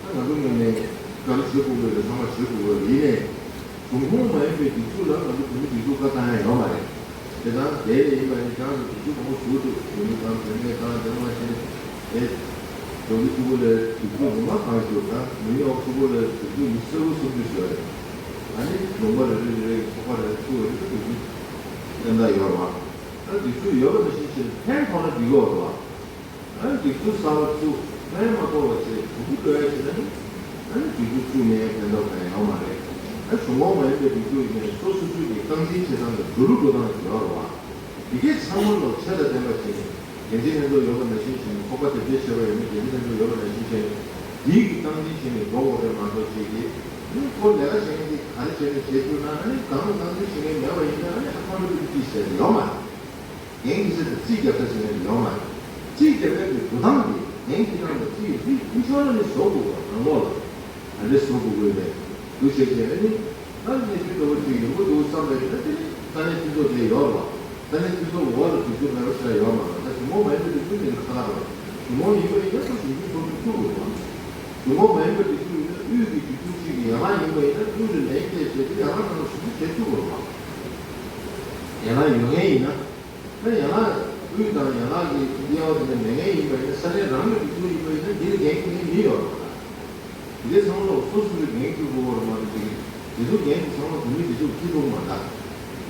ང་ཚོ་ངོས་ནས་བཀའ་འདྲི་བྱེད་དགོས་ཀྱི་རེད། ཚང་མ་བྱེད་དགོས་ཀྱི་རེད། ཡིན་ནའི་གཞུང་ཁོངས་མ་ཡིན་པའི་སྒྲིག་འཛུགས་ལ་ང་ཚོ་བོད་མི་སྒྲིག་འཛུགས་བཀའ་བཏང་ཡ་ཡོད་མ་རེད། དེ་དང་དེ་ལས་ཡིན་པ་ཡིན་ཀྱང་སྒྲིག་འཛུགས་མང་པོ་ཞིག་འདུག་བོད་མི་དང་བོད་མི་དང་དེ་མ་ཟད་དེ་ལོ་རྒྱུས་གཙོ་བོ་ལས་སྒྲིག་འཛུགས་ངོ་མ་གང་ཞིག་དང་ནིའུ་ཡོག་གཙོ་བོ་ལས་སྒྲིག་འཛུགས་ཉི་ཤུ་རྩ་དགུ་སུམ་ཅུ་ཞིག་ཡོད་རེད། ཨ་ནི་ལུང་པ་རེ་རེ་རེ་རེ་ཚོགས་པ་རེ་རེ་བཙུགས་ཡོད་རེད། སྒྲིག་འཛུགས་གཏན་དག་ཡོད་རེད་བ། ཨ་སྒྲིག་འཛུགས་ཡོད་པ་ནང་བཞིན་བྱས་ཕན་ཐོགས་ན་འགྲིག་གི་ཡོད་རེད་བ། ཨ་ནི་སྒྲིག་འཛུགས་གསར་པ་བཙུགས་ཕན་མ་ཐོགས་པ་བྱས་གྲུ་གུ་འགྲོ་ཡ་བྱས་ན་ནི་ཨ་ནི་སྒྲིག་འཛུགས་བཙུགས་ནས་ཕན་ཐོགས་གང་ཡང་ཡོད་མ་རེད། ཨ་གཞུང་ཁོངས་མ་ཡིན་པའི་སྒྲིག་འཛུགས་ཡིན་ནའི་སོ་སོ་སོ་གི་རྐང་འཛིན་བྱེད་སྟངས་དང་འགྲོ་ལུགས་འགྲོ་སྟངས་ཡོད་རེད་བ། འདི་གས་ཚང་མ་ལོ་ཆ་དང་ལྡན་པ་བྱས་ནས་འགན་འཛིན་ལྷན་ཚོགས་ཡོད་པ་ནང་བཞིན་བྱས་ནས་ཚོགས་པ་དེ་འདྲའི་བྱས་པ་ཡིན་ན་འགན་འཛིན་ལྷན་ཚོགས་ཡོད་པ་ནང་བཞིན་བྱས་ནས་འདིའི་གི་རྐང་འཛིན་བྱས་ནས་འགྲོ་དགོས་རེད་མ་གཏོགས་བྱས་ཀྱི་ནི་ཁོ་ལས་ཀ་བྱེད་མཁན་དེ་ག་རེ་བྱས་ནས་བྱེད་ཐུབ་ན་ཨ་ནི་གང་ལ་རྐང་འཛིན་བྱེད་མཁན་མེད་པ་ཡིན་ན་ཨ་ནི་ཨ་ཁོང་ཚོ་གི་ཅི་ཟེར་ཡོད་མ་རེད། འགན་འཁྱེར་ས་དེ་རྩིས་རྒྱབ་ས་ཟེར་མཁན་ཡོད་མ་རེད། རྩིས་རྒྱབ་མཁན་གྱི་འགྲོ་སྟངས་དེ་འགན་འཁྱེར་སྟངས་དང་རྩིས་རྩིས་མཐུན་ཕྱོགས་ལ་ནི་བཟོ་དགོས་པ་རང་ལོག་ལ་ག་འདྲས་བཟོ་དགོས་དགོས་རེད། འདུ་བྱས་བྱས་ཨ་ནི་ ད་གནས་ཚུལ་འདྲ་བོ་ཅིག་ཡོང་གི་འདུག་བསམ་པ་ཡིན་ན། དེ་ནི་ས་གནས་སྤྱི་ཚོགས་དེ་ཡོད་རེད་བ། ས་གནས་སྤྱི་ཚོགས་འོག་ལ་སྒྲིག་འཛུགས་མེད་པ་ཞིག་ཡོད་མ་རེད། ད་གཞུང་འབྲེལ་མ་ཡིན་པའི་སྒྲིག་འཛུགས་ཡིན་ན་ཁ་ཁ་རེད། གཞུང་འབྲེལ་ཡིན་ན་ད་གཞུང་འཛུགས་ཚོགས་འདུ་བཙུགས་དགོས་རེད་བ། གཞུང་འབྲེལ་མ་ཡིན་པའི་སྒྲིག་འཛུགས་ཡིན་ན། དབུས་ཀྱི་སྒྲིག་འཛུགས་ཤིག་གི་ཡན་ལག་ཡིན་པ་ཡིན་ན། དབུས་ལ་ལན་སྤྲད་བྱས་ཏེ་ཡན་ལག་ནང་ལ་ཞུ་གཏུག་བྱེད་བཅུག་དགོས་རེད་བ། ཡན་ལག་ཡོད་མཁན་ཡིན་ན། ད་ཡན་ལག་དབུས་དང་ཡན་ལག་གི་དབྱེ་བ་དེ་འདྲ་མེད་མཁན་ཡིན་པ་ཡིན་ན། ས་གནས་རང་གི་སྒྲིག་འཛུགས་ཡིན་པ་ཡིན་ན། འདི་ལ་འགན་འཁྱེར་མཁན་མི་ཡོད་རེད་བ། དེ་ཚང་མ་ལ་སོ་སོ་སོའི་འགན་འཁྱེར་དགོས་པ་རེད་མ་གཏོགས། དེ་ཚོ་འགན་དེ་ཚང་མ་བོད་མི་སྒྲིག་འཛུགས་འཁྱེར་ཐུབ་མ་རེད།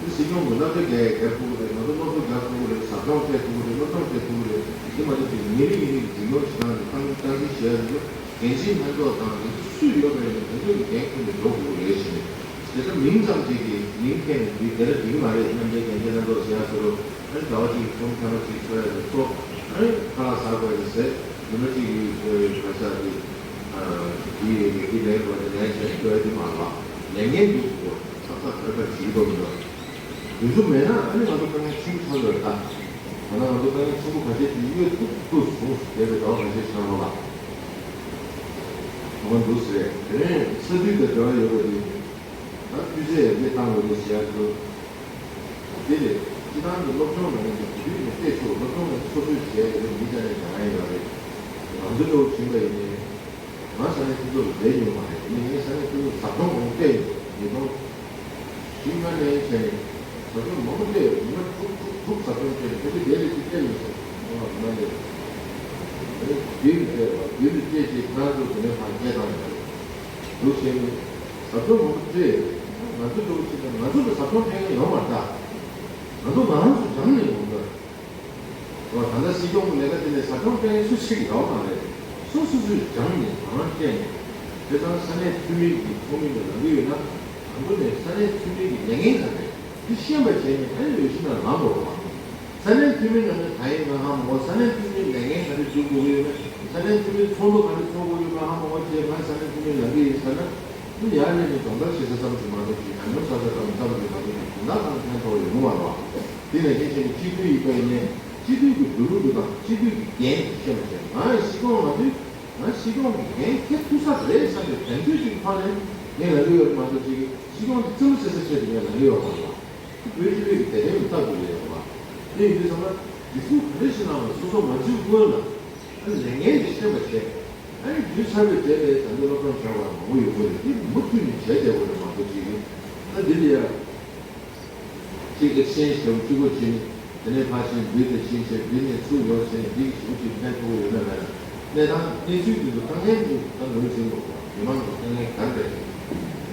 དེ་སྲིད་སྐྱོང་གིས་སློབ་གྲྭ་རྒྱག་རྒྱག་ཐུབ་ཀྱི་རེད། ང་ཚོ་སློབ་གསོ་རྒྱག་ཐུབ་ཀྱི་རེད། ཟབ་སྦྱོང་སྤྲད་ཐུབ་ཀྱི་རེད། སློབ་སྦྱོང་སྤྲད་ཐུབ་ཀྱི་རེད། དེ་མ་གཏོགས་ཅིག་ཉིན་རེ་ཉིན་རེ་འཛིན་སྐྱོང་བྱེད་སྟངས་དེ། ཏང་ཏང་ཅིག་བྱས་ཡོད་འགན་འཛིན་ལྷན་ཚོགས་དང་དེ་ཚོ་སུ་ཡོད་པ་ཡིན་ན། དེ་ཚོ་གི་འགན་འཁྱེར་ནས་འགྲོ་དགོས་ཀྱི་རེད་ཟེར་ནས། དེ་ལྟར་མིང་ཙམ་ཅིག་གི་མིང་འཁྱེར་ནས་འདི་དེ་ལ་འགྲིག་གི་མ་རེད། མཉམ་འབྲེལ་རྒན་གཞོན་ལྷན་ཚོགས་ཟེར་ཡ་ཚོ་རུ། ཨ་ནི་ཟླ་བ་གཅིག་གི་ཚོགས་མི་ཐེངས་མ་གཅིག་ཚོགས་ཡ་ཚོ་ཚོགས། ཨ་ནི་ཁ་ལག་ཟ་དགོས་རེད་ཟེར། ཉི་མ་གཅིག་གི་ག་ས་དེ་དེ་ཡི་གེ་ལས་དགོས་དེ་ལས་དགོས་དེ་ལས་བྱས་འགྲོ་ཡ་དེ་མ་རེད་བ། ལས་འགན་འདུག་གོ། ཚགས་ཚགས་ཁ་ཁ་བྱེད་ཀྱི་འདུག་མི་འདུག་དེ་ཚོ་མེད་ན་ཨ་ནི་ང་ཚོ་དཀའ་ངལ་ཆེན་པོ་ཆགས་ཀྱི་རེད་ད། ད་ལྟ་ང་ཚོ་དཀའ་ངལ་ཆེན་པོ་ག་ཚད་ཅིག་གཡོལ་ཐུབ་ཐུབ་སོང་ཟེར་བའི་ཟླ་བ་ཁ་ཤས་ཤིག་ནང་ལ། ང་འདུག་ཟེར། དེ་ནས་ས་འཐུས་དང་འབྲེལ་བ་ཡོད་པ་དེ། ད་སྤུས་ཚད་ཡར་རྒྱས་གཏང་དགོས་རེད་ཟེར་ཡ་འདུག་དེ་ལས་སྤྱི་བཏང་གི་སློབ་སྦྱོང་ནང་ནས་བོད་ཡིག་ནས་སྤྲད་ཆོག་སློབ་སྦྱོང་ནང་སོ་སོས་བྱས་ཡོད་རེད། མི་གཞན་ནས་ཀྱང་ཡོད་རེད། ང་ཚོ་ལོ་ཕྱིན་པ་ཡིན་ནའི། ང་ས་གནས་སྤྱི་ཚོགས་ལ་བསྡད་མྱོང་མ་རེད། ཡིན་ནའི་ས་གནས་སྤྱི་ཚོགས་ཟབ་སྦྱོང་འོང་སྤྲད་ཡོད། ཉིས་སྟོང་བཞི་ལྔ་ནས་བྱས་ནས་ཟབ་སྦྱོང་མང་པོ་སྤྲད་ཡོད། ཉི་མ་དྲུག་དྲུག་དྲུག་ཟབ་སྦྱོང་སྤྲད་ནས། ཕལ་ཆེར་དེ་ལས་ཅིག་སྤྲད་མི་སོང་། ང་ལ་ང་ལས་བདུན་སྤྲད་པ། བདུན་དུ་སྤྲད་རྗེས་ཁོ་རང་ཚོ་དེ་ནས་ཕར་སྐད་བཏང་ཡོད་རེད། འདུག་བྱས་ནས་ཟབ་སྦྱོང་མང་པོ་སྤྲད་ཡོད། ང་ཚོ་འདྲ་བོ་བྱས་ན་ང་ཚོ་ལ་ཟབ་སྦྱོང་སྤྲད་མཁན་ཡོད་མ་རེད་ད། ང་ཚོ་ང་རང་ཚོ་སྦྱངས་ནས་ཡོང་གི་རེད། ད་ལྟ་སྲིད་སྐྱོང་གི་ལས་ཀ་དེ་ལས་ཟབ་སྦྱོང་སྤྲད་མཁན་སུ་གཅིག་ཡོད་མ་རེད། སོ་སོ་སོས་སྦྱངས་ནས་རང་སྤྲད་ནས། དེ་ཙང་ས་གནས་འཐུས་མི་གི་ཚོགས་མི་ལ་ལངས་ཀྱི་ཡོད་ན། དང་པོ་ནས་ས་གནས་འཐུས་མི་གི་ལས་འགན་ག་རེ་རེད། དེ་ཤེས་པ་བྱས་ནས་ཨ་ནི་འོས་གཞི་ནང་ལངས་དགོས་རེད་བ། ས་གནས་འཐུས་མི་ནང་ནས་གང་ཡིན་ང་ཧ་མ་གོ། ས་གནས་འཐུས་མིའི་ལས་འགན་ག་རེ་སྒྲུབ་དགོས་ཀྱི་ཡོད་ན། ས་གནས་འཐུས་མིའི་ཚོགས་འདུ་ག་རེ་ཚོགས་དགོས་ཡོད་ང་ཧ་མ་གོ་བྱས། ང་ས་གནས་འཐུས་མི་ལངས་ཀྱི་ཡིན་ཟེར་ན། དེ་ཡར་སླེབས་ནས་སྦྱོང་བརྡར་བྱེད་ས་ཙམ་ཞིག་མ་གཏོགས་ཅིག་ཉམས་མྱོང་བསགས་ས་ཙམ་ཙམ་ཞིག་མ་གཏོགས་ཅིག་དོན་དག་གང་ཕན་ཐོགས་ཡོད་མ་རེད་བ། དེ་ནས་ཁྱེད་ཀྱིས་སྤྱི་འཐུས་ཡིན་པ་ཡིན་ནའི་སྤྱི་འཐུས་ཀྱི་འགྲོ་ལུགས་དང་སྤྱི་འཐུས་ཀྱི་འགན་ཤེས་མ་བྱས། ང་སྲིད་སྐྱོང་ལངས་དུས་ང་སྲིད་སྐྱོང་གི་འགན་འཁྱེར་ཐུབ་ས་རེད་བསམ་པའི་དོན་འཁྱོལ་ཅིག་ཐོག་ནས་ངས་ལངས་ཀྱི་ཡོད་མ་གཏོགས་ཅིག་སྲིད་སྐྱོང་དེ་རྩེད་མོ་རྩེ་ས་ཆེད་དུ་ངས་ལངས་ཀྱི་ཡོད་མ་རེད་བ། བོད་སྤྱི་པའི་གི་དད་ལྡན་མི་ལྟ་དགོས་ཀྱི་ཡོད་རེད་བ། དེ་ཡིན་དུས་ཙམ་ལ་སྒྲིག་འཛུགས་ག་རེ་ཞིག་ནང་ལ་སོ་སོ་མ་འཛུལ་སྔོན་ལ་ཨ་ལས་འགན་དེ་ཤེས་པ་བྱས། ཨ་ནི་དུས་ཚར་བའི་རྗེས་ལ་ད་ལྟ་སློབ་སྦྱོང་བྱ་བ་མང་པོ་ཡོད་དགོས་རེད། དེ་མུ་མཐུད་ནས་བྱས་བསྡད་དགོས་རེད་མ་གཏོགས་ཅིག་ད་འདི་ལ་ཡ། གཅིག་ཨེག་སི་ཅེན་ཇི་བྱས་གཅིག་པོ་བྱས་ནས་དེ་ནས་ཕར་ཕྱིན་འདི་དང་ཕྱིན་བྱས་འདི་ནས་ཚུར་ཡོང་བྱས་ནས་འདི་གི་ཞུ་ཅིག་ཕན་ཐོགས་ཡོད་ན་མེད་ན། གནས་སྟངས་གནས་ཚུལ་འདི་ཚོ་དཀའ་ངལ་འདི་ད་ངོས་འཛིན་དགོས་པ། མི་མང་གི་དཀའ་ངལ་ག་རེ་རེད།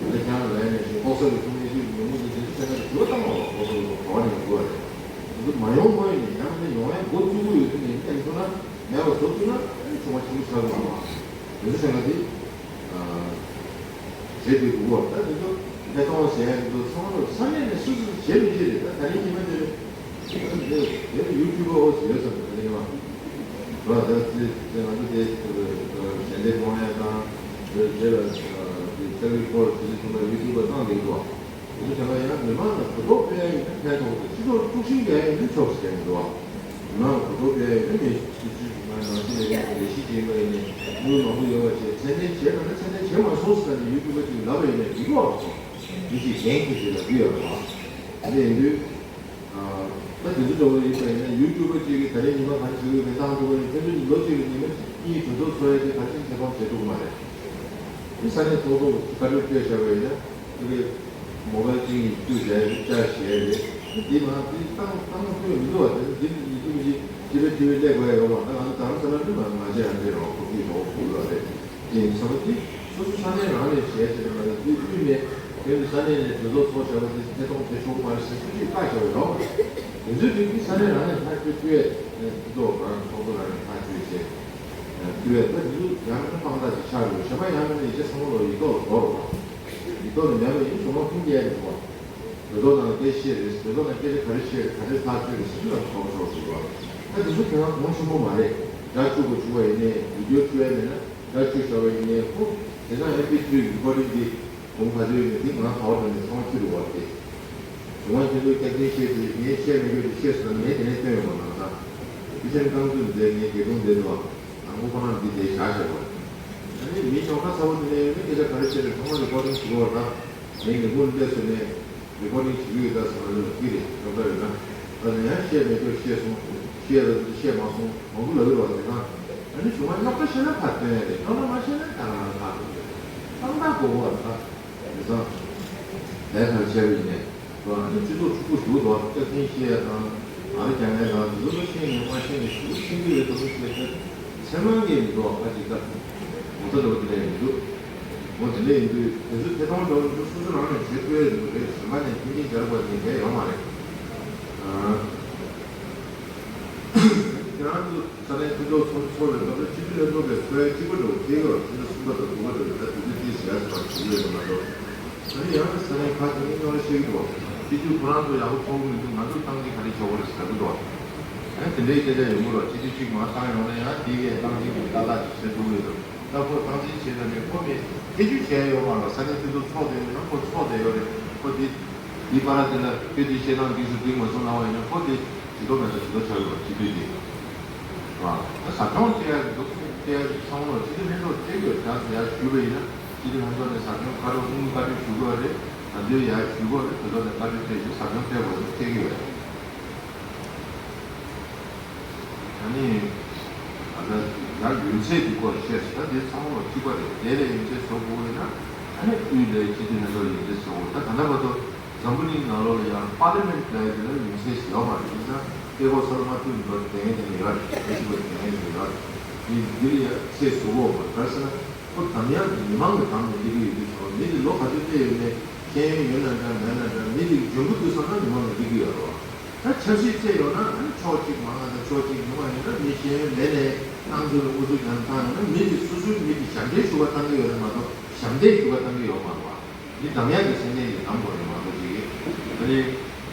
ད་ཁྱེད་རང་ལ་ཡ་ནས་ཞུ་ལྐོག་ཟ་གི་ཚོང་གནས་ཚུལ་གྱི་ཉོ་མི་འདི་འདི་ཚོ་ཁྱེད་རང་གི་ཞུ་བ་བཏང་བ་ལ་ལྐོག་ཟ་གི་ཚོང་ག་བ་ནས་འགྲོ་བ་རེད། འདི་ཚོ་མ་ཡོང་དགོས་ཡིན་ནས་ཡང་ནས་ཡོང་ཡ་འགོ་བཙུགས་ཀྱི་ཡོད་དུས་ནས་ཡིན་ཐུབ་ན་མེད་པ་བཟོ་ཐུབ་ན་ཨ་ནི་བྱུང་བ་ཆེན་པོ་ཆགས་ཀྱི་ཡོད་མ་རེད། འདི་ཚོ་ཁྱེད་རང་གི་བྱེད་དགོས་ཀྱི་འདུག་ད་འདི་ཚོ་བདེ་ཐང་བ་ཟེར་ཡ་འདི་ཚོ་ཚང་མ་ས་གནས་ནས་སུ་སུ་བྱེད་མི་བྱེད་རེད། ད་ད་རིང་ཉི་མ་དེ་རེད། དེ་ཡུ་ཊུབ་པ་ཨོ་ཟེར་ཡོད་ཙམ་ད་རིང་ཉི་མ་ར། ད་དེ་དེ་ང་ཚོ་དེ་ཞལ་འདེབས་གཏོང་ཡ་དང་དེ་དེ་ལ་དེ་ལྟ་བུའི་སྐོར་དེ་ཚོ་ཚང་མ་ཡུ་ཊུབ་པ་བཏང་བསྡད་འདུག་དེ་ཚོ་དེ་ལ་ཡང་མི་མང་ལ་གོ་རྟོགས་སྤེལ་ཡ་ཡིན་ན་ཕན་ཐོགས་འདུག་སྤྱི་ཚོགས་དཀྲུག་ཤིང་རྒྱག་ཡ་ཡིན་ན་ཆོག་ཟེར་གྱི་འདུག་མི་མང་ལ་གོ་རྟོགས་སྤེལ་ཡ་ཡིན་ན་ངས་སྤྱི་སྤྱི་ང་ནང་སྲིད་ལས་ཁུངས་ལས་གཞི་ཅིག་ཡིན་པ་ཡིན་ནའི་དངུལ་མང་པོ་ཡོད་པ་བྱས་མཚན་ལྡན་བྱས་པ་ན་མཚན་ལྡན་བྱས་མ་སོང་ཟེར་ནས་ཡུ་ཊུབ་པ་ཅིག་ལབ་པ་ཡིན་ན་འགྲིག་གི་རེད། མི་ཞིག་འགན་འཁྱེར་ཞིག་ལབ་ཀྱི་ཡོད་རེད་བ། དེ་ཡིན་དུས་ད་དེ་ཚོ་འདྲ་བོ་ཡིན་པ་ཡིན་ན་ཡུ་ཊུབ་པ་ཅིག་གིས་ད་རེས་ཉི་མ་ག་རེ་བྱེད་ཀྱི་ཡོད་མེད་བཏང་ཐུབ་པ་ཡིན། ཕན་ཚུན་ལོ་གཅིག་ལ་ཉི་མ་གཉིས་གྲོས་ཚོགས་ཚོགས་ཡ་དེ་ག་རེ་བྱས་ནས་ཁྱབ་ཁོངས་བྱེད་ཐུབ་ཀྱི་མ་རེད། དེ་ས་གནས་ཚོགས་གཙོ་བཀའ་འཁྲོལ་སྤྲད་བཞག་པ་ཡིན་ན་དེ་གའི་མོ་བལ་གཅིག་གཉིས་བཅུག་བཞག་ཡ་རེད། བཅའ་བཞག་ཡ་རེད། དེ་མ་དེ་བཏང་བཏང་ཐུབ་ཡ་མི་འདུག་བ། དེ་འདི་འདི་འདི་འདི་ཅི་བས་ཅི་བས་སླེབས་དགོས་ཡ་ཡོད་མ་རེད། ང་ཚོ་རྡ་རམ་ས་ལ་འདི་མ་མ་བྱས་ཡ་འདི་རོགས་ཁོ་གིས་རོགས་གོ་ཡོད་རེད། དེ་ཡིན་ཙང་དེ་སོ་སོ་ས་གནས་རང་ནས་བྱས་བྱས་མ་རེད། དེ་དབུས་ནས་དེ་ནི་ས་གནས་ནས་གྲོས་ཚོགས་ཚོགས་བྱ་བ་དེ་ཐད་གཏོང་བྱེད་ཆོག་མ་རེད་ཟེར་སུ་གཅིག་བཀག་བྱ་བ་ཡོད་མ་རེད། དེ་ཚོའི་རིགས་དེ་ས་གནས་རང་ནས་ཐག་གཅོད་བྱས་ནས་དེ་ཚོ་རང་ཚོགས་གཙོ་རང་ནས་ཐག་གཅོད་བྱས་བྱས་པ་ད་དེ་ཚོ་ཡང་ན་དཔང་རྟགས་ཅིག་ཆགས་དགོས། གཞན་པ་ཡང་ན་ཡིག་ཆ་ཚང་མ་ལོ་ཡིག་ཐོག་ལ་འགོད་རོགས། ཡིག་ཐོག་ལ་མེད་པ་ཡིན་གཞུང་མ་ཁུངས་སྐྱེལ་ཡ་རེད་བ། གྲོས་ཚོགས་ནང་སྐད་ཆ་བཤད་རེད། གྲོས་ཚོགས་ནང་སྐད་ཆ་ག་རེ་བཤད་རེད། ག་རེ་ཐག་གཅོད་རེད་ཟེར་དུས་ལ་ཁོང་ཚོར་འདུག་བ། ད་དེ་ཚོ་དེ་སྔ་གོང་ཆེན་པོ་མ་རེད། སྒྲ་བཅུག་པ་བཅུག་པ་ཡིན་ནའི་བི་ཌིའོ་བཅུག་ཡ་མེད་ན་སྒྲ་བཅུག་བཞག་པ་ཡིན་ནའི་ཁོ་དེ་སྔ་ཨེམ་པི་ཐི་རི་རི་ཀོར་ཌིང་འདི་གོང་ག་ཚོད་ཡོད་ན་དེ་ང་ག་བར་དུ་ནས་ཚང་མ་ཁྱེར་འདུག་བ། དེ་གཞུང་མང་ཁྱེད་ཚོས་སྐྱག་རྫུན་བཤད་དེ་ངས་བཤད་མི་དགོས་དེ་བཤད་སོང་ན་ངས་དེ་ནས་སྟོན་ཡོང་བ་ནང་ཚང་དེ་ཕྱིར་རྐང་བཙུན་མཛད་ངས་དགེ་སློང་མཛད་འདུག་བ། དང་པོ་ཁོ་རང་འདི་དེ་བཞག་བཞག་པ། ཨ་ནི་མི་ཉོག་ཁ་ཚ་བོ་དེ་ནས་ཡོད་ན་སྐད་ཆ་ག་རེ་བཤད་རེད། ཚང་མ་རི་ཀོར་ཌིང་བྱེད་དགོས་བ་ད། ངས་ཉིན་གུང་སླེབས་སོང་ནས་རི་ཀོར་ཌིང་བྱེད་ཀྱི་ཡོད་ད་ཟེར་བ་ལ་ལ་ཀི་རེད་སྐབས་འདྲ་ཡོད་ན། ད་ནི་ཡང་བཤད་མེད་ཁྱོད་བཤད་སོང་། བཤད་ད་དུ་བཤད་མ་སོང་མང་པོ་ལབ་ཡོད་པ་དེ་གང་། ཨ་ནི་གཞུག་མ་རྙོག་དྲ་བཤད་ན་ཕར་སྟོན་ཡ་རེད། རྙོག་དྲ་མ་བཤད་ན་ད་ག་ནང་ཕར་སྟོན་ཡ་རེད། ཏག་ཏག་གོ་བ་ད་མི་ཚང་། ལས་ཐར་བྱས་པ་ཡིན་ནས། ཨ་ནི་སྤྱི་ཚོགས་ཕྲུ་གུ་འདུག་དོ་སྐད་འཕྲིན་བཤད་ཡ་དང་། ཨ་རི་རྒྱ་ངན་དང་འདི་ཚོ་ཤེས་ནས་མ་ཤེས་ནས་ཞུ་ཤེས་ཀྱི་རེད་དོ་ཤེས་ཏེ། ཚེ་མང་གི་མི་འདུག་ཁ་ཅིག་ད། ངོ་ཚ་འདྲ་བོ་དེ་འདྲ་ཡིན་འདུག་ངོ་དེ་འདྲ་ཡིན་དུས་དེ་ཚོ་ཐད་གཏོང་འདྲ་བོ་འདུག་སོ་སོ་རང་ནས་བྱེད་དགོས་འདུག་རེད། གཞན་པ་ནས་ཐེངས་གཅིག་སྦྱར་དགོས་ནི་རེད་ཡོད་མ་རེད། ཨ། ཁྱེད་རང་ཚོ་ས་གནས་མཐུན་ཚོགས་ཚོགས་ཚོགས་རེད་སྐབས་ལ་སྤྱི་འཐུས་ལྷན་ཚོགས་པའི་ཚོགས་གཙོ་གཅིག་པ་འདྲ་བོ་སྐྱེས་ཡོད་ཟེར་ན་གསུམ་པ་དང་དགུ་པ་འདྲ་བོ་ད་དུས་ཚོད་ཏིས་ཡར་སོང་བ་བྱེད་ཀྱི་ཡོད་མ་གཏོགས། ད་ནི་ཡང་ན་ས་གནས་ཁག་ཅིག་ནས་རྙོག་དྲ་བཤད་ཀྱི་འདུག་སྤྱི་འཐུས་ཁོ་རང་ཚོ་ཡག་པོ་ཚོགས་ཀྱི་མི་འདུག་ང་ཚོ་ཏང་གི་ག་རེ་བྱེད་དགོས་རེད་ཟེར་གྱི་འདུག་ཨ་དེ་འདྲའི་སྐད་ཆ་ཡོང་གི་རེད། སྤྱི་འཐུས་གཅིག་མར་བཏང་ཡོང་ན་ཡང་དེ་གས་ཏང་ཅིག་གི་ཏག་ཏག་ཅིག་བྱེད་ཐུབ་ཀྱི་འདུག་ད་ཁོ་ཏང་ཅིག་བྱེད་ད་ནས་ཁོ་མི་ཐེ་ཇུས་བྱས་ཡོད་མ་རེད། ས་གནས་མཐུན་ཚོགས་ཚོགས་དེ་ཡིན་ན་ཁོ་ཚོགས་བསྡད་ཡོད་རེད། ཁོ་དེ་དེའི་བར་དེ་ལ་ཁྱོད་དེ་བཤད་སྟངས་འདི་ཚོ་འགྲིག་མ་སོང་ལབ་པ་ཡིན་ན་ཁོ་དེ་ཇུས་གཏོགས་མེད་ས་ཇུས་གཏོགས་ཆགས་ཡོད་རེད། སྤྱི་འཐུས་དེ་རེད་བ། ད་ཟབ་སྦྱོང་བྱེད་ཡ་འདུག་བྱེད་ཡ་ཚང་མ་ལ་སྤྱི་འཐུས་ལྷན་ཚོགས་སྤྲད་ཡོད་ད་ཟེར་ཡ་ཞུས་པ་ཡིན་ན། སྤྱི་འཐུས་ལྷན་ཚོགས་ནས་ཟབ་སྦྱོང་བཀའ་འཁྲོལ་དངུལ་བཀའ་འཁྲོལ་ཞུ་དགོས་རེད། ད་དུས་ཡར་ཞུ་དགོས་རེད། དེ་ཚོ་ནས་བཀའ་འཁྲོལ་སྤྲད་ཞུ་ཟབ་སྦྱོང་སྤྲད་དགོས་རེད་སྤྲད་ཀྱི་ཡོད་རེད། ཨ་ནི། ད་ལྟ་ཡར་ཡུན་ཚད་ཀྱི་སྐོར་བཤད་སོང་། ད་དེ་ཚང་མ་ལ་གཅིག་པ་རེད། དེ་ལས་ཡུན་ཚད་བཟོ་དགོས་ཡོད་ན་ཨ་ནི་དབུས་ལ་སྤྱི་འཐུས་ལྷན་ཚོགས་ཡུན་ཚད་བཟོ་དགོས། ད་ད་ལྟ་བར་དུ་འཛམ་བུ་གླིང་ནང་ལོགས་ལ་ཡང་པར་ལི་མེན་ཊི་ལབ་ཡ་དེ་ལ་ཡུན་ཚད་ཞིག་ཡོད་མ་རེད། དེ་ཚང་སྐད་ཁོག་ས་ལ་མ་ཐུག་འགྲོ་དེ་ངན་དེ་ནས་ཡོད་རེད། དེ་ཞིག་པ་དེ་ངན་དེ་ནས་ཡོད་རེད། དེ་འདི་ལ་ཡང་ཚད་བཟོ་དགོས་པ་ག་རེ་ཟེར་ན། ཁོ་འདམ་ཡག་གི་མི་མང་གི་འདམ་ནས་སླེབས་ཀྱི་ཡོད་དུས་ཙང་མི་དེ་ལོ་ག་ཚོད་སླེབས་ཡོད་མེད་ཤེས་ཡོན་ཡོད་ན་འདྲ་མེད་ན་འདྲ། མི་དེ་གི་འཇོན་པོ་འདུག་བསམ་ན་མི་མང་ལ་སླེབས་ཀྱི་ཡོད་རེད་བ། ད་ཆབ་སྲིད་བཙལ་ཡོང་ན་ཨ་ནི་ཕྱོགས་གཅིག་མང་ང་དང་ཕྱོགས་གཅིག་ཉུང་ང་ཡོད་ན་མི་ཤེས་ཡོན་མེད་ནས་ཏང་ཙུའུ་ལ་ཨུ་ཚུགས་རྒྱག་བཏང་ཡོང་ན་མི་དེ་སོ་སོའི་མི་དེ་ཞབས་འདྲེན་ཞུ་བ་བཏང་གི་ཡོད་རེད་མ་གཏོགས་ཞབས་འདེགས་ཞུ་བ་བཏང་གི་ཡོད་མ་རེད་བ། འདི་འདམ་ཡག་གི་སེམས་ཅན་གྱི་འདམ་དགོས་རེད་མ་གཏོགས་ཅིག་གི་ཨ་ནི།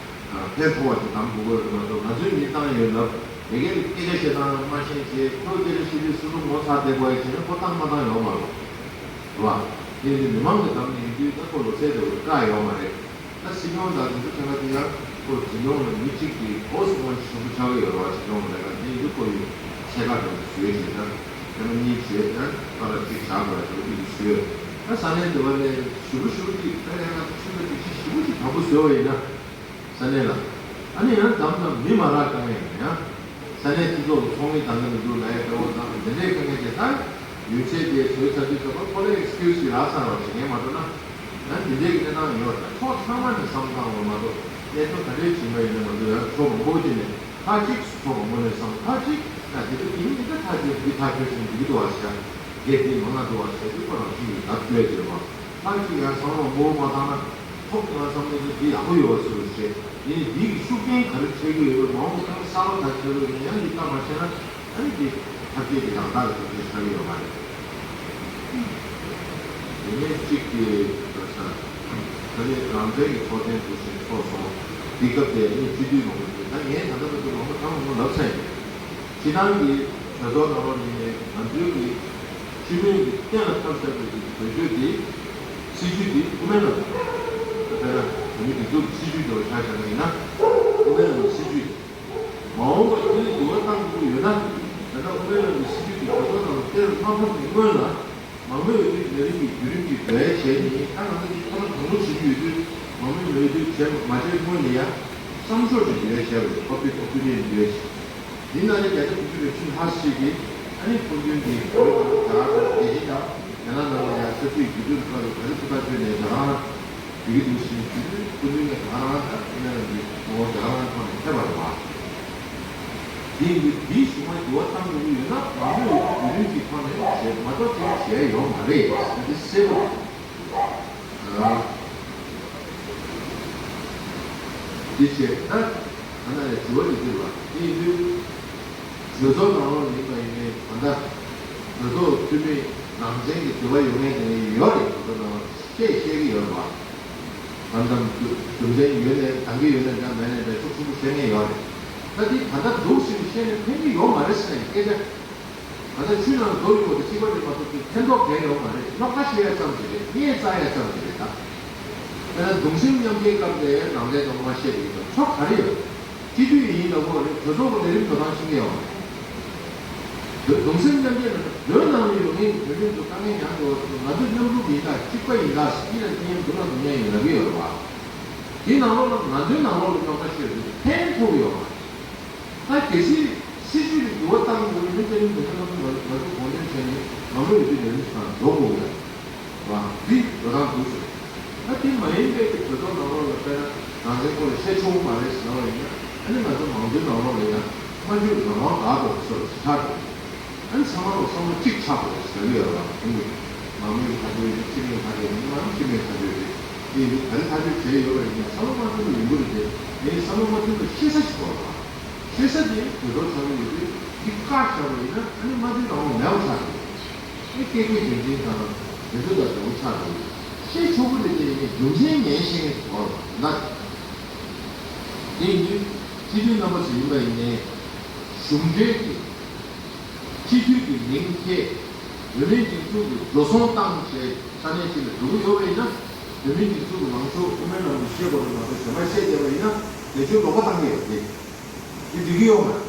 ཕན་ཐོགས་པ་ཅིག་གདམ་དགོས་ཀྱི་རེད་མ་གཏོགས་ང་ཚོའི་མི་བཏང་ཡོད་ལབ་དེ་གའི་སྐད་ཆ་བཤད་སྟངས་མ་ཤེས་བྱས་ཁོའི་སྐད་ཆ་བཤད་དུས་སོ་སོ་ངོ་ཚ་བསྡད་དགོས་ཡ་བྱས་ན་ཁོ་བཏང་མ་བཏང་ཡོད་མ་རེད་བ། དེ་ནི་མི་མང་གི་གདམ་ནས་ཡིན་དུས་ད་ཁོ་ལོ་ཚད་དེ་བས་བཀག་ཡོད་མ་རེད། ད་སྲིད་སྐྱོང་དང་དེ་ཚོ་ཁྱད་པར་དེ་ཡང་ཁོ་འཛིན་སྐྱོང་ལ་མི་གཅིག་གིས་ཨོ་སི་ཀོན་ཆེན་པོ་ཆགས་ཀྱི་ཡོད་རེད་བ། སྲིད་སྐྱོང་ལས་ཀ་དེ་ཡིན་དུས་ཁོ་ཡི་ཚད་བཀག་དེ་བཟོས་བྱས་ད་ཁྱེད་རང་གཉིས་བྱས་ད་ཁ་ལ་གཅིག་བཞག་དགོས་ཡ་དེ་བས་དེ་བཟོས། ད་ས་གནས་འདི་བ་ནས་ཞུ་བ་ཞུ་བ་གཅིག་ད་ཡང་ང་ཚོ་ཆུ་ཚོད་གཅིག་ཤི་ཞི་བོ་ཅིག་དྲག་པོ་བཟོས་པ་ཡིན་ན། ས་གནས་ལ། ཨ་ནི་ཡང་དམ་དམ་མི་མ་རག་དཀའ་ངལ་ཡོད་ཡང་། ས་གནས་སྤྱི་ཚོགས་ལ་ཚོགས་མི་འདང་གི་མི་འདུག་ལབ་ཡ་འདྲ་བོ་དང་འདི་འདྲའི་དཀའ་ངལ་དེ་ལྟར་ཡོད་ཚད་དེ་བཟོས་ཚར་དུས་ཙམ་པ་ཁོ་ལ་ཨེག་སི་ཀིའུ་སི་ཞིག་རག་ཚར་བ་ཞིག་ངས་མ་གཏོགས་ན། ཡང་འདི་འདྲའི་གནས་སྟངས་ཡོད་ད་ཕྱོགས་ཚང་མ་ནས་བསམ་བློ་བཏང་དགོས་མ་གཏོགས་གནད་དོན་ག་འདྲའི་ཕྱིན་པ་ཡིན་ན་མ་གཏོགས་ཡང་ཕྱོགས་མང་པོ་ཅིག་ནས་ཁག་ཅིག་ཕྱོགས་མང་པོ་ནས་བསམ་ཁག་ཅིག་ཡང་འདི་འདྲ་འདི་འདི་ཐག་གཅོད་བྱེད་འདི་ཐག་གཅོད་བྱེད་འདི་གི་འདུག་བ་ཞེས་འགན་འདི་མང་ང་འདུག་བ་ཞེས་དུས་ཁོ་རང་ཤི་ཡི་ད་ལྟོས་བྱེད་པ་ཁག་ཅིག་ཡང་བསམ་བློ་མང་པོ་མ་བཏང་ན། ཐོབ་ང་བསམ་བློ་དེ་འདི་ཡག་པོ་ཡོད་པ་བཟོ་རེད་ཞེས་ཡིན་ནི་འདི་གི་ཤུགས་རྐྱེན་ག་རེ་འཕྲད་ཀྱི་ཡོད་པ་མ་འོངས་པ་གསར་པ་ག་རེ་འཕྲད་ཀྱི་ཡོད་ན་ཡང་འདི་ལྟ་མ་ཤེས་ན་ཨ་ནི་འདི་ཐབས་ཤེས་ཀྱི་ཡང་དག་གི་ཐབས་ཤེས་ཆགས་ཀྱི་ཡོད་མ་རེད། དེ་ནས་གཅིག་གི་ད་ས་ད་ནི་རང་བཙན་གྱི་ཚོགས་ཆེན་འདུག་ཞིག་ཚོགས་སོང་འདི་སྐབས་དེ་ནི་སྤྱི་འཐུས་མང་པོ་ཞིག་ད་ངས་ད་ལྟ་བར་དུ་མང་པོ་ད་མང་པོ་ལབ་ཚར་ཡིན། སྤྱི་བཏང་གི་གྲོས་ཚོགས་ནང་ལོགས་ནས་ང་ཚོའི་གི་སྤྱི་མོས་ཀྱི་གཏན་ལ་ཕབ་བཞག་པའི་གི་གྲོས་ཆོད་དེ་སྲིད་ཇུས་དེ་དབུ་མའི་ལམ་དཔེར་ན་བོད་མི་སྒྲིག་འཛུགས་ཀྱི་སྲིད་ཇུས་འདྲ་བོ་ཆ་བཞག་ན་ཡིན་ན་དབུ་མའི་ལམ་གྱི་སྲིད་ཇུས་དེ་མ་འོངས་པར་དེ་ལ་འགྱུར་བ་གཏང་དགོས་ཡོད་ན་ད་ལྟ་དབུ་མའི་ལམ་གྱི་སྲིད་ཇུས་དེ་གྲོས་ཚོགས་ནང་ལ་གཏན་ལ་མ་ཕབ་ཀྱི་སྔོན་ལ། མང་མོས་འོས་བསྡུའི་ལས་རིམ་གྱི་བརྒྱུད་རིམ་གྱི་འགྲོ་ཡ་བྱས་ནས་ད་ང་ཚོ་འདི་ཐོག་མ་དང་པོ་བྱེད་རྒྱུ་ཡོད་དུས་མང་མོས་འོས་བསྡུ་བྱས་མ་བྱས་སྔོན་ནས་ཡ་བསམ་ཤོག་ཅིག་འབྲི་ཡ་བྱས་པ་རེད། Public Opinion Poll་འདི་ནང་ནས་བརྒྱ་ཆ་དགུ་བཅུ་རེ་བཞི་ལྷག་ཅིག་གིས་ཨ་ནི་སྐུ་མདུན་གྱིས་བོད་དང་རྒྱ་གར་དང་རྒྱལ་སྤྱི་དང་རྒྱ་ནག་ནང་ལ་ཡ་ཆབ་སྲིད་འགྱུར་འགྲོས་སྐབས་ལ་ག་རེ་ཐུགས་ཐག་གཅོད་ནས་རྒྱ་གར་འགྲིག་གི་འདུག་ཟེར་ནས་ཞུས་དུས་སྐུ་མདུན་གྱིས་ང་རང་ད་ཨ་ནི་རང་གི་ངོ་བོ་རྒྱ་གར་ཐོག་ནས་ཕེབས་པ་རེད་བ། དེ་ཡིན་དུས་དེའི་གཞུག་མ་འགྱུར་བ་གཏང་དགོས་ཀྱི་ཡོད་ན་མང་མོས་བརྒྱུད་རིམ་གྱི་ཐོག་ནས་བྱས་མ་གཏོགས་དེ་བྱས་ཡོད་མ་རེད། དེ་གསལ་པོ་རེད། དེ་བྱས་ད་ད་ནང་ནས་དྲི་བ་དེ་འདུག་ལ་དེ་ཡིན་དུས་གྲོས་ཚོགས་ནང་ལོགས་ཡིན་པ་ཡིན་ནའི་ད་ལྟ་གྲོས་ཚོགས་འཐུས་མི་རང་བཙན་གྱི་འདོད་པ་ཡོད་མཁན་དེ་ཡོད་རེད། གྲོས་ཚོགས་ནང་ལོགས་བཤད་བཤད་ཀྱི་ཡོད་རེད་བ། ད་ལྟ་རྒྱུ་མཚན་ཡོད་ནའི་འདང་གི་ཡོད་ནའི་འདྲ་མེད་ནའི་འདྲ་ཤུགས་ཆེན་པོ་བཤད་མཁན་ཡོད་རེད། ད་འདི་ད་ལྟ་འདུག་ཟེར་ནས་བཤད་ནས་ཕན་གྱི་ཡོད་མ་རེད་ཟེར་ནས་སྐད་ཆ། ད་ལྟ་ཆུ་ནང་རྡོ་ཡོད་པ་དེ་གཅིག་པ་དེ་མ་གཏོགས་དེ་ཕན་ཐོགས་གང་ཡོད་མ་རེད། རྙོག་དྲ་ཤོད་ཡ་ཙམ་ཞིག་རེད། བརྙས་བཙག་ཡ་ཙམ་ཞིག་རེད་ད། དཔེར་ན་གདུང་སེམས་མཉམ་སྐྱེའི་སྐབས་དེ་རང་བཙན་གཏོང་མ་བཤད་པའི་ད་ཕྱོགས་ག་རེ་ཡོད། སྤྱི་འཐུས་ཡིན་ལབ་དགོས་རེད། གྲོས་ཚོགས་ཀྱི་ལས་རིམ་འགྲོ་སྟངས་ཤེས་ཀྱི་ཡོད་མ་རེད། གདུང་སེམས་མཉམ་སྐྱེ་ལ། བོད་ནང་ལ་ཡོད་མཁན་གྱི་བོད་མི་ཚོ་དཀའ་ངལ་མྱངས་འགྲོ་བ་ཚོ་ང་ཚོ་མཉམ་རུབ་ཡིན་ད་གཅིག་པ་ཡིན་ད་ཟེར་གྱི་ལ་ཁྱེད་སྡུག་ལ་སྡུག་བསྔལ་ཡིན་ལབ་ཀྱི་ཡོད་རེད་བ། དེའི་ནང་ལོགས་ལ་ང་ཚོའི་ནང་ལོགས་ལ་རྙོག་དྲ་ཤོར་དུས་ཕན་ཐོགས་ཡོད་མ་རེད། ད་གལ་སྲིད་སྲིད་ཇུས་ལ་འགྱུར་བ་བཏང་དགོས་ན་དེ་ནི་དེ་ཚོ་ང་ཚོ་ང་ཚོ་གོང་འདྲེན་བྱས་ནས་ང་ཚོ་ཡོད་དུས་ལས་རིམ་ཞིག་དང་འགྲོ་དགོས་ཡ། བ། འདི་འགྲོ་སྟངས་འདུག་ཟེར། ད་དེ་མ་ཡིན་པའི་གི་བོད་ཐོག་ནང་ལོགས་ལ་དཔེར་ན་རང་བཙན་སྐོར་ལ་བཤད་ཆོག་གི་མ་རེད་ཟེར་བ་ཡིན་ན་ཨ་ནི་ང་ཚོ་མང་གཙོའི་ནང་ལོགས་ལ་ཡང་སྨྲ་བརྗོད་རང་དབང་དགའ་ཏོག་ཏོ་ཞིག་ཆགས་འགྲོ། ཨ་ནི་ཚང་མ་ལ་བསམ་བློ་གཅིག་ཆགས་དགོས་ཟེར་གི་ཡོད་རེད་བ། དེ་ནི་མང་མོས་ཀྱི་ཐག་གཅོད་ཡིན་ན་ཁྲིམས་མིའི་ཐག་གཅོད་ཡིན་ན་ཁྲིམས་མིའི་ཐག་གཅོད་རེད། དེ་ཡིན་དུས་ག་རེ་ཐག་གཅོད་བྱས་ཡོད་པ་ཡིན་ན་བསམ་བློ་མ་མཐུན་པ་ཡོང་གི་རེད་དེ། དེ་ནི་བསམ་བློ་མ་མཐུན་པ་ཤེས་ས་ཞིག་དགོས་རེད་བ། ཤེས་ས་དེ་དུས་ཐོག་ཆགས་ཀྱི་ཡོད་དུས་འདི་བཀག་བཞག་པ་ཡིན་ན་ཨ་ནི་སྨྲ་བརྗོད་རང་དབང་མེད་པ་ཆགས་འགྲོ། ཨ་ནི་སྐད་སྐྱེས་དོན་ཅན་དང་དེ་ཚོ་དང་འབྲེལ་བ་ཆགས་འགྲོ། ཤེས་ཆོག་གི་རེད་དེ་ཡིན་ནའི་རྒྱུ་མཚན་ངས་ཤེས་མཁན་ཞིག་དགོས་རེད་ལ། དེ་ཡིན་དུས་སྤྱི་འཐུས་རྣམ་པ་ཚོ་ཡིན་པ་ཡིན་ནའི་གཞུང་འབྲེལ་གྱི་སྤྱི་འཐུས་ཀྱི་མིང་ཐད་བོད་མིའི་སྒྲིག་འཛུགས་ཀྱི་འགྲོ་སོང་བཏང་བྱས་ས་གནས་གཅིག་ལ་འགྲོ་གི་ཡོད་པ་ཡིན་ན་བོད་མིའི་སྒྲིག་འཛུགས་ཀྱི་ལངས་ཕྱོགས་དབུ་མའི་ལམ་གྱི་བཤད་དགོས་རེད་མ་གཏོགས་གཞན་པ་བཤད་བསྡད་པ་ཡིན་ན་དེ་ཚོའི་ལོག་པ་བཏང་གི་ཡོད་དེ། དེ་འགྲིག་གི་ཡོད་མ་རེད།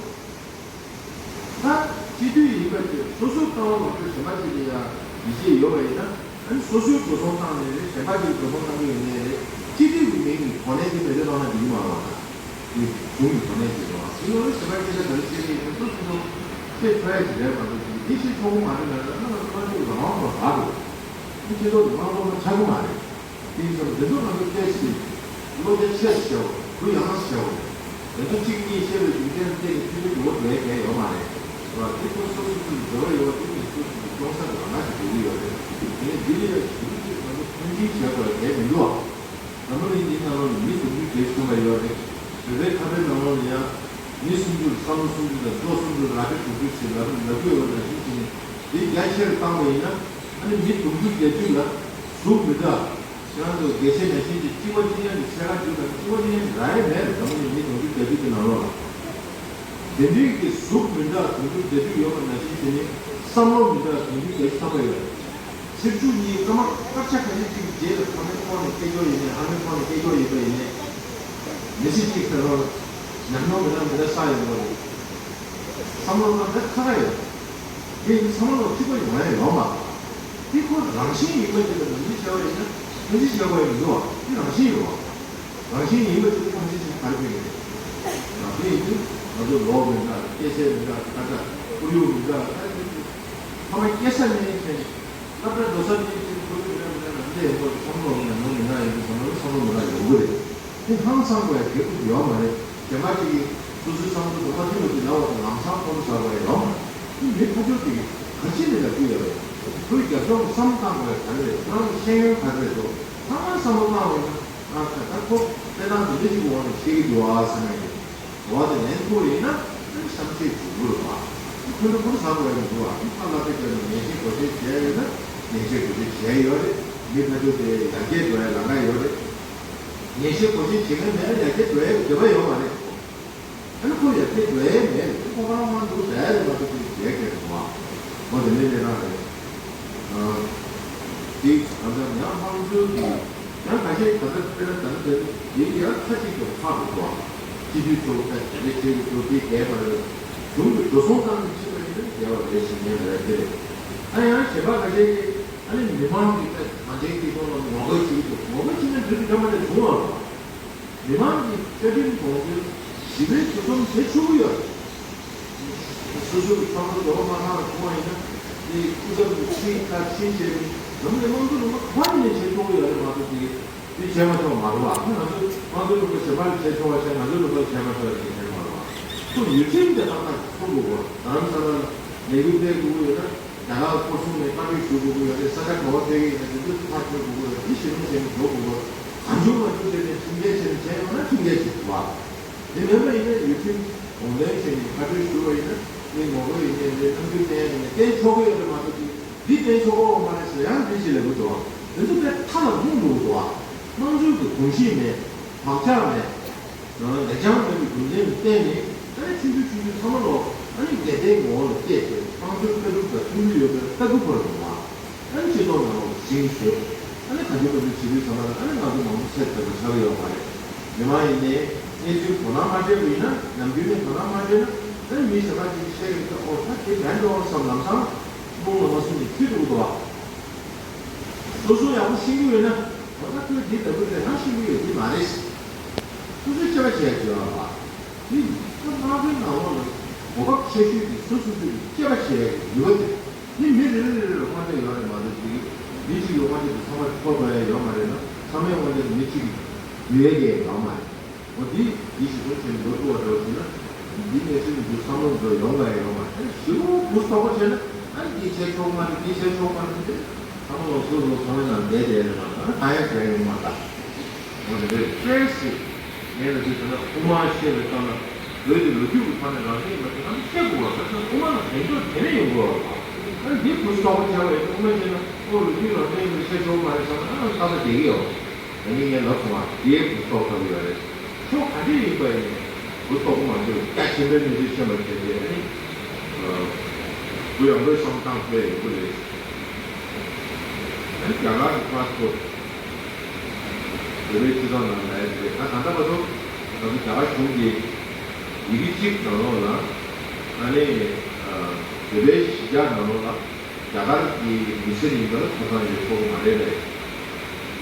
ད་སྤྱི་འཐུས་ཡིན་པ་དེ་སོ་སོའི་ལྟ་བ་མ་གཏོགས་གཞན་པ་ཅིག་ལ་ཡང་ཡིད་ཆེས་ཡོད་པ་ཡིན་ན་ཨ་ནི་སོ་སོའི་འགྲོ་སོང་བཏང་ནས་རེད་གཞན་པ་ཅིག་འགྲོ་སོང་བཏང་གི་ཡོད་ནའི་རེད་སྤྱི་འཐུས་ཀྱི་མིང་གི་གོ་གནས་དེ་མེད་པའི་ཐོག་ན་འགྲིག་གི་མ་རེད་བ། ད་དེ་གཞུང་གི་གོ་གནས་ཅིག་རེད་བ་དེ་ལོ་རེ་གཞན་པ་སྐད་ཆ་ག་རེ་བཤད་ཀྱི་ཡིན་ན་སོ་སོ་སོ་བཤད་ཐུབ་ཡ་ཅིག་རེད་མ་གཏོགས་ཅིག་དེ་བཤད་ཆོག་གི་མ་རེད་ལབ་ན་ང་ཚོ་ལ་ཅིག་རང་དབང་ཁོ་རག་གི་རེད། དེ་སྤྱི་ཚོགས་ཀྱི་དམངས་གཙོ་ཁོ་ཆགས་ཀྱི་མ་རེད། དེ་ཡིན་ཙང་དེ་ཚོ་ང་ཚོ་སྐད་ཆ་བློ་རྒྱ་ཆེ་རུ་བྱས་པ་གུ་ཡངས་སུ་བྱས་པ་དེ་ཚོ་གཅིག་གཉིས་བཤད་པའི་རྒྱུ་མཚན་བལྟས་ནས་ཕྱི་ཚོ་འགྱུར་བ་འགྲོ་ཡ་གང་ཡོད་མ་རེད། རེད་བ། དེ་ཚོ་སོ་སོ་སོ་སོ་འགྱུར་བ་ཡོད་པ་དེ་ནི་སོ་སོ་སོ་སྐྱོང་ས་དེ་རང་ཁ་ཞིག་འགྲོ་གི་ཡོད་རེད། དེ་ནས་འདི་ལ་ཡ་ཞུ་རྒྱུ་ང་ཚོ་ཐོན་སྐྱེད་བྱས་པ་ལ་གལ་མི་འདུག་བ། འཛམ་བུ་གླིང་འདིའི་ནང་ལོགས་ནས་མི་དུང་ཕྱུར་བརྒྱད་ཅུ་ཐམ་པ་ཡོད་རེད། བོད་པའི་ཁ་བརྡའི་ནང་ལོགས་ལ་ཡང་མི་སུམ་ཅུ་བསམ་བློ་སུམ་ཅུ་དང་བློ་སུམ་ཅུ་ར་སྤྲོད་དྲུག་ཅུ་ཞེས་ལབ་ལབ་ཀྱི་ཡོད་པ་ནང་བཞིན་བྱས་ནས་འདི་རྒྱ་ཆེ་རུ་བཏང་བ་ཡིན་ན་ཨ་ནི་མི་དུང་ཕྱུར་བརྒྱད་ཅུ་ལ་གཟུགས་མི་འདྲ། ཁྱེད་རང་ཚོ་དགེ་བཤེས་ནང་བཞིན་གྱི་གཅིག་པ་གཅིག་རྐྱང་གི་ཕྱེད་ཀ་བརྒྱུད་ནས་གཅིག་པ་གཅིག་རྐྱང་གི་ར་ཡ་མེད་རེད། འཛམ་བུ་གླིང་མི་དུང་ཕྱུར་བརྒྱད་ཅུ་གི་ནང་ལོགས་ལ། དེ་འདྲའི་གི་གཟུགས་མི་འདྲ་དུང་ཕྱུར་བརྒྱད་ཅུ་ཡོད་པ་ནང་བཞིན་བྱས་ནས་བསམ་བློ་མི་འདྲ་དུང་ཕྱུར་བརྒྱད་ཅུ་ཐམ་པ་ཡོད་རེད། ཚེས་བཅུ་གཉིས་སྐར་མ་སྐར་ཆ་ཁ་ཤས་ཅིག་རྗེས་ལ་ཕ་མའི་ཁོག་ནས་སྐྱེས་ཀྱོག་ཡིན་ནའི་ཨ་མའི་ཁོག་ནས་སྐྱེས་ཀྱོག་ཡིན་པ་ཡིན་ནའི་མི་ཚེ་གཅིག་ཕན་ལོ་ཉམས་མྱོང་མི་འདྲ་མི་འདྲ་བསགས་ཡོང་གི་རེད། བསམ་བློ་ལ་འདི་ཁ་ཁ་ཡོད། དེ་ཡིན་བསམ་བློ་གཅིག་པ་ཡོང་ཡ་ཡོད་མ་རེད། དེ་ཁོ་རང་བཞིན་ཡིན་པ་དེ་ལ་ནམ་རྒྱུན་བྱ་བ་ཡིན་ན་ཐོན་རྗེས་བྱ་བ་ཡིན་འདུག་བ། དེ་རང་བཞིན་ཡིན་བ། རང་བཞིན་ཡིན་པ་དེ་ལ་ཐོན་རྗེས་ཀྱི་གར་ཕེབས་ཀྱི་རེད། རང་བཞིན་ཡིན་དུས་ང་ཚོ་ལོག་མི་འདྲ་སྐྱེ་ཚད་མི་འདྲ་ཁ་ཁྲ་ཁོར་ཡུག་མི་འདྲ་ད་དེ་ཚོ་ཕ་མ་སྐྱེ་ས་ནས་བྱས་ནས་སློབ་གྲྭ་འགྲོ་ས་ནས་བྱས་ནས་ཁོར་ཡུག་མི་འདྲ་མི་འདྲ་ནམ་འདྲ་ཡིན་པ་བསམ་བློ་ཡང་ནོར་མི་འདྲ་ཡིན་དུས་བསམ་བློ་བསམ་བློ་མི་འདྲ་ཡོང་གི་རེད། དེ་ཧང་སང་དགོས་ཡ་གལ་ཁུར་ཡོད་མ་རེད། གཞན་པ་ཅིག་གིས་སོ་སོའི་བསམ་ཚུལ་དང་མ་མཐུན་པ་ཅིག་ལབ་པ་དང་ལམ་སང་ཁོང་ཁྲོ་ཟ་དགོས་ཡ་ཡོད་མ་རེད། དེ་མི་ཕར་ཕྱོགས་དེ་ག་ཅི་ནས་ལབ་ཀྱི་ཡོད་རེད། ཁོའི་རྒྱབ་ལྗོངས་བསམ་བློ་བཏང་དགོས་ཡ་ག་རེ་རེད། ཁོ་རང་གི་ཤེས་ཡོན་ག་རེ་རེད་འདུག་ཚང་མ་བསམ་བློ་བཏང་བ་ཡིན་ན་ཨ་ད་ད་ཁོ་དཔེ་དང་དེ་འདྲ་ཅིག་གི་འོག་ནས་བཤད་ཀྱི་འདུག་ཨ་ཟེར་ན་ཡིན། འོ་དེ་ལན་ཐུབ་པ་ཡིན་ན་ཨ་ནི་བསམ་ཤེས་བྱེད་དགོས་རེད་བ། ཁོ་ཁོ་ཁོ་ཟ་དགོས་ཡ་མི་འདུག་ཨ། ཁོ་ཁ་ལག་པས་བརྒྱབ་ནས་ཉན་ཤེས་གོ་ཤེས་བྱས་ཡོད་ན་ཉན་ཤེས་གོ་ཤེས་བྱས་ཡོད་རེད། མི་ཕར་ཕྱོགས་དེ་ཡར་རྒྱས་འགྲོ་ཡ་ལམ་ཁ་ཡོད་རེད། ཉན་ཤེས་གོ་ཤེས་བྱེད་མཁན་མེད་ན་ཡར་རྒྱས་འགྲོ་ཡའི་འདོད་པ་ཡོད་མ་རེད། ཨ་ནི་ཁོ་ཡར་རྒྱས་འགྲོ་ཡའི་མེད་རེད། ཁོ་ཁོ་རང་མ་འདུག་བསྡད་ཡ་རེད་མ་གཏོགས་ཅིག་བྱས་མཁན་རེད་བ། ཁོ་དེ་འདྲའི་གནས་སྟངས་རེད། ཨ། དེ་ད་ལྟ་ཡང་དམངས་གཙོའི་གི་ཡང་ཁ་ཤས་ད་ལྟ་དཔེར་ན་ད་ལྟ་དེ་ཡང་ཁ་ཅིག་ཏུ་ཁག་རེད་བ། སྤྱི་འཐུས་ཚོ་ད་ག་འདྲས་བྱས་ཀྱི་འདུག་དེ་རྒྱས་པ་རེད། གཞུང་གི་འགྲོ་སོང་བཏང་ནས་ཕྱིན་པ་ཡིན་ན་རྒྱས་པ་རེད་ཟེར་མཁན་རེད་དེ་རེད། ཨ་ཡང་གཞན་པ་ཁ་ཤས་ཀྱིས་ཨ་ནི་མི་མང་གི་ད་གང་ཅིའི་སྐྱིད་སྡུག་ལ་ངོ་རྒོལ་བྱེད་ཀྱི་འདུག་ངོ་རྒོལ་བྱེད་མཁན་དུས་དུས་ད་མ་དེ་བྱུང་བ་རེད། མི་མང་གི་བཅའ་ཁྲིམས་དགོངས་དོན་ཞི་བའི་གྲོས་འཆམ་བྱེད་ཆོག་གི་ཡོད་རེད། སོ་སོ་གི་ཁྲོམ་ར་འགྲོ་བ་མ་ཐག་ལ་བྱུང་བ་ཡིན་ན་དེ་སྐུ་ཚབ་ཀྱི་ཁྲིམས་ལྟར་ཁྲིམས་བྱས་ནས་འཛམ་གླིང་དམངས་གཙོ་ལུང་པ་ག་པར་ཡིན་ནས་བྱེད་ཆོག་གི་ཡོད་རེད་མ་གཏོགས་དེ་དེ་བྱས་མ་ཆོག་མ་རེད་བ། ང་ཚོ་དམངས་གཙོའི་ལུང་པ་གཞན་པ་ལ་བྱེད་ཆོག་པ་བྱས་ང་ཚོའི་ལུང་པ་ལ་བྱས་མ་ཆོག་ཡ་གལ་ཆེན་མ་རེད་བ། ཁོ་ཡུལ་ཁྲིམས་དེ་ཏག་ཏག་ཚུགས་དགོས་བ། རྡ་རམ་ས་ལ་ལས་འགུལ་སྤེལ་དགོས་ཀྱི་ཡོད་ན། རྒྱ་ནག་ལ་ཁོ་གསུམ་ནས་བཀའ་འཁྲོལ་ཞུ་དགོས་ཀྱི་ཡོད་རེད། ས་ཆ་ག་པར་སྤེལ་གྱི་ཡིན་ན་དེ་ཚོ་ཐག་གཅོད་དགོས་ཀྱི་ཡོད་རེད། དེ་གཞི་རིམ་བྱས་ནས་འགྲོ་དགོས་ཀྱི་ཡོད་རེད། གང་བྱུང་མང་བྱུང་བྱས་ནས་ཁྲིམས་འགལ་བྱས་ནས་བྱས་ཡོང་ན་ཁྲིམས་འགལ་བྱེད་དགོས་པ། དེ་མིན་པ་ཡིན་ན་ཡུལ་ཁྲིམས་དགོངས་དོན་བྱས་ནས་བཀའ་འཁྲོལ་ཞུ་བ་ཡིན་ན་དེ་ངོ་རྒོལ་ཡིན་ནའི་རེད། རྣམ་འགྱུར་བསྟན་ཡིན་ནའི་བསྟན་ཆོག་གི་ཡོད་རེད་མ་གཏོགས་ཅིག་འདི་བསྟན་ཆོག་གི་ཡོད་མ་རེད་ཟེར་ཡང་འདི་ཅི་ལབ་ཀྱི་འདུག་བ། དེ་ཚོ་དཔེ་མཐའ་ལ་ལྷུང་འགྲོ་གི་འདུག་བ། དམངས་གཙོའི་གི་གོམས་གཤིས་མེད། བག་ཆགས་མེད། ལེགས་བྱང་མེད་པའི་རྒྱུ་མཚན་ལ་བརྟེན་ནས་ཨ་ནི་ཆུང་ཆུང་ཆུང་ཆུང་ཚང་མ་ལོ་ཨ་ནི་འགལ་ཟླའི་ངོ་བོ་ལ་སྐྱེས་ཏེ་དམངས་གཙོའི་ལྟ་གྲུབ་དང་མཐུན་གྱི་ཡོད་པའི་ལྟ་གྲུབ་བར་འགྲོ་བ། ཨ་ནི་སྤྱི་ཚོགས་ནང་ལོགས་ཞིང་བཟོས། ཨ་ནི་ག་ཚོད་ག་ཚོད་བྱེད་དུས་ཙམ་པ་ལ་ཨ་ནི་ང་ཚོ་མང་པོ་ཚད་ལྡན་པ་ཆགས་ཀྱི་ཡོད་མ་རེད། མི་མང་ཡིན་ནའི་གནས་ཚུལ་དོ་སྣང་མ་སྤྲད་པ་ཡིན་ན་ནམ་རྒྱུན་ནས་དོ་སྣང་མ་སྤྲད་ན་ཨ་ནི་མི་གཞན་པ་ཅིག་གིས་བཤད་ཡོང་ཙང་ཨོ་ད་དེ་འདྲ་འགྲོ་བསམ་ལམ་སང་། ཁོང་ལ་མ་གསུངས་ནས་ཁྱོད་འདུག་གོ། སོ་སོ་ཡག་པོ་ཤེས་ཀྱི་ཡོད་ན། འོ་ན་ཁོས་འདི་ལྟ་བུ་རེད་ང་ཤེས་ཀྱི་ཡོད་འདི་མ་རེད། སོ་སོས་དཔྱད་པ་བྱས་ཡག་བྱེད་པ། འདི་ད་དམག་དཔོན་ནང་ལོགས་ལ་གོ་སྐབས་ཆེ་ཤོས་དེ་སོ་སོ་སོས་དཔྱད་པ་བྱས་ཡག་ཡོད་པ་དེ། འདི་མི་རེ་རེ་རེ་རེ་དབང་ཆ་ཡོད་རེད་མ་གཏོགས་ཅིག་མི་གཅིག་ལ་དབང་ཆ་དེ་ཚང་མ་འཕྲོག་དགོས་ཡག་ཡོད་མ་རེད་ན་ཚང་མའི་དབང་ཆ་དེ་མི་གཅིག་གིས་ཡོད་ཡག་ཡོད་མ་རེད། འོ་འདི་འདི་ཞིག་ཚོ་ཆེན་འགྲོ་ཐུབ་པ་འགྲོ་ཟིན་ན། འདི་གནས་ཚུལ་འདི་བསམ་བློ་འགྲོ་ཡོང་བ་ཡོང་བ་ཨ་ནི་ཞེ་པོ་བུ་སོག་པོ་བྱས་ན་ཨ་ནི་འདི་བྱས་ཆོག་མ་རེད་འདི་བྱས་ཆོག་མ་རེད་འདི་ཚང་མ་ལོག་སོ་སོ་ཚང་མའི་ནང་བསྡད་བསྡད་རེད་མ་གཏོགས་ཨ་ནི་གང་ཡང་བྱས་ཡོང་མ་ད། འོ་དེ་འདྲའི་སྤྲེལ་སྲིད་ངས་ལ་དུས་ད་ལྟ་དབུ་མ་བཤད་པའི་སྐབས་ལ་བོད་དེ་ལོ་རྒྱུས་ཀྱི་ཐོག་ནས་རང་བཞིན་ཡིན་པ་དེ་ང་ཚོ་བཤད་དགོས་པ་ད་ཆ་དབུ་མ་ལ་གདེང་འཇོག་དེ་ནས་ཡོང་དགོས་པ་ཨ་ནི་འདི་བུ་སོག་པོ་བྱས་པ་ཡིན་དབུ་མ་བཤད་ན་ཨོ་ལོ་རྒྱུས་རང་བཞིན་ཡིན་པ་བཤད་ཆོག་མ་རེད་བསམ་ན་ཨ་ནི་ད་ལྟ་བསྡད་ཀྱི་ཡོད། ད་ནི་ངས་ལབ་སོང་བ་དེའི་བུ་སྟོབས་ཐོབ་ཡོད་རེད། ཕྱོགས་ག་འདྲ་ཡིན་པ་ཡིན་ནས་བུ་སྟོབས་མ་ཆེ་བ་རྒྱ་ཆེན་པོའི་གནས་ཚུལ་ཤེས་པ་བྱས་ཏེ་ཨ་ནི་བུ་ཡང་པོའི་བསམ་སྟངས་དཔེ་ཡོད་པོ་རེད། ཨ་ནི་རྒྱ་གར་གྱི་པ་སི་པོར་ཊི་བོད་པའི་སྤྱི་ཚོགས་ནང་ལ་ཡོད་རེད་ད་ད་ལྟ་བར་དུ་ང་ཚོ་རྒྱ་གར་གཞུང་གིས་ཡི་གེ་གཅིག་ནང་ལོགས་ལ་ཨ་ནི་བོད་པའི་གཞིས་ཆགས་ནང་ལོགས་ལ། རྒྱ་གར་གྱི་མི་སེར་ཡིན་པ་ལ་ཐོབ་ཐང་ཡོད་ཐོབ་ཀྱི་མ་རེད་པས།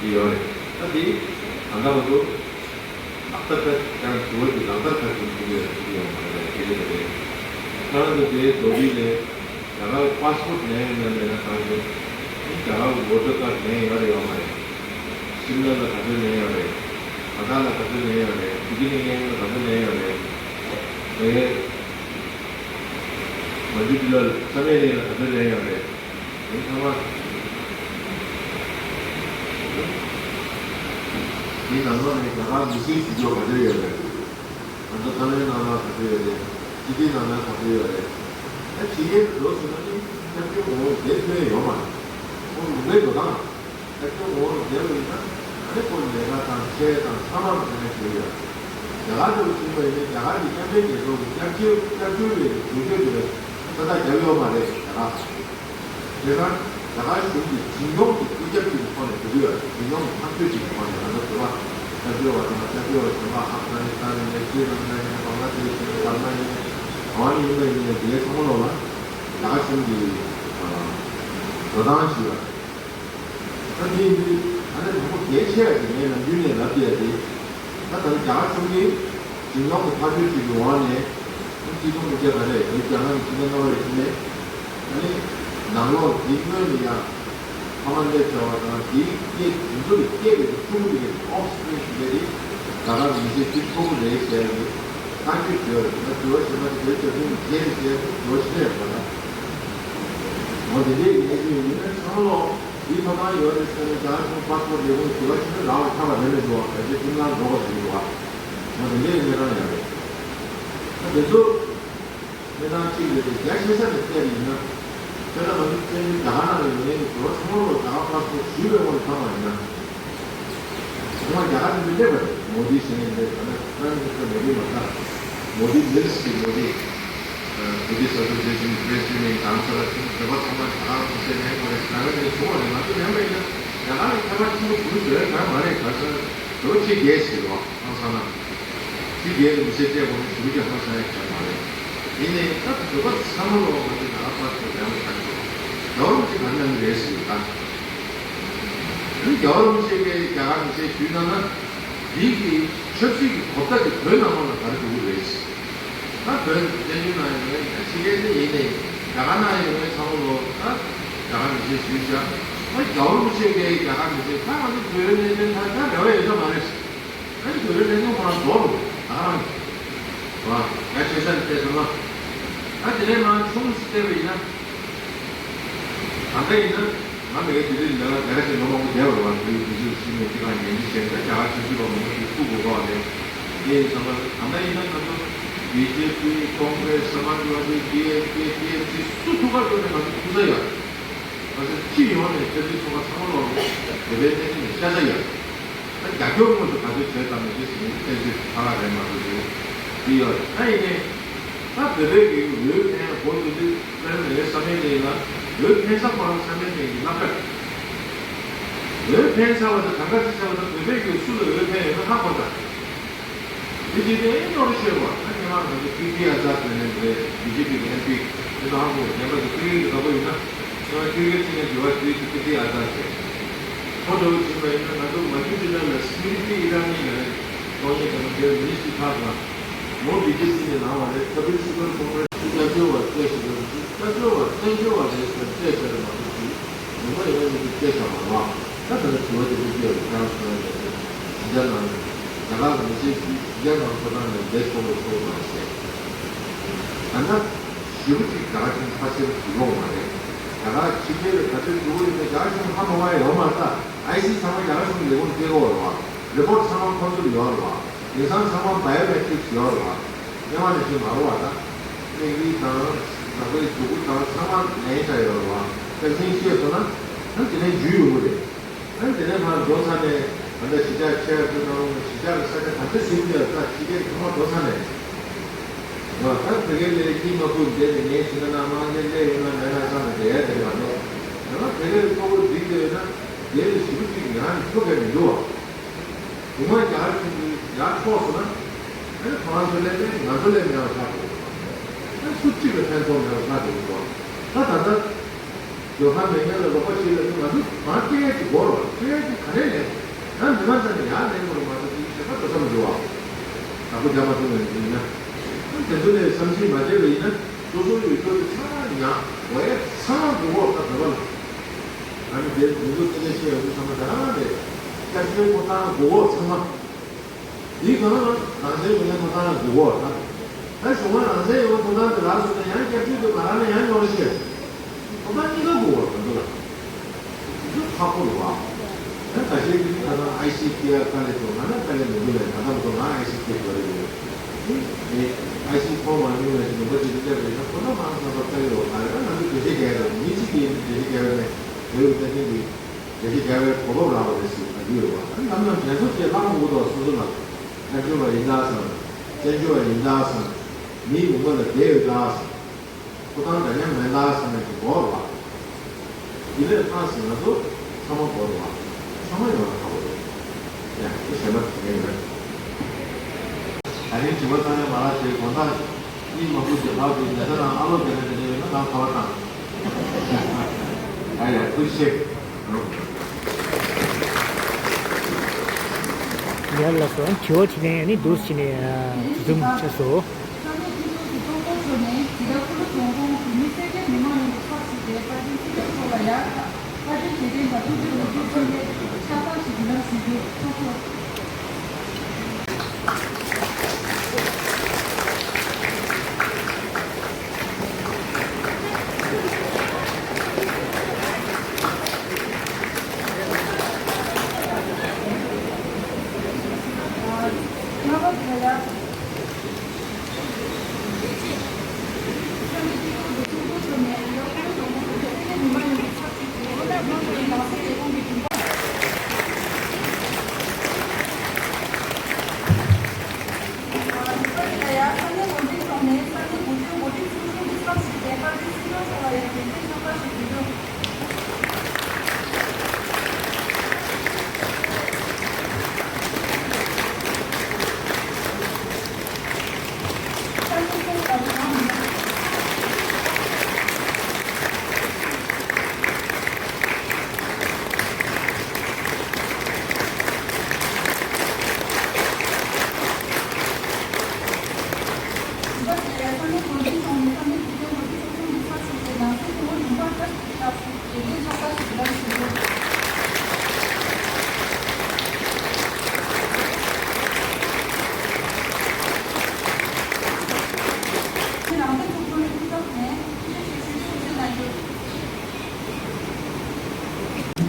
འདི་ཡོད་རེད། ད་འདི་ད་ལྟ་བར་དུ་ལག་བསྟར་ཁ་ཀྱང་དུ་བ་གི་ལག་བསྟར་ཁ་ཀྱང་ཐུབ་ཡོད་ཐུབ་ཡོད་མ་རེད་པས་དེ་རེད་དེ་རེད། ཁྱེད་རང་ཚོ་དེའི་རྡོ་རིང་ནས་རྒྱ་གར་པ་སི་པོར་ཊི་ལེན་ཡོད་ན་མེད་ན་གང་ཡོད། རྒྱ་གར་བོ་ཊར་ཀཌ་ལེན་ཡོད་རེད་ཡོད་མ་རེད། ཤིམ་ལ་ལ་ག་ཚོད་ལེན་ཡོད་རེད། ག་ད་ལ་ག་ཚོད་ལེན་ཡོད་རེད། ཕུ་ཀི་ནི་ལེན་ལ་ག་ཚོད་ལེན་ཡོད་རེད། དེ་མ་འཇུ་ཏི་ལ་ས་གནས་ལེན་ལ་ག་ཚོད་ལེན་ཡོད་རེད། དེ་ཚང་མ། དེའི་ནང་ལོགས་ནས་རྒྱ་གར་མི་སེར་ཞུ་རྒྱུ་ག་ཚོད་ཡོད་རེད། ང་ཚོ་ས་གནས་ནང་ལ་ག་ཚོད་ཡོད་རེད། སྤྱི་བདེ་ནང་ལ་ག་ཚོད་ཡོད་རེད། ད་ཕྱི་རྒྱལ་དུ་འགྲོ་ཟེར་ན་ནི་སྐྱབས་བཅོལ་འོང་བའི་དེ་ཐོན་ཡོད་མ་རེད། ཁོང་ལུང་པའི་འགྲོ་སྟངས། སྐྱབས་བཅོལ་འོང་བའི་དེ་ཡིན་ན་ཨ་ནི་ཁོ་ལས་ཀ་དང་ཆས་དང་ཚང་མ་ལ་ཕན་ཐོགས་ཡོད། རྒྱ་གར་དུ་ཕྱིན་པ་ཡིན་ན་རྒྱ་གར་གྱི་མཉམ་འབྲེལ་རྒྱལ་ཚོགས་ཀྱི་སྐྱབས་བཅོལ་སྐྱབས་བཅོལ་བའི་གྲོས་ཆོད་དེ་ལ་ས་རྟགས་བརྒྱབ་ཡོད་མ་རེད་རྒྱ་གར། དེ་ན་རྒྱ་གར་གཞུང་གིས་ཇི་ཡོང་གི་སྐུ་ཚབ་ཅིག་གི་ཐོག་ནས་འགྲོ་གི་ཡོད་རེད། ཇི་ཡོང་གི་ཐག་གཅོད་ཅིག་གི་ཐོག་ནས་ང་ཚོ་བོད་པ་སྐྱབས་བཅོལ་བ་དང་སྐྱབས་བཅོལ་བ་གཞན་པ་ཨབ་གྷ་ནི་སི་ཐན་ཡིན་ནའི་སི་རི་ལང་ཀ་ཡིན་ནའི་བང་ལ་དེ་ཤི་ཡིན་ནའི་བར་མ་ཡིན་ནའི་ག་བ་ནས་ཡིན་པ་ཡིན་ནའི་དེའི་ཚང་མ་ལོག་ལ་རྒྱ་གར་གཞུང་གི་འགྲོ་སྟངས་ཤིག་ཡོད་རེད། ད་དེ་ཡིན་དུས་ད་ནི་དང་པོ་གལ་ཆེ་བ་ཞིག་ངས་ནམ་རྒྱུན་ནས་ལབ་བསྡད་ཡ་དེ་ད་ད་ནི་རྒྱ་གར་གཞུང་གིས་ཇི་ཡོང་གི་ཐག་གཅོད་ཅིག་གི་འོག་ནས་སྤྱི་ཚོགས་མི་སྐྱ་ག་རེ་བོད་རྒྱ་ནག་གི་ཕྱི་ནང་མཉམ་པ་རེ་བྱས་ནས་ཨ་ནི་ནང་ལོགས་འདི་སྔོན་ནས་ཡང་ཕ་མ་སླེབས་བྱ་བ་དང་འདིའི་སྐད་དེ་ཚོ་ལ་སྐད་ལས་ཀྱི་ཕྲུ་གུ་དེ་གའི་ཨོཕ་སི་པི་རིང་ཞིག་ལས་དེ་རྒྱ་གར་མི་སེར་སྤྱི་ཚོགས་རེད་ཟེར་ནས་ཐག་གཅོད་བྱས་ཡོད་རེད། ད་དྲི་བ་ཞིག་མ་དེ་བོད་རྒྱ་ཚོའི་མི་སྐྱའི་རེད་ཟེར་དྲི་བ་ཞིག་སླེབས་པ་ལ་འོ་དེ་འདྲའི་གནས་ཚུལ་ཡིན་ན་ཚང་ལོག་འདི་ཐོབ་ཐང་ཡོད་རེད་ཟེར་ནས་རྒྱ་གར་གཞུང་པ་སི་པོར་ཊི་ལས་ཁུངས་དྲི་བ་ཞིག་ལ་རག་པ་ཆགས་པ་རེད་མི་འདུག་བ། གལ་སྲིད་ཁྲིམས་ཁང་འགྲོ་བ་ཞིག་འདུག་བ། འོ་དེ་འདྲའི་གནས་སྟངས་ཡོད་རེད། ད་དེ་ཚོ་གནས་སྟངས་གཅིག་རེད་དེ་རྒྱ་ཆེ་ས་ནས་བལྟས་པ་ཡིན་ན་ཁྱོད་ལ་ང་ཚོ་བཙན་བྱོལ་རྒྱ་གར་ནང་ལ་ཡོད་མཁན་གྱི་འགྲོ་བ་ཚང་མ་ལོག་རྒྱ་གར་པ་སི་པོར་ཊི་ཞུས་པའི་དབང་དུ་བཏང་བ་ཡིན་ན། ཚང་མ་རྒྱ་གར་ནས་མི་སླེབས་པ་རེད། མོ་དི་ཟེར་མཁན་རེད། ད་ནི་Prime Minister མོ་དི་མ་ད། མོ་དི་མིལ་གྱི་མོ་དི། Buddhist Association President ནས་གང་ས་ལ་ཁྱིམ་བོད་པ་ཚང་མ་རྒྱ་གར་གོང་ས་ལེན་དགོས་རེད་ཟེར་ནས་གསུངས་པ་རེད། ང་ཚོ་ལེན་པ་ཡིན་ན་རྒྱ་གར་ལ་ཁྱད་པར་ཆེན་པོ་གྱུར་ཡོད་གང་མ་རེད། ག་ས་བོད་ཕྱི་རྒྱལ་ཟེར་བ་ཨང་ས་ན། ཕྱི་རྒྱལ་ལ་མི་ཚེ་སྐྱེལ་དགོས་ན་ཞུ་རྒྱག་པ་ས་ཡ་གང་མ་རེད། ཡིན་ནའི་ད་བོད་པ་ཚང་མ་ལོག་ང་ཚོ་རྒྱ་གར་པ་ཚོ་ལེན་པ་ཆགས་ཡོད། རྒྱ་བོད་མི་ཚེ་ག་རེ་གནང་གི་རེད་ཟེར་ཡོད་ད། རྒྱལ་བ་རིན་པོ་ཆེ་གིས་རྒྱ་གར་མི་སེར་ཞུས་གནང་ན། འདི་གི་ཆབ་སྲིད་ཀྱི་གོ་བརྡ་དེ་བོད་ནང་ལོགས་ལ་ག་རེ་འགྲོ་གི་རེད། ད་བོད་བཙན་བྱོལ་ནང་ཡོད་མཁན་ཕྱི་རྒྱལ་དེ་ཡིན་ནའི་རྒྱ་གར་ནང་ཡོད་མཁན་ཚང་མ་ལོག་ད་རྒྱ་གར་མི་སེར་ཞུས་བཞག་ད་རྒྱལ་བ་རིན་པོ་ཆེ་གིས་རྒྱ་གར་མི་སེར་ད་ང་ཚོ་བོད་ནས་ནས་ད་ད་རེ་བ་ཡོད་ས་མ་རེད། ཨ་ནི་བོད་པའི་ལས་དོན་ཁོ་རང་རྫོགས་རུང་ད་ག་རང་རེད་བ། ཡ་ཆེ་ས་ནས་བལྟས་སོང་ན། ཨ་དེ་ནས་མར་ཆུང་ཙམ་བལྟས་པ་ཡིན་ན། ད་ལྟ་ཡིན་ན་ང་མི་རྒན་དེ་དུས་འདི་ལ་རྒྱ་ར་ཞིག་ལོ་མང་པོ་བསྡད་པ་རེད་བ། བོད་ཡིག་དུས་ཚོད་ཤེས་མེད་ཅི་གང་ཉན་གྱི་བྱས་ནས་རྒྱ་གར་ཆབ་སྲིད་པ་མང་པོ་ཞིག་ཐུག་དགོས་པ་རེད། དེ་ཡིན་ཙང་ད་ལྟ་ཡིན་ན་ང་ཚོ་བི་ཇེ་པི་ཀོང་གྷི་རེ་སི་སྨ་ཇ་ཝ་དི་ཊི་ཨེཕ་ཀེ་ཊི་ཨེམ་སི་སུ་ཐུག་ག་འགྲོ་ནས་ང་ཚོ་ཐུག་ས་ཡོད། ང་ཚོ་སྤྱི་ཡོངས་ནས་ཆབ་སྲིད་ཚོགས་པ་ཚང་མ་ལོག་ནས་བོད་པའི་གནད་དོན་ལ་ཤ་ཚ་ཡོད། ད་རྒྱབ་སྐྱོར་དངོས་སུ་ག་ཚོད་བྱས་ཙམ་ནས་ཅི་ཟེར་ནས་བཙན་བྱོལ་ཁ་ལག་རེད་མ་གཏོགས་ཅིག་འདི་ཡོད་རེད། ད་ཡིན་ནའི་ད་བོད་པའི་གི་འོས་འཕེན་ཡག་འགོ་འཛུགས་དུས་དཔེར་ན་ངའི་བསམ་ཡས་དེ་ཡིན་ན་འོས་འཕེན་ས་ཁོ་རང་བསམ་ཡས་དེ་ཡིན་སློབ་གྲྭ་རེད། འོས་འཕེན་ཚར་བ་དང་གང་ག་ཅི་བྱས་པ་དང་བོད་པའི་གི་སུ་ལ་འོས་འཕེན་ཡོད་ན་ཧ་གོ་ད། དེ་བྱས་ཏེ་ཨེ་ནོར་ཤོད་བ་ད་སྔོན་མ་ང་ཚོ་ཀིརྟི་ཨ་ཛཱད་ཟེར་ནས་རེད། བི་ཇེ་པི་གི་ཨེམ་པི་དེ་ཚོ་ཧ་གོ་རྒན་པ་ཚོ་ཀིརྟི་ཨ་ཛཱད་པོ་ཡིན་ན། ཁྱོད་ཁྱོད་ཁྱོད་ཁྱོད་ནས་འགྱུར་བ་བྱེད་ཀྱི་ཀི་ཏི་ཨ་ཙང་ཟེར། ཁོ་འདྲ་བོ་བྱེད་པ་ཡིན་ན་ང་ཚོ་མ་རྒྱུད་འདི་ལ་ལ་སི་མི་རི་ཏི་ཨི་ར་ནི་ལ་གཏོང་ཡས་དང་དེ་མི་ནི་སི་ཐི་ཁག་ལ་མོ་བི་ཇེ་པི་ནས་ནང་བ་རེད། ཁ་ཕིལ་སི་བལ་ཀོང་རེ་སི་སྐྱབས་བཅོལ་བ་སྐད་ཞིག་རེད། སྐྱབས་བཅོལ་བ་བཙན་བྱོལ་བ་རེད་ཟེར་སྐད་ཆ་རེད་མ་གཏོགས་ཅིག་ཉི་མ་ཡིན་ན་ཉིན་གྱི་སྐད་ཆ་མ་རེད་བ། ད་ད་ལྟ་དྲི་བ་དེ་འདྲ་སྐྱེས་རེད། ཁྱེད་རང་གསུངས་ཡ་དེ་ཞིང་ཆ་ནང་རྒྱ་གར་གྱི་མི་སེར་གྱིས་ཞིང་ཆ་ནང་ཐོབ་ཐང་ལས་འདས་ཆོག་པའི་ཚོགས་མ་རེད་ཟེར། ད་ལྟ་ཞེ་པོ་ཅིག་རྒྱ་གར་ཁྱིམ་ཁ་སེར་གྱི་ལོག་མ་རེད། རྒྱ་གར་ཕྱི་རྒྱལ་ལ་ག་ཚོད་འགྲོ་གི་ཡོད་པའི་རྒྱ་གར་གཞུང་ཧ་མ་བ་ཡོད་མ་རེད། ད་ཨའི་སི་ཚང་མ་རྒྱ་གར་གཞུང་གི་ལས་ཁུངས་སྤྲད་དགོས་རེད་བ། རི་པོར་ཊི་ཚང་མ་ཁོ་ཚོར་ཡོད་རེད་བ། དེང་སང་ཚང་མ་བྷའི་ཡོ་མེ་ཊི་རིག་ཡོད་རེད་བ། སྔོན་མ་ནང་བཞིན་མ་རེད་བ། ད་སྨན་རིགས་དང་ནང་པའི་གཟུགས་པོ་དང་ཚང་མ་ལན་ཆགས་ཡོད་རེད་བ། ད་ཚིག་བཤད་སོང་ན་ད་དེ་ནས་འཇུས་ཡོང་གི་རེད། ཨ་ནི་དེ་ནས་ཕར་འགྲོ་ཚར་ནས་ད་ལྟ་གཞིས་ཆགས་ཆེ་བ་ཚོ་ནང་གཞིས་ཆགས་ཀྱི་ས་ཆ་ག་ཚོད་ཟིན་ཀྱང་ད་ཕྱི་རྒྱལ་ཚང་མ་འགྲོ་ཚར་ནས། ད་བོད་སྐད་ལས་གཉིད་མ་ཁུག་བསྡད་ནས་ངའི་བྱིན་ན་མང་ཆེ་སླེབས་ཡོང་ན་མེད་ན་བསམ་ནས་བསྡད་ཡ་དེ་རེད་མ་གཏོགས། ཡང་ན་བོད་སྐད་ཀློག་པ་འགྲིག་བསྡད་ཡོད་ན་དེ་ལས་ཞེ་པོ་ཅིག་ང་རང་ནས་ཐུག་ག་མི་འདུག་བ། དུ་མ་རྒྱ་གར་ཁྱིམ་གྱི་ཡར་འཕྲོག་སོང་ན། ཨ་ནི་ཁོ་རང་ཚོ་སླེབས་ནས་ང་ཚོ་སླེབས་མེད་པ་ཆགས་འདུག་ཨ་སུ་གཅིག་ལ་ཕན་ཐོགས་མེད་པ་ཆགས་འདུག་གོ། ད་ད་ལྟ་ཟློས་གར་མེད་མཁན་ལ་རོགས་པ་བྱེད་ལབ་ན་ང་ཚོ་མར་སྐད་ཅིག་འགོར་བ་སྐད་ཅིག་ག་རེ་ལས་ང་མི་མང་ཚང་ནས་ཡར་ལེན་དགོས་ལ་མ་གཏོགས་ཅིག་གཞན་པ་འགྲོ་ས་མི་འདུག་བ། བདག་པོ་རྒྱག་མ་ཐུབ་པ་ཡིན་ན། ཨ་དེ་ཚོ་ལས་བསམ་ཤེས་མ་བྱས་པ་ཡིན་ན་སོ་སོ་ཡོད་ཚོད་དེ་ཚང་མ་ཉག་འོ་ཡ་ཚང་མ་འགོར་བ་ད་བོད་པ་ལ། ང་ནི་དེར་མི་འདུག་ཚེ་ལས་ཤེས་ཡོང་དུས་ཚང་མ་དེ་རང་རེད། སྐྱབས་བཅོལ་ཐོབ་ཐང་དགོས་འོག་ཚང་མ། དེའི་སྒང་ལ་རང་བཙན་ཡོད་མཁན་ཐོབ་ཐང་དགོས་འོག་ད། ད་གཞུང་ལ་རང་བཙན་ཡོད་མཁན་ཐོབ་ཐང་དེ་རག་སོང་ན་ཡང་སྐྱབས་བཅོལ་དེ་ང་རང་ལ་ཡང་ཉོ་རེ་ཤེས། ཐོབ་ཐང་གཉིས་ཀ་དགོས་འོག་ད་འདུག་ལ། དེ་ཚོ་ཁག་པོ་རེད་བ། ད་ད་ཆའི་དེ་ད་ལྟ་ཨའི་སི་ཁེ་ཨར་དཀའ་ལས་ཐོག་ང་ན་དཀའ་ལས་མི་འདུག་ལས་ད་ལྟ་མ་གཏོགས་ང་ཨའི་སི་ཁེ་ཨར་རེད་ཡོད། དེ་ཨའི་སི་ཐོག་མ་མྱོང་བའི་ལུང་པ་ཅིག་ཏུ་སླེབས་པ་ཡིན་ན་ཁོ་ན་མང་ཚང་པ་དཀའ་ལས་འོག་ད་རེད་ན་ང་ཚོ་བདེ་སྐྱིད་རྒྱལ་ཡོད་མི་གཅིག་གིས་བདེ་སྐྱིད་རྒྱལ་ཡོད་ནས་བོད་ཀྱི་བསྟན་འཛིན་གྱིས། རེ་ཞིག་རྒྱལ་བའི་གོ་སྐབས་རག་པ་རེད་ཟེར་ལབ་ཀྱི་ཡོད་པ། ཨ་ནི་ནམ་ཡང་དྲན་གསོ་བྱས་ལྷག་མ་དགོས་དོ་སོ་སོ་ལ། སྐྱབས་བཅོལ་བ་ཡིན་ད་བསམ། བཙན་བྱོལ་བ་ཡིན་ད་བསམ། མིའི་ལུང་པ་ལ་བསྡད་ཡོད་ད་བསམ། ཐོབ་ཐང་འདྲ་མཉམ་མེད་ད་བསམ་ཡས་ཀྱི་འགོར་བ། དེ་ལས་ལྷག་ཟེར་ང་ཚོ་ཚང་མ་འགོར་བ། ཚང་མ་ཡོང་བ་ཁག་པོ་རེད། ཡ་དེ་གཞན་པ་དེ་འདྲ་ཡོད། ད་རིང་བྱིས་པ་ཚང་མས་མ་ལག་བྱས་དགོང་དག་གཉིད་མ་ཁུག་ཅིག་ལྷག་དུས་ཉལ་ས་ནང་ཨ་ལོ་དེ་འདྲ་དེ་འདྲ་ཡོད་ན་ནང་ཁ་བ་དང་། ཨ་ཡ་ཐུགས་རྗེ་ཆེ། ཡར་ལ་སོང་དྲི་བ་དྲིས་ལན་ནི་འདུག་ཕྱི་ནས་འཛུམ་ཆེ་སོ།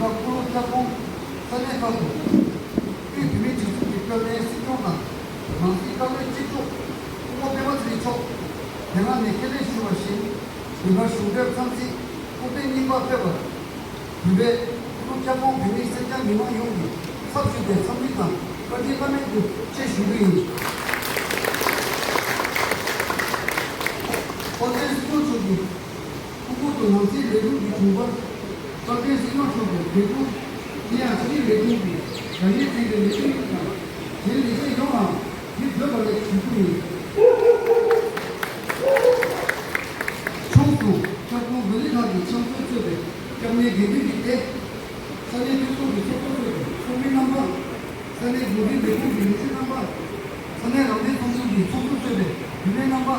ཁོ་ལོ་བརྒྱ་སྟོང་ས་གནས་ཁག་ཏུ་དབུས་བོད་མིའི་སྒྲིག་འཛུགས་ཀྱི་བཀའ་བློན་སྲིད་སྐྱོང་དང་ནང་སྲིད་བཀའ་བློན་གཅིག་སྒྲོག་སྐུ་ངོ་པད་མ་ཚེ་རིང་མཆོག་དེ་སྔ་ནས་ཁས་ལེན་ཞུས་པ་བཞིན་དེ་སྔ་གཞུང་འབྲེལ་འཚམས་གཟིགས་སྐུ་ཕེབས་རྙིང་པ་ཕེབས་པར་བོད་པའི་ཁོ་ལོ་བརྒྱ་སྟོང་བོད་མིའི་སེར་སྐྱ་མི་མང་ཡོངས་ཀྱི་ཚབ་ཞུས་ཏེ་འཚམས་གཟིགས་དང་བཀའ་དྲིན་བླ་མེད་དུ་ཆེ་ཞུ་རྒྱུ་ཡིན། ཨོ་རྒྱན་སྲིད་སྐྱོང་མཆོག་གིས། སྐུ་ངོ་དུ་ནང་སྲིད་ལས་ཁུངས་ཀྱི་དྲུང་འཕར་བཀའ་བློན་སྲིད་སྐྱོང་མཆོག་གི་ལས་ཁུངས་དེ་ཡང་ཕྱི་དྲིལ་ལས་ཁུངས་ཀྱི་དགག་དབྱེ་ཚན་གྱི་ལས་བྱེད་དང་གཞན་ལས་བྱེད་ཡོངས་ལ་ཡིད་སྡོད་པ་ལེགས་ཞུ་རྒྱུ་ཡིན། ཕྱོགས་སུ་སྐྱབས་མགོན་བོད་རིགས་ཁག་གི་ཕྱག་སྲོལ་གཙོས་པའི་ ས་གནས་དགེ་འདུན་གྱི་སྡེ། ས་གནས་སྤྱི་ཚོགས་ཀྱི་ཚོགས་གཙོ་གཙོས་པའི་ཚོགས་མི་རྣམ་པ། ས་གནས་འགོ་ཁྲིད་ལས་ཁུངས་ཀྱི་ལས་བྱེད་རྣམ་པ། ས་གནས་རང་བདེན་ཚོགས་ཆུང་གི་ཚོགས་གཙོ་གཙོས་པའི་འཐུས་མི་རྣམ་པ།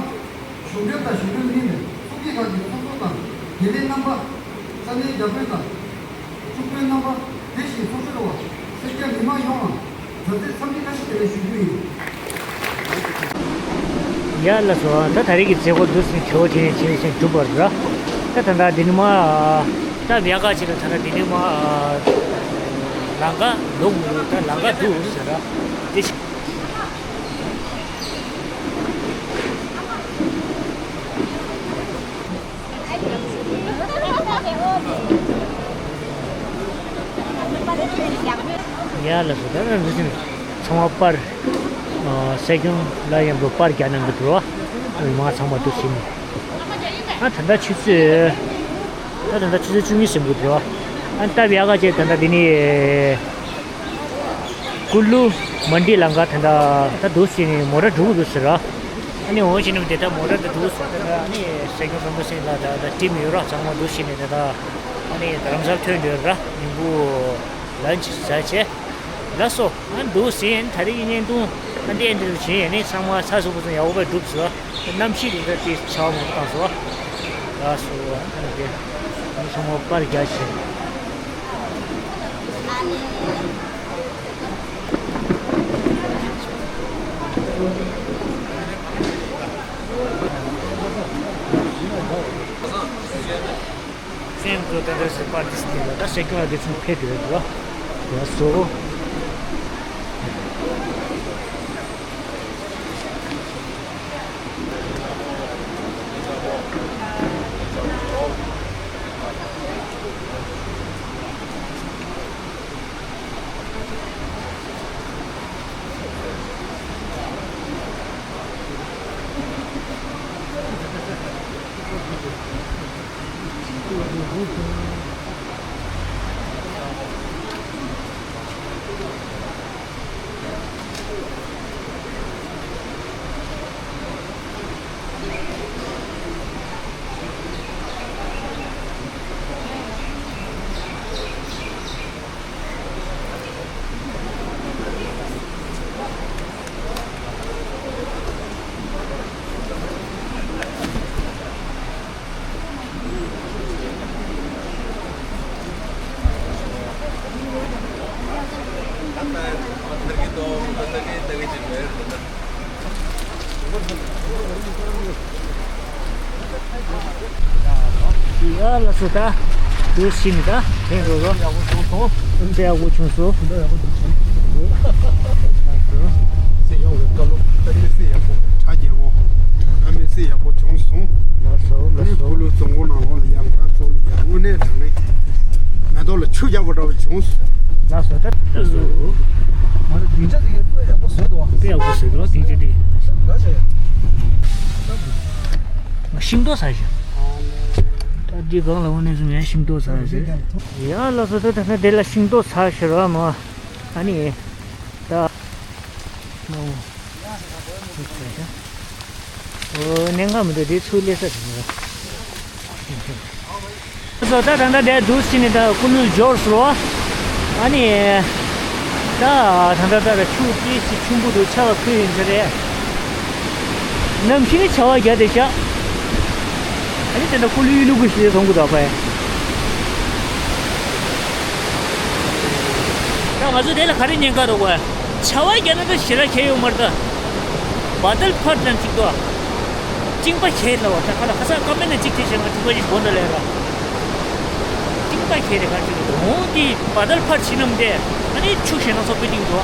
གཞུང་འབྲེལ་དང་གཞུང་འབྲེལ་མིན་པའི་ཚོགས་སྡེ་ཁག་གི་ཚོགས་གཙོ་དང་དགེ་ལས་རྣམ་པ། ས་གནས་བརྒྱ་དཔོན་དང་། ཕྱུག་དཔོན་རྣམ་པ། དེ་བཞིན་ཚོགས་ཞུགས་པ། སེར་སྐྱ་མི་མང་ཡོངས་ལ་མཛའ་བརྩེ་འཚམས་འདྲི་བཀྲ་ཤིས་བདེ་ལེགས་ཞུ་རྒྱུ་ཡིན། ཡ་ལགས་སོ། ད་ད་རེས་ཀྱི་མཛད་སྒོ་འདུག་སེ་ཇོ་བོ་དེ་ནས་བྱས་ཟིན་གྲུབ་པ་རེད། ད་ད་ད་འདི་ནས་མར་སྟབས་ཡག་ག་ཅིག་ལ་ད་ད་འདི་ནས་མར་ལམ་ཁ་ལོག་མི་འདུག་ད་ལམ་ཁ་འདུག་ཟེར་ར། འདི་ཡ་ལགས་སོ། ད་ནང་བཞིན་ཚང་མ་པར། ཨ། སྲིད་སྐྱོང་ལ་ཡང་པར་རྒྱག་གནང་གི་འདུག་རོ། མི་མང་ཚང་མ་འདུག་ཟིན། ཨ། ད་ལྟ་ཆུ་ཚོད། ད་ད་ལྟ་ཆུ་ཚོད་བཅུ་གཉིས་ཟིན་གི་འདུག་རོ། ཨ། སྟབས་ཡག་ག་བྱས་ད་ལྟ་འདི་ནི། ཀུ་ལུ་མན་ཌི་ལམ་ཁ་ད་ལྟ་ད་འདུག་སེ་ནས་མོ་ཊ་འགྲོ་གི་འདུག་ཟེར་ར། ཨ་ནི་འོ་བྱས་ནས་དེ་ད་མོ་ཊ་ད་འདུག་ཟེར། ད་ད་ཨ་ནི་སྲིད་སྐྱོང་སྤེན་པ་སེང་ལགས་ད་ད་ཊིམ་ཡོད་ར། ཚང་མ་འདུག་སེ་ནས་ད་ད་ཨ་ནི་རྡ་རམ་ས་ལ་ཐོན་འདོད་ར། ཉིན་གུང་ལན་ཆི་ཟ་བྱས། ལགས་སོ། ཨ་འདུག་སེ་ད་རེས་ཀྱི་བརྙན་ཐུང་ཨ་འདི་ཨེ་འདྲ་བྱས་ཡ་ནི་ཚང་མ་ཚགས་ཚུད་པོ་ཚང་ཡག་པོ་བྱས་འགྲུབ་སོང་། གནམ་གཤིས་ལ་ད་དེ་ཆར་པ་མང་པོ་བཏང་སོང་། ལགས་སོ། ཨ་ནི་དེ་ཨ་ནི་ཚང་མ་པར་རྒྱག་བྱས། བཙན་བཟོ་ད་ལྟ་སི་པར་ཏི་སི་ལ་ད་སྲིད་སྐྱོང་ལ་དེ་ཚོ་ཕེབས་ཡོད་འདུག་ལགས་སོ། ཡ་ལགས་སོ། ད་དུ་ཕྱིན་ནས་ད་ཐེངས་རོ་རོ། ཡག་པོ་བྱུང་སོང་། ཨ་ནི་ད་ཡག་པོ་བྱུང་སོང་། ད་ཡག་པོ་བྱུང་སོང་། སྲིད་སྐྱོང་གི་བཀའ་སློབ་ད་མི་སྲིད་ཡག་པོ་གྲ་རྒྱས་པོ། ད་མི་སྲིད་ཡག་པོ་བྱུང་སོང་། ལགས་སོ། ཨ་ནི་ལགས་སོ། ཀུ་ལུ་རྫོང་ཁོངས་ནང་ལོགས་ལ་ཡང་གྲོང་ཚོ་ལ་ཡང་དངོས་གནས་དྲང་གནས་མེ་ཏོག་ལ་ཆུ་རྒྱག་པ་འདྲ་བོ་བྱུང་སོང་། ལགས་སོ། ད་ལགས་སོ། ང་ཚོ་སྡིངས་ཆ་དེ་ག་དཔེ་ཡག་པོ་བཟོས་འདུག་ཨ། དཔེ་ཡག་པོ་བཟོས་འདུག་སྡིངས་ཆ་དེ། ད་ཆ་ཡ། ཤིང་ཏོག་ཟ་ཞིག་ད་འདི་སྒང་ལ་འོ་ནས་བཟུང་ཡང་ཤིང་ཏོག་ཟ་ཞིག་ཡ་ལགས་སོ། ད་ད་ད་དེ་ལ་ཤིང་ཏོག་ཟ་ཞིག་ར་མ། ཨ་ནི། ད། ནོ། ཨོ་གནད་འགག་མི་འདུག་དེ་ཚུར་སླེབས་ས་དེ་མི་འདུག་སོ། ད་ད་ད་དེ་འདུག་སེ་ནས་ད་ཀུ་ལུ་འབྱོར་སོང་། ཨ་ནི། ད་ད་ད་ད་ཆུ་ཏི་སི་ཆུ་འབུ་འདུག་ཆར་པ་ཁུལ་ཡིན་ས་རེད། གནམ་གཤིས་ནི་ཆར་པ་རྒྱག་བསྡད་ཤག་ཨ་ནི་དེ་འདྲ་ཀུ་ལུ་གཡུ་ལུ་གུ་ཞིག་ལས་སོང་གི་འདུག་ཕ། ད་ང་ཚོ་དེ་ལ་ག་རེ་ཉེན་ཁ་རེད་བ། ཆར་པ་རྒྱག་ན་ད་ཞེ་དྲག་ཁྱད་ཡོད་མ་རེད་ད། བ་དལ་ཕར་ཙམ་ཅིག་ཏོ། གཅིན་པ་ཁྱེར་ལ་བ་ད་ཁ་ལ་ཁ་སང་ཀ་མེད་ན་གཅིག་དེ་བྱས་ང་གཅིན་པ་ཅིག་སྒོ་འདྲ་ལས་ར། གཅིན་པ་ཁྱེར་རེ་ག་ཅིག་རེད་འོང་དེ་བ་དལ་ཕར་ཕྱིན་ནམ་དེ་ཨ་ནི་ཆུ་ཞེ་ན་ཚོ་པི་ཏིང་འགྲོ།